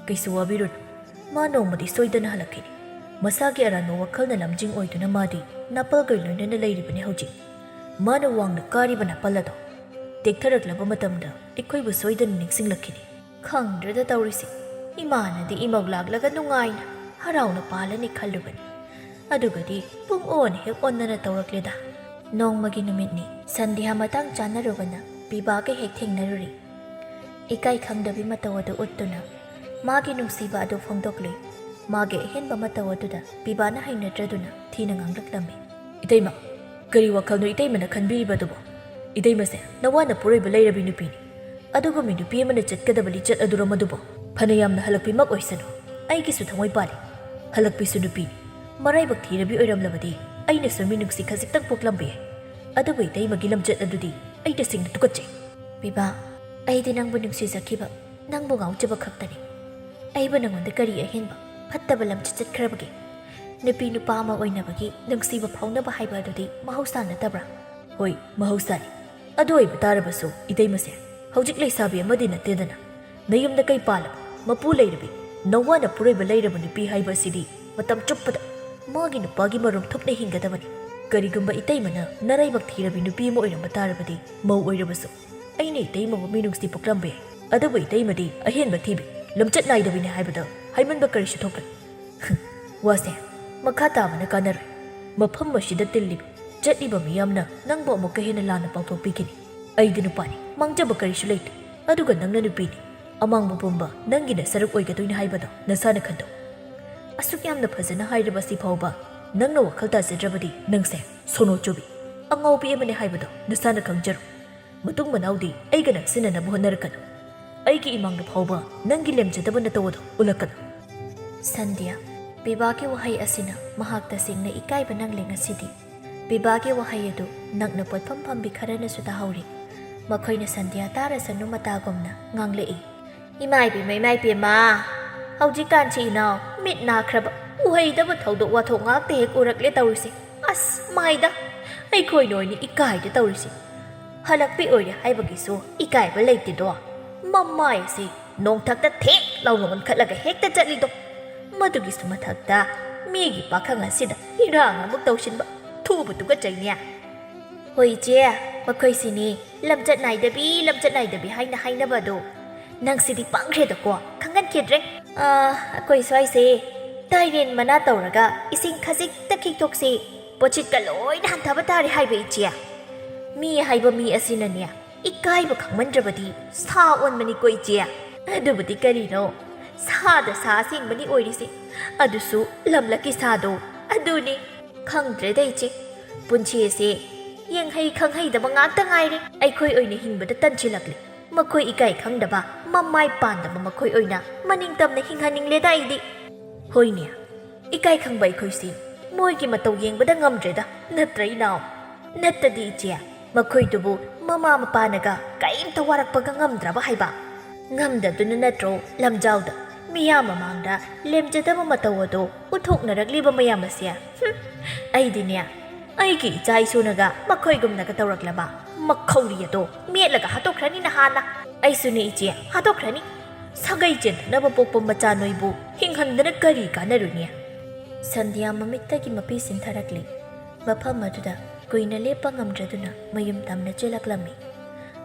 ꯀꯩꯁꯨ ꯋꯥꯕꯤꯔꯨꯅꯨ꯫ ꯃꯥ ꯅꯣꯡꯃꯗꯤ ꯁꯣꯏꯗꯅ ꯍꯜꯂꯛꯈꯤꯅꯤ꯫ ꯃꯁꯥꯒꯤ ꯑꯔꯥꯟꯕ ꯋꯥꯈꯜꯅ ꯂꯝꯖꯤꯡ ꯑꯣꯏꯗꯨꯅ ꯃꯥꯗꯤ ꯅꯥꯄꯜꯒ ꯂꯣꯏꯅꯅ ꯂꯩꯔꯤꯕꯅꯤ ꯍꯧꯖꯤꯛ꯫ ꯃꯥꯅ ꯋꯥꯡꯅ ꯀꯥꯔꯤꯕ ꯅꯥꯄꯜ ꯑꯗꯣ ꯇꯦꯛꯊꯔꯛꯂꯕ ꯃꯇꯝꯗ ꯑꯩꯈꯣꯏꯕꯨ ꯁꯣꯏꯗꯅ ꯅꯤꯡꯁꯤꯡꯂꯛꯈꯤꯅꯤ꯫ ꯈꯪꯗ꯭ꯔꯦꯗ ꯇꯧꯔꯤꯁꯤ, ꯏꯃꯥꯅꯗꯤ ꯏꯃꯧ ꯂꯥꯛꯂꯒ ꯅꯨꯡꯉꯥꯏꯅ ꯍꯔꯥꯎꯅ ꯄꯥꯜꯂꯅꯤ ꯈꯜꯂꯨꯕꯅꯤ, ꯑꯗꯨꯒꯗꯤ ꯄꯨꯡ ꯑꯣꯟ ꯍꯦꯛ ꯑꯣꯟꯗꯅ ꯇꯧꯔꯛꯂꯦꯗ꯫ ꯅꯣꯡꯃꯒꯤ ꯅꯨꯃꯤꯠꯅꯤ, ꯁꯟꯙ꯭ꯌꯥ ꯃꯇꯥꯡ ꯆꯥꯅꯔꯨꯕꯅ ꯕꯤꯚꯥꯒ ꯍꯦꯛ ꯊꯦꯡꯅꯔꯨꯔꯤ꯫ ꯏꯀꯥꯏ ꯈꯪꯗꯕꯤ ꯃꯇꯧ ꯑꯗꯨ ꯎꯠꯇꯨꯅ ꯃꯥꯒꯤ ꯅꯨꯡꯁꯤꯕ ꯑꯗꯨ ꯐꯣꯡꯗꯣꯛꯂꯨꯏ꯫ ꯃꯥꯒꯤ ꯑꯍꯦꯟꯕ ꯃꯇꯧ ꯑꯗꯨꯗ ꯕꯤꯚꯥꯅ ꯍꯩꯅꯗ꯭ꯔꯗꯨꯅ ꯊꯤꯅ ꯉꯥꯡꯂꯛꯂꯝꯃꯤ꯫ "ꯏꯇꯩꯃ, ꯀꯔꯤ ꯋꯥꯈꯜꯅꯣ ꯏꯇꯩꯃꯅ ꯈꯟꯕꯤꯔꯤꯕꯗꯨꯕꯣ? ꯏꯇꯩꯃꯁꯦ ꯅꯋꯥꯅ ꯄꯨꯔꯣꯏꯕ ꯂꯩꯔꯕꯤ ꯅꯨꯄꯤꯅꯤ꯫ ꯑꯗꯨꯒꯨꯝꯕꯤ ꯅꯨꯄꯤ ꯑꯃꯅ ꯆꯠꯀꯗꯕ ꯂꯤꯆꯠ ꯑꯗꯨꯔꯣ ꯃꯗꯨꯕꯣ? ꯐꯅ ꯌꯥꯝꯅ ꯍꯜꯂꯛꯄꯤꯃꯛ ꯑꯣꯏꯁꯅꯨ, ꯑꯩꯒꯤꯁꯨ ꯊꯃꯣꯏ ꯄꯥꯜꯂꯤ꯫ ꯍꯜꯂꯛꯄꯤꯁꯨ ꯅꯨꯄꯤꯅꯤ꯫ ꯃꯔꯥꯏꯕꯛ ꯊꯤꯔꯕꯤ ꯑꯣꯏꯔꯝꯂꯕꯗꯤ ꯑꯩꯅꯁꯨ ꯃꯤꯅꯨꯡꯁꯤ ꯈꯖꯤꯛꯇꯪ ꯄꯣꯛꯂꯝꯕ ꯌꯥꯏ꯫ ꯑꯗꯨꯕꯨ ꯏꯇꯩꯃꯒꯤ ꯂꯝꯆꯠ ꯑꯗꯨꯗꯤ ꯑꯩ ꯇꯁꯦꯡꯅ ꯇꯨꯀꯠꯆꯩ꯫" "ꯕꯤꯚꯥ, ꯑꯩꯗꯤ ꯅꯪꯕꯨ ꯅꯨꯡꯁꯤꯖꯈꯤꯕ, ꯅꯪꯕꯨ ꯉꯥꯎꯖꯕ ꯈꯛꯇꯅꯤ꯫ ꯑꯩꯕꯨ ꯅꯪꯉꯣꯟꯗ ꯀꯔꯤ ꯑꯍꯦꯟꯕ ꯐꯠꯇꯕ ꯂꯝꯆꯠ ꯆꯠꯈ꯭ꯔꯕꯒꯦ? ꯅꯨꯄꯤ ꯅꯨꯄꯥ ꯑꯃ ꯑꯣꯏꯅꯕꯒꯤ ꯅꯨꯡꯁꯤꯕ ꯐꯥꯎꯅꯕ ꯍꯥꯏꯕ ꯑꯗꯨꯗꯤ ꯃꯍꯧꯁꯥ ꯅꯠꯇꯕ꯭ꯔꯥ?" "ꯍꯣꯏ, ꯃꯍꯧꯁꯥꯅꯤ꯫ ꯑꯗꯨ ꯑꯣꯏꯕ ꯇꯥꯔꯕꯁꯨ ꯏꯇꯩꯃꯁꯦ ꯍꯧꯖꯤꯛ ꯂꯩꯁꯥꯕꯤ ꯑꯃꯗꯤ ꯅꯠꯇꯦꯗꯅ꯫ ꯅꯌꯨꯝꯗ ꯀꯩ ꯄꯥꯜꯂꯕ, ꯃꯄꯨ ꯂꯩꯔꯕꯤ, ꯅꯋꯥꯅ ꯄꯨꯔꯣꯏꯕ ꯂꯩꯔꯕ ꯅꯨꯄꯤ ꯍꯥꯏꯕ ꯑꯁꯤꯗꯤ ꯃꯇꯝ ꯆꯨꯞꯄꯗ ꯃꯥꯒꯤ ꯅꯨꯄꯥꯒꯤ ꯃꯔꯨꯝ ꯊꯨꯞꯅ ꯍꯤꯡꯒꯗꯕꯅꯤ꯫ ꯀꯔꯤꯒꯨꯝꯕ ꯏꯇꯩꯃꯅ ꯅꯔꯥꯏꯕꯛ ꯊꯤꯔꯕꯤ ꯅꯨꯄꯤ ꯑꯃ ꯑꯣꯏꯔꯝꯕ ꯇꯥꯔꯕꯗꯤ, ꯃꯧ ꯑꯣꯏꯔꯕꯁꯨ ꯑꯩꯅ ꯏꯇꯩꯃꯕꯨ ꯃꯤꯅꯨꯡꯁꯤ ꯄꯣꯛꯂꯝꯕ ꯌꯥꯏ꯫ ꯑꯗꯨꯕꯨ ꯏꯇꯩꯃꯗꯤ ꯑꯍꯦꯟꯕ ꯊꯤꯕꯤ, ꯂꯝꯆꯠ ꯅꯥꯏꯗꯕꯤꯅꯤ ꯍꯥꯏꯕꯗ ꯍꯥꯏꯃꯟꯕ ꯀꯔꯤꯁꯨ ꯊꯣꯛꯂꯣꯏ꯫" "ꯋꯥꯁꯦ ꯃꯈꯥ ꯇꯥꯕꯅ ꯀꯥꯟꯅꯔꯣꯏ꯫ ꯃꯐꯝ ꯑꯁꯤꯗ ꯇꯤꯜꯂꯤꯕ, ꯆꯠꯂꯤꯕ ꯃꯤꯌꯥꯝꯅ ꯅꯪꯕꯨ ꯑꯃꯨꯛꯀ ꯍꯦꯟꯅ ꯂꯥꯟꯅ ꯄꯥꯎꯊꯣꯛꯄꯤꯈꯤꯅꯤ꯫ ꯑꯩꯗꯤ ꯅꯨꯄꯥꯅꯤ, ꯃꯥꯡꯖꯕ ꯀꯔꯤꯁꯨ ꯂꯩꯇꯦ꯫ ꯑꯗꯨꯒ ꯅꯪꯅ ꯅꯨꯄꯤꯅꯤ, ꯑꯃꯥꯡꯕ ꯄꯨꯝꯕ ꯅꯪꯒꯤꯅ ꯁꯔꯨꯛ ꯑꯣꯏꯒꯗꯣꯏꯅꯤ ꯍꯥꯏꯕꯗꯣ ꯅꯁꯥꯅ ꯈꯟꯗꯣꯛ꯫ ꯑꯁꯨꯛ ꯌꯥꯝꯅ ꯐꯖꯅ ꯍꯥꯏꯔꯕ ꯑꯁꯤ ꯐꯥꯎꯕ ꯅꯪꯅ ꯋꯥꯈꯜ ꯇꯥꯖꯗ꯭ꯔꯕꯗꯤ ꯅꯪꯁꯦ ꯁꯣꯅꯣ ꯆꯨꯕꯤ, ꯑꯉꯥꯎꯕꯤ ꯑꯃꯅꯤ ꯍꯥꯏꯕꯗꯣ ꯅꯁꯥꯅ ꯈꯪꯖꯔꯣ꯫ ꯃꯇꯨꯡ ꯃꯅꯥꯎꯗꯤ ꯑꯩꯒ ꯅꯛꯁꯤꯟꯅꯅꯕ ꯍꯣꯠꯅꯔꯛꯀꯅꯨ꯫ ꯑꯩꯒꯤ ꯏꯃꯥꯡꯗ ꯐꯥꯎꯕ ꯅꯪꯒꯤ ꯂꯦꯝꯖꯗꯕ ꯅꯇꯧ ꯑꯗꯨ ꯎꯠꯂꯛꯀꯅꯨ꯫" ꯁꯟꯙ꯭ꯌꯥ, ꯕꯤꯚꯥꯒꯤ ꯋꯥꯍꯩ ꯑꯁꯤꯅ ꯃꯍꯥꯛ ꯇꯁꯦꯡꯅ ꯏꯀꯥꯏꯕ ꯅꯪꯂꯦ ꯉꯁꯤꯗꯤ꯫ ꯕꯤꯚꯥꯒꯤ ꯋꯥꯍꯩ ꯑꯗꯨ ꯅꯛꯅ ꯄꯣꯠꯐꯝ ꯐꯝꯕꯤ ꯈꯔꯅꯁꯨ ꯇꯥꯍꯧꯔꯤ꯫ ꯃꯈꯣꯏꯅ ꯁꯟꯙ꯭ꯌꯥ ꯇꯥꯔꯁꯅꯨ ꯃꯇꯥꯒꯨꯝꯅ ꯉꯥꯡꯂꯛꯏ꯫ "ꯏꯃꯥ ꯏꯕꯦꯝꯃ, ꯏꯃꯥ ꯏꯕꯦꯝꯃ, ꯍꯧꯖꯤꯛꯀꯥꯟꯁꯤ ꯏꯅꯥꯎ ꯃꯤꯠ ꯅꯥꯈ꯭ꯔꯕ, ꯎꯍꯩꯗꯕ ꯊꯧꯗꯣꯛ ꯋꯥꯊꯣꯛ ꯉꯥꯛꯇ ꯍꯦꯛ ꯎꯔꯛꯂꯦ ꯇꯧꯔꯤꯁꯦ꯫ ꯑꯁ ꯃꯥꯏꯗ, ꯑꯩꯈꯣꯏꯅ ꯑꯣꯏꯅ ꯏꯀꯥꯏꯗ ꯇꯧꯔꯤꯁꯦ꯫ ꯍꯜꯂꯛꯄꯤ ꯑꯣꯏꯔꯦ ꯍꯥꯏꯕꯒꯤꯁꯨ ꯏꯀꯥꯏꯕ ꯂꯩꯇꯦꯗꯣ꯫ ꯃꯃꯥꯏ ꯑꯁꯤ ꯅꯣꯡꯊꯛꯇ ꯊꯦꯛ ꯂꯥꯎꯅ ꯑꯣꯟꯈꯠꯂꯒ ꯍꯦꯛꯇ ꯆꯠꯂꯤꯗꯣ꯫ ꯃꯗꯨꯒꯤꯁꯨ ꯃꯊꯛꯇ ꯃꯤꯒꯤ ꯄꯥꯈꯪ ꯑꯁꯤꯗ ꯏꯔꯥꯡ ꯑꯃꯨꯛ ꯇꯧꯁꯤꯟꯕ꯫ ꯊꯨꯕ ꯇꯨꯀꯠꯆꯩꯅꯦ꯫" "ꯍꯣꯏ ꯏꯆꯦ, ꯃꯈꯣꯏꯁꯤꯅꯤ ꯂꯝꯆꯠ ꯅꯥꯏꯗꯕꯤ, ꯂꯝꯆꯠ ꯅꯥꯏꯗꯕꯤ ꯍꯥꯏꯅ ꯍꯥꯏꯅꯕ ꯑꯗꯣ꯫ ꯅꯪꯁꯤꯗꯤ ꯄꯪꯈ꯭ꯔꯦꯗꯀꯣ, ꯈꯪꯍꯟꯈꯤꯗ꯭ꯔꯦ꯫ ꯑ, ꯑꯩꯈꯣꯏ ꯁ꯭ꯋꯥꯏꯁꯦ ꯇꯥꯏꯔꯦꯟ ꯃꯅꯥ ꯇꯧꯔꯒ ꯏꯁꯤꯡ ꯈꯖꯤꯛꯇ ꯈꯤꯛꯇꯣꯛꯁꯤ, ꯄꯣꯠꯁꯤꯠꯀ ꯂꯣꯏꯅ ꯍꯟꯊꯕ ꯇꯥꯔꯦ ꯍꯥꯏꯕ, ꯏꯆꯦ꯫ ꯃꯤ ꯍꯥꯏꯕ ꯃꯤ ꯑꯁꯤꯅꯅꯦ, ꯏꯀꯥꯏꯕ ꯈꯪꯃꯟꯗ꯭ꯔꯕꯗꯤ ꯁꯥ ꯑꯣꯟꯕꯅꯤꯀꯣ, ꯏꯆꯦ꯫ ꯑꯗꯨꯕꯨꯗꯤ ꯀꯔꯤꯅꯣ, ꯁꯥꯗ ꯁꯥ ꯑꯁꯦꯡꯕꯅꯤ ꯑꯣꯏꯔꯤꯁꯦ, ꯑꯗꯨꯁꯨ ꯂꯝꯂꯛꯀꯤ ꯁꯥꯗꯣ꯫ ꯑꯗꯨꯅꯤ꯫ ꯈꯪꯗ꯭ꯔꯦꯗ, ꯏꯆꯦ꯫ ꯄꯨꯟꯁꯤ ꯑꯁꯦ ꯌꯦꯡꯍꯩ ꯈꯪꯍꯩꯗꯕ ꯉꯥꯛꯇ ꯉꯥꯏꯔꯦ꯫ ꯑꯩꯈꯣꯏ ꯑꯣꯏꯅ ꯍꯤꯡꯕꯗ ꯇꯟꯁꯤꯜꯂꯛꯂꯦ꯫ ꯃꯈꯣꯏ ꯏꯀꯥꯏ ꯈꯪꯗꯕ, ꯃꯃꯥꯏ ꯄꯥꯟꯗꯕ ꯃꯈꯣꯏ ꯑꯣꯏꯅ ꯃꯅꯤꯡ ꯇꯝꯅ ꯍꯤꯡꯍꯟꯅꯤꯡꯂꯦꯗ ꯑꯩꯗꯤ꯫ ꯍꯣꯏꯅꯦ, ꯏꯀꯥꯏ ꯈꯪꯕ ꯑꯩꯈꯣꯏꯁꯤ ꯃꯣꯏꯒꯤ ꯃꯇꯧ ꯌꯦꯡꯕꯗ ꯉꯝꯗ꯭ꯔꯦꯗ, ꯅꯠꯇ꯭ꯔ ꯏꯅꯥꯎ? ꯅꯠꯇꯗꯤ ꯏꯆꯦ, ꯃꯈꯣꯏꯗꯨꯕꯨ ꯃꯃꯥ ꯃꯄꯥꯅꯒ ꯀꯔꯤꯝꯇ ꯋꯥꯔꯛꯄꯒ ꯉꯝꯗ꯭ꯔꯕ ꯍꯥꯏꯕ? ꯉꯝꯗꯗꯨꯅ ꯅꯠꯇ꯭ꯔꯣ ꯂꯝꯖꯥꯎꯗ ꯃꯤꯌꯥꯝ ꯃꯃꯥꯡꯗ ꯂꯦꯝꯖꯗꯕ ꯃꯇꯧ ꯑꯗꯣ ꯎꯠꯊꯣꯛꯅꯔꯛꯂꯤꯕ ꯃꯌꯥꯝ ꯑꯁꯦ? ꯍꯨꯝ, ꯑꯩꯗꯤꯅꯦ, ꯑꯩꯒꯤ ꯏꯆꯥ ꯏꯁꯨꯅꯒ ꯃꯈꯣꯏꯒꯨꯝꯅꯒ ꯇꯧꯔꯛꯂꯕ, ꯃꯈꯧꯔꯤ ꯑꯗꯣ ꯃꯦꯠꯂꯒ ꯍꯥꯠꯇꯣꯛꯈ꯭ꯔꯅꯤ ꯅꯍꯥꯟꯅ꯫ ꯑꯩꯁꯨꯅꯦ ꯏꯆꯦ, ꯍꯥꯠꯇꯣꯛꯈ꯭ꯔꯅꯤ꯫ ꯁꯥꯒꯩ ꯆꯦꯟꯊꯅꯕ ꯄꯣꯛꯄ ꯃꯆꯥ ꯅꯣꯏꯕꯨ ꯍꯤꯡꯍꯟꯗꯅ ꯀꯔꯤ ꯀꯥꯟꯅꯔꯨꯅꯤ? ꯁꯟꯙ꯭ꯌꯥ ꯃꯃꯤꯠꯇꯒꯤ ꯃꯄꯤ ꯁꯤꯟꯊꯔꯛꯂꯤ꯫ ꯃꯐꯝ ꯑꯗꯨꯗ ꯀꯨꯏꯅ ꯂꯦꯞꯄ ꯉꯝꯗ꯭ꯔꯗꯨꯅ ꯃꯌꯨꯝ ꯇꯝꯅ ꯆꯦꯜꯂꯛꯂꯝꯃꯤ꯫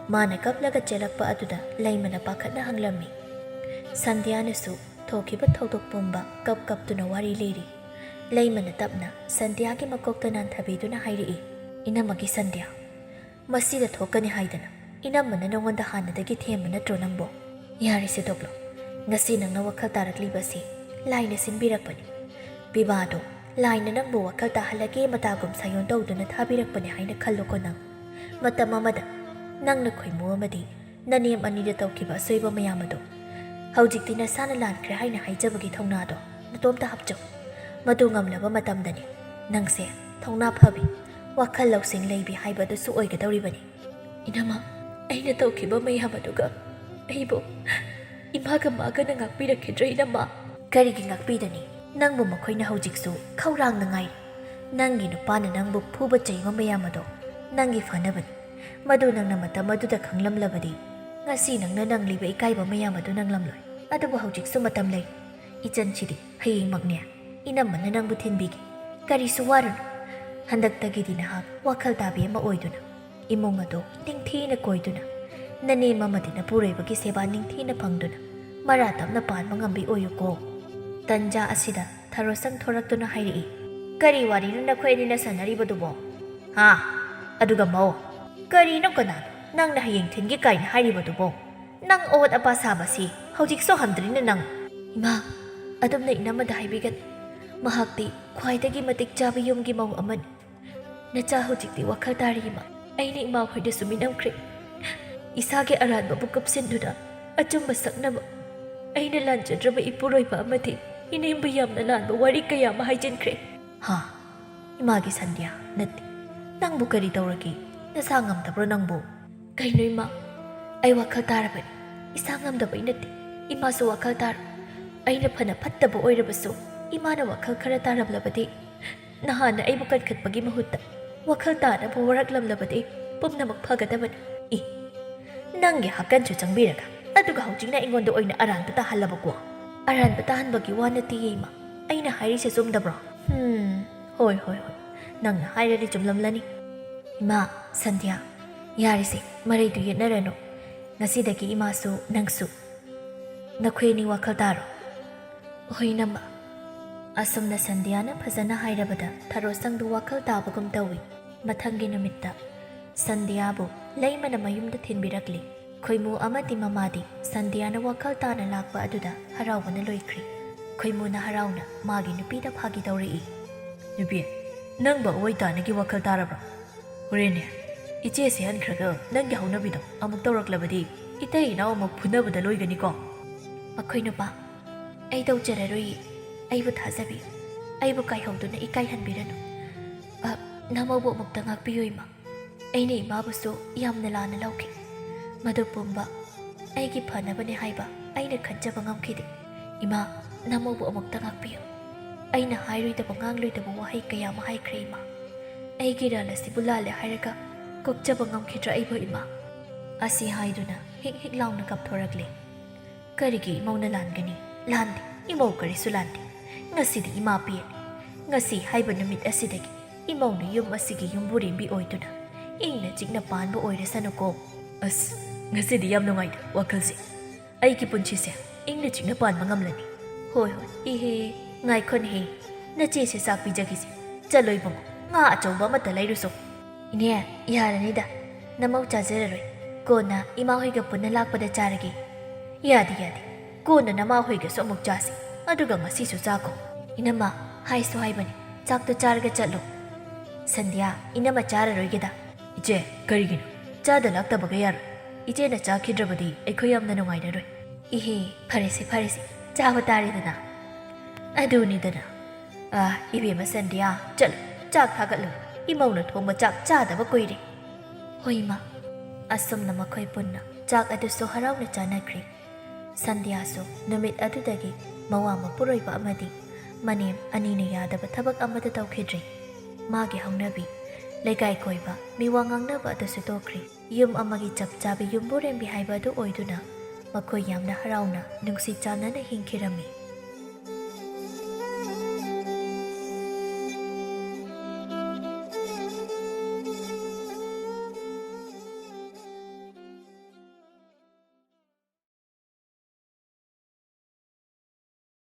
ꯃꯥꯅ ꯀꯞꯂꯒ ꯆꯦꯜꯂꯛꯄ ꯑꯗꯨꯗ ꯂꯩꯃꯅ ꯄꯥꯈꯠꯅ ꯍꯪꯂꯝꯃꯤ꯫ ꯁꯟꯙ꯭ꯌꯥꯅꯁꯨ ꯊꯣꯛꯈꯤꯕ ꯊꯧꯗꯣꯛ ꯄꯨꯝꯕ ꯀꯞ ꯀꯞꯇꯨꯅ ꯋꯥꯔꯤ ꯂꯤꯔꯤ꯫ ꯂꯩꯃꯅ ꯇꯞꯅ ꯁꯟꯙ꯭ꯌꯥꯒꯤ ꯃꯀꯣꯛꯇ ꯅꯥꯟꯊꯕꯤꯗꯨꯅ ꯍꯥꯏꯔꯛꯏ, "ꯏꯅꯝꯃꯒꯤ ꯁꯟꯙ꯭ꯌꯥ, ꯃꯁꯤꯗ ꯊꯣꯛꯀꯅꯤ ꯍꯥꯏꯗꯅ ꯏꯅꯝꯃꯅ ꯅꯉꯣꯟꯗ ꯍꯥꯟꯅꯗꯒꯤ ꯊꯦꯝꯕ ꯅꯠꯇ꯭ꯔꯣ ꯅꯪꯕꯣ? ꯌꯥꯔꯦꯁꯦ ꯇꯣꯛꯂꯣ꯫ ꯉꯁꯤ ꯅꯪꯅ ꯋꯥꯈꯜ ꯇꯥꯔꯛꯂꯤꯕꯁꯤ ꯂꯥꯏꯅ ꯁꯤꯟꯕꯤꯔꯛꯄꯅꯤ꯫ ꯄꯤꯕꯥꯗꯣ ꯂꯥꯏꯅ ꯅꯪꯕꯨ ꯋꯥꯈꯜ ꯇꯥꯍꯜꯂꯒꯦ ꯃꯇꯥꯒꯨꯝ ꯁꯥꯌꯣꯟ ꯇꯧꯗꯨꯅ ꯊꯥꯕꯤꯔꯛꯄꯅꯤ ꯍꯥꯏꯅ ꯈꯜꯂꯨꯀꯣ ꯅꯪ꯫ ꯃꯇꯝ ꯑꯃꯗ ꯅꯪꯅ ꯈꯣꯏꯃꯨ ꯑꯃꯗꯤ ꯅꯅꯦꯝ ꯑꯅꯤꯗ ꯇꯧꯈꯤꯕ ꯑꯁꯣꯏꯕ ꯃꯌꯥꯝ ꯑꯗꯣ ꯍꯧꯖꯤꯛꯇꯤ ꯅꯁꯥꯅ ꯂꯥꯟꯈ꯭ꯔꯦ ꯍꯥꯏꯅ ꯍꯥꯏꯖꯕꯒꯤ ꯊꯧꯅꯥꯗꯣ ꯅꯇꯣꯝꯇ ꯍꯥꯞꯆꯧ꯫ ꯃꯗꯨ ꯉꯝꯂꯕ ꯃꯇꯝꯗꯅꯤ ꯅꯪꯁꯦ ꯊꯧꯅꯥ ꯐꯕꯤ, ꯋꯥꯈꯜ ꯂꯧꯁꯤꯡ ꯂꯩꯕꯤ ꯍꯥꯏꯕ ꯑꯗꯨꯁꯨ ꯑꯣꯏꯒꯗꯧꯔꯤꯕꯅꯤ꯫" "ꯏꯅꯝꯃ, ꯑꯩꯅ ꯇꯧꯈꯤꯕ ꯃꯌꯥꯝ ꯑꯗꯨꯒ ꯑꯩꯕꯨ ꯏꯃꯥꯒ ꯃꯥꯒꯅ ꯉꯥꯛꯄꯤꯔꯛꯈꯤꯗ꯭ꯔꯦ ꯏꯅꯝꯃ?" "ꯀꯔꯤꯒꯤ ꯉꯥꯛꯄꯤꯗꯅꯤ? ꯅꯪꯕꯨ ꯃꯈꯣꯏꯅ ꯍꯧꯖꯤꯛꯁꯨ ꯈꯧꯔꯥꯡꯅ ꯉꯥꯏꯔꯤ꯫ ꯅꯪꯒꯤ ꯅꯨꯄꯥꯅ ꯅꯪꯕꯨ ꯐꯨꯕ ꯆꯩꯕ ꯃꯌꯥꯝ ꯑꯗꯣ ꯅꯪꯒꯤ ꯐꯅꯕꯅꯤ꯫ ꯃꯗꯨ ꯅꯪꯅ ꯃꯇꯝ ꯑꯗꯨꯗ ꯈꯪꯂꯝꯂꯕꯗꯤ ꯉꯁꯤ ꯅꯪꯅ ꯅꯪꯂꯤꯕ ꯏꯀꯥꯏꯕ ꯃꯌꯥꯝ ꯑꯗꯨ ꯅꯪꯂꯝꯂꯣꯏ꯫ ꯑꯗꯨꯕꯨ ꯍꯧꯖꯤꯛꯁꯨ ꯃꯇꯝ ꯂꯩ꯫ ꯏꯆꯟꯁꯤꯗꯤ ꯍꯌꯦꯡꯃꯛꯅꯦ ꯏꯅꯝꯃꯅ ꯅꯪꯕꯨ ꯊꯤꯟꯕꯤꯒꯦ꯫ ꯀꯔꯤꯁꯨ ꯋꯥꯔꯨꯅꯨ꯫ ꯍꯟꯗꯛꯇꯒꯤꯗꯤ ꯅꯍꯥꯛ ꯋꯥꯈꯜ ꯇꯥꯕꯤ ꯑꯃ ꯑꯣꯏꯗꯨꯅ ꯏꯃꯨꯡ ꯑꯗꯨ ꯅꯤꯡꯊꯤꯅ ꯀꯣꯏꯗꯨꯅ, ꯅꯅꯦꯝ ꯑꯃꯗꯤ ꯅꯄꯨꯔꯣꯏꯕꯒꯤ ꯁꯦꯕꯥ ꯅꯤꯡꯊꯤꯅ ꯐꯪꯗꯨꯅ ꯃꯔꯥ ꯇꯞꯅ ꯄꯥꯟꯕ ꯉꯝꯕꯤ ꯑꯣꯏꯌꯨꯀꯣ꯫ ꯇꯟꯖꯥ ꯑꯁꯤꯗ ꯊꯔꯣꯁꯪ ꯊꯣꯔꯛꯇꯨꯅ ꯍꯥꯏꯔꯛꯏ, "ꯀꯔꯤ ꯋꯥꯔꯤꯅꯣ ꯅꯈꯣꯏ ꯑꯅꯤꯅ ꯁꯥꯟꯅꯔꯤꯕꯗꯨꯕꯣ? ꯍꯥ? ꯑꯗꯨꯒ ꯃꯧ, ꯀꯔꯤꯅꯣ ꯀꯅꯥꯅꯣ ꯅꯪꯅ ꯍꯌꯦꯡ ꯊꯤꯟꯒꯦ ꯀꯥꯏꯅ ꯍꯥꯏꯔꯤꯕꯗꯨꯕꯣ? ꯅꯪ ꯑꯋꯥꯠ ꯑꯄꯥ ꯁꯥꯕꯁꯤ ꯍꯧꯖꯤꯛꯁꯨ ꯍꯟꯗ꯭ꯔꯤꯅ ꯅꯪ?" "ꯏꯃꯥ, ꯑꯗꯨꯝꯅ ꯏꯅꯝꯃꯗ ꯍꯥꯏꯕꯤꯒꯅꯨ꯫ ꯃꯍꯥꯛꯇꯤ ꯈ꯭ꯋꯥꯏꯗꯒꯤ ꯃꯇꯤꯛ ꯆꯥꯕ ꯌꯨꯝꯒꯤ ꯃꯧ ꯑꯃꯅꯤ꯫ ꯅꯆꯥ ꯍꯧꯖꯤꯛꯇꯤ ꯋꯥꯈꯜ ꯇꯥꯔꯤ, ꯏꯃꯥ꯫ ꯑꯩꯅ ꯏꯃꯥ ꯍꯣꯏꯗꯁꯨ ꯃꯤꯅꯝꯈ꯭ꯔꯦ꯫ ꯏꯁꯥꯒꯤ ꯑꯔꯥꯟꯕꯕꯨ ꯀꯨꯞꯁꯤꯟꯗꯨꯅ ꯑꯆꯨꯝꯕ ꯁꯛꯅꯕ ꯑꯩꯅ ꯂꯥꯟꯖꯗ꯭ꯔꯕ ꯏꯄꯨꯔꯣꯏꯕ ꯑꯃꯗꯤ ꯏꯅꯦꯝꯕꯨ ꯌꯥꯝꯅ ꯂꯥꯟꯕ ꯋꯥꯔꯤ ꯀꯌꯥ ꯑꯃ ꯍꯥꯏꯖꯤꯟꯈ꯭ꯔꯦ꯫" "ꯍꯥ? ꯏꯃꯥꯒꯤ ꯁꯟꯙ꯭ꯌꯥ, ꯅꯠꯇꯦ꯫ ꯅꯪꯕꯨ ꯀꯔꯤ ꯇꯧꯔꯒꯦ? ꯅꯁꯥ ꯉꯝꯗꯕ꯭ꯔꯣ ꯅꯪꯕꯨ?" "ꯀꯩꯅꯣ ꯏꯃꯥ? ꯑꯩ ꯋꯥꯈꯜ ꯇꯥꯔꯕꯅꯤ꯫ ꯏꯁꯥ ꯉꯝꯗꯕꯩ ꯅꯠꯇꯦ꯫ ꯏꯃꯥꯁꯨ ꯋꯥꯈꯜ ꯇꯥꯔꯣ꯫ ꯑꯩꯅ ꯐꯅ ꯐꯠꯇꯕ ꯑꯣꯏꯔꯕꯁꯨ ꯏꯃꯥꯅ ꯋꯥꯈꯜ ꯈꯔ ꯇꯥꯔꯝꯂꯕꯗꯤ, ꯅꯍꯥꯟꯅ ꯑꯩꯕꯨ ꯀꯟꯈꯠꯄꯒꯤ ꯃꯍꯨꯠꯇ ꯋꯥꯈꯜ ꯇꯥꯅꯕ ꯋꯥꯔꯛꯂꯝꯂꯕꯗꯤ ꯄꯨꯝꯅꯃꯛ ꯐꯒꯗꯕꯅꯤ꯫" "ꯏ, ꯅꯪꯒꯤ ꯍꯥꯀꯟꯁꯨ ꯆꯪꯕꯤꯔꯒ, ꯑꯗꯨꯒ ꯍꯧꯖꯤꯛꯅ ꯑꯩꯉꯣꯟꯗ ꯑꯣꯏꯅ ꯑꯔꯥꯟꯕ ꯇꯥꯍꯜꯂꯕꯀꯣ?" "ꯑꯔꯥꯟꯕ ꯇꯥꯍꯟꯕꯒꯤ ꯋꯥ ꯅꯠꯇꯦ, ꯏꯃꯥ꯫ ꯑꯩꯅ ꯍꯥꯏꯔꯤꯁꯦ ꯆꯨꯝꯗꯕ꯭ꯔꯣ?" "ꯎꯝ, ꯍꯣꯏ, ꯍꯣꯏ, ꯍꯣꯏ꯫ ꯅꯪꯅ ꯍꯥꯏꯔꯗꯤ ꯆꯨꯝꯂꯝꯂꯅꯤ꯫" "ꯏꯃꯥ, ꯁꯟꯙ꯭ꯌꯥ, ꯌꯥꯔꯤꯁꯦ, ꯃꯔꯩꯗꯨ ꯌꯦꯠꯅꯔꯅꯨ꯫ ꯉꯁꯤꯗꯒꯤ ꯏꯃꯥꯁꯨ ꯅꯪꯁꯨ ꯅꯈꯣꯏ ꯑꯅꯤ ꯋꯥꯈꯜ ꯇꯥꯔꯣ꯫" "ꯍꯣꯏ, ꯏꯅꯝꯃ꯫" ꯑꯁꯨꯝꯅ ꯁꯟꯙ꯭ꯌꯥꯅ ꯐꯖꯅ ꯍꯥꯏꯔꯕꯗ ꯊꯔꯣꯁꯪꯗꯨ ꯋꯥꯈꯜ ꯇꯥꯕꯒꯨꯝ ꯇꯧꯏ꯫ ꯃꯊꯪꯒꯤ ꯅꯨꯃꯤꯠꯇ ꯁꯟꯙ꯭ꯌꯥꯕꯨ ꯂꯩꯃꯅ ꯃꯌꯨꯝꯗ ꯊꯤꯟꯕꯤꯔꯛꯂꯤ꯫ ꯈꯣꯏꯃꯨ ꯑꯃꯗꯤ ꯃꯃꯥꯗꯤ ꯁꯟꯙ꯭ꯌꯥꯅ ꯋꯥꯈꯜ ꯇꯥꯅ ꯂꯥꯛꯄ ꯑꯗꯨꯗ ꯍꯔꯥꯎꯕꯅ ꯂꯣꯏꯈ꯭ꯔꯤ꯫ ꯈꯣꯏꯃꯨꯅ ꯍꯔꯥꯎꯅ ꯃꯥꯒꯤ ꯅꯨꯄꯤꯗ ꯐꯥꯒꯤ ꯇꯧꯔꯛꯏ꯫ "ꯅꯨꯄꯤ, ꯅꯪꯕꯨ ꯑꯋꯣꯏ ꯇꯥꯅꯒꯤ ꯋꯥꯈꯜ ꯇꯥꯔꯕ꯭ꯔꯣ? ꯍꯣꯔꯦꯟꯅꯦ, ꯏꯆꯦꯁꯦ ꯍꯟꯈ꯭ꯔꯒ ꯅꯪꯒꯤ ꯍꯧꯅꯕꯤꯗꯣ ꯑꯃꯨꯛ ꯇꯧꯔꯛꯂꯕꯗꯤ ꯏꯇꯩ ꯏꯅꯥꯎ ꯑꯃꯨꯛ ꯐꯨꯅꯕꯗ ꯂꯣꯏꯒꯅꯤꯀꯣ꯫" "ꯃꯈꯣꯏ ꯅꯨꯄꯥ, ꯑꯩ ꯇꯧꯖꯔꯔꯣꯏꯌꯦ꯫ ꯑꯩꯕꯨ ꯊꯥꯖꯕꯤꯌꯨ꯫ ꯑꯩꯕꯨ ꯀꯥꯏꯍꯧꯗꯨꯅ ꯏꯀꯥꯏꯍꯟꯕꯤꯔꯅꯨ꯫ ꯑ, ꯅꯃꯧꯕꯨ ꯑꯃꯨꯛꯇ ꯉꯥꯛꯄꯤꯌꯨ, ꯏꯃꯥ꯫ ꯑꯩꯅ ꯏꯃꯥꯕꯨꯁꯨ ꯌꯥꯝꯅ ꯂꯥꯟꯅ ꯂꯧꯈꯤ꯫ ꯃꯗꯨ ꯄꯨꯝꯕ ꯑꯩꯒꯤ ꯐꯅꯕꯅꯦ ꯍꯥꯏꯕ ꯑꯩꯅ ꯈꯟꯖꯕ ꯉꯝꯈꯤꯗꯦ꯫ ꯏꯃꯥ, ꯅꯃꯧꯕꯨ ꯑꯃꯨꯛꯇ ꯉꯥꯛꯄꯤꯌꯨ꯫ ꯑꯩꯅ ꯍꯥꯏꯔꯣꯏꯗꯕ ꯉꯥꯡꯂꯣꯏꯗꯕ ꯋꯥꯍꯩ ꯀꯌꯥ ꯑꯃ ꯍꯥꯏꯈ꯭ꯔꯦ, ꯏꯃꯥ꯫ ꯑꯩꯒꯤ ꯏꯔꯥꯜ ꯑꯁꯤꯕꯨ ꯂꯥꯜꯂꯦ ꯍꯥꯏꯔꯒ ꯀꯣꯛꯆꯕ ꯉꯝꯈꯤꯗ꯭ꯔꯥ ꯑꯩꯕꯨ, ꯏꯃꯥ?" ꯑꯁꯤ ꯍꯥꯏꯗꯨꯅ ꯍꯤꯛ ꯍꯤꯛ ꯂꯥꯎꯅ ꯀꯞꯊꯣꯔꯛꯂꯦ꯫ "ꯀꯔꯤꯒꯤ ꯏꯃꯧꯅ ꯂꯥꯟꯒꯅꯤ? ꯂꯥꯟꯗꯦ, ꯏꯃꯧ ꯀꯔꯤꯁꯨ ꯂꯥꯟꯗꯦ꯫ ꯉꯁꯤꯗꯤ ꯏꯃꯥ ꯄꯦꯜꯂꯦ꯫ ꯉꯁꯤ ꯍꯥꯏꯕ ꯅꯨꯃꯤꯠ ꯑꯁꯤꯗꯒꯤ ꯏꯃꯧꯅ ꯌꯨꯝ ꯑꯁꯤꯒꯤ ꯌꯨꯝꯕꯨꯔꯦꯝꯕꯤ ꯑꯣꯏꯗꯨꯅ ꯏꯪꯅ ꯆꯤꯛꯅ ꯄꯥꯟꯕ ꯑꯣꯏꯔꯁꯅꯨꯀꯣ꯫ ꯑꯁ, ꯉꯁꯤꯗꯤ ꯌꯥꯝ ꯅꯨꯡꯉꯥꯏꯗ ꯋꯥꯈꯜꯁꯦ꯫ ꯑꯩꯒꯤ ꯄꯨꯟꯁꯤꯁꯦ ꯏꯪꯅ ꯆꯤꯛꯅ ꯄꯥꯟꯕ ꯉꯝꯂꯅꯤ꯫ ꯍꯣꯏ ꯍꯣꯏ, ꯏꯍꯦ, ꯉꯥꯏꯈꯣꯅꯦꯍꯦ, ꯅꯆꯦꯁꯦ ꯆꯥꯛ ꯄꯤꯖꯈꯤꯁꯦ꯫ ꯆꯠꯂꯣ ꯏꯕꯨꯡꯉꯣ, ꯉꯥ ꯑꯆꯧꯕ ꯑꯃꯠꯇ ꯂꯩꯔꯨꯁꯣ꯫ ꯏꯅꯦ, ꯌꯥꯔꯅꯤꯗ, ꯅꯃꯧ ꯆꯥꯖꯔꯔꯣꯏ, ꯀꯣꯟꯅ ꯏꯃꯥ ꯍꯣꯏꯒ ꯄꯨꯟꯅ ꯂꯥꯛꯄꯗ ꯆꯥꯔꯒꯦ꯫ ꯌꯥꯗꯦ ꯌꯥꯗꯦ, ꯀꯣꯟꯅ ꯅꯃꯥ ꯍꯣꯏꯒꯁꯨ ꯑꯃꯨꯛ ꯆꯥꯁꯤ, ꯑꯗꯨꯒ ꯉꯁꯤꯁꯨ ꯆꯥꯈꯣ꯫ ꯏꯅꯝꯃ, ꯍꯥꯏꯁꯨ ꯍꯥꯏꯕꯅꯤ, ꯆꯥꯛꯇꯣ ꯆꯥꯔꯒ ꯆꯠꯂꯣ꯫ ꯁꯟꯙ꯭ꯌꯥ, ꯏꯅꯝꯃ ꯆꯥꯔꯔꯣꯏꯒꯦꯗ꯫ ꯏꯆꯦ, ꯀꯔꯤꯒꯤꯅꯣ? ꯆꯥꯗ ꯂꯥꯛꯇꯕꯒ ꯌꯥꯔꯣꯏ꯫ ꯏꯆꯦꯅ ꯆꯥꯈꯤꯗ꯭ꯔꯕꯗꯤ ꯑꯩꯈꯣꯏ ꯌꯥꯝꯅ ꯅꯨꯡꯉꯥꯏꯔꯔꯣꯏ꯫ ꯏꯍꯦ, ꯐꯔꯦꯁꯦ ꯐꯔꯦꯁꯦ, ꯆꯥꯕ ꯇꯥꯔꯦꯗꯅ꯫ ꯑꯗꯨꯅꯤꯗꯅ꯫ ꯑꯥ, ꯏꯕꯦꯝꯃ ꯁꯟꯙ꯭ꯌꯥ, ꯆꯠꯂꯨ, ꯆꯥꯛ ꯊꯥꯒꯠꯂꯨ꯫ ꯏꯃꯧꯅ ꯊꯣꯡꯕ ꯆꯥꯛ ꯆꯥꯗꯕ ꯀꯨꯏꯔꯦ꯫ ꯍꯣꯏ ꯏꯃꯥ꯫ ꯑꯁꯨꯝꯅ ꯃꯈꯣꯏ ꯄꯨꯟꯅ ꯆꯥꯛ ꯑꯗꯨꯁꯨ ꯍꯔꯥꯎꯅ ꯆꯥꯅꯈ꯭ꯔꯦ꯫ ꯁꯟꯙ꯭ꯌꯥꯁꯨ ꯅꯨꯃꯤꯠ ꯑꯗꯨꯗꯒꯤ ꯃꯋꯥ ꯃꯄꯨꯔꯣꯏꯕ ꯑꯃꯗꯤ ꯃꯅꯦꯝ ꯑꯅꯤꯅ ꯌꯥꯗꯕ ꯊꯕꯛ ꯑꯃꯠꯇ ꯇꯧꯈꯤꯗ꯭ꯔꯦ꯫ ꯃꯥꯒꯤ ꯍꯧꯅꯕꯤ, ꯂꯩꯀꯥꯏ ꯀꯣꯏꯕ, ꯃꯤꯋꯥ ꯉꯥꯡꯅꯕ ꯑꯗꯨꯁꯨ ꯇꯣꯛꯈ꯭ꯔꯦ꯫ ꯌꯨꯝ ꯑꯃꯒꯤ ꯆꯞ ꯆꯥꯕꯤ ꯌꯨꯝꯕꯨꯔꯦꯝꯕꯤ ꯍꯥꯏꯕ ꯑꯗꯨ ꯑꯣꯏꯗꯨꯅ ꯃꯈꯣꯏ ꯌꯥꯝꯅ ꯍꯔꯥꯎꯅ ꯅꯨꯡꯁꯤ ꯆꯥꯟꯅꯅ ꯍꯤꯡꯈꯤꯔꯝꯃꯤ꯫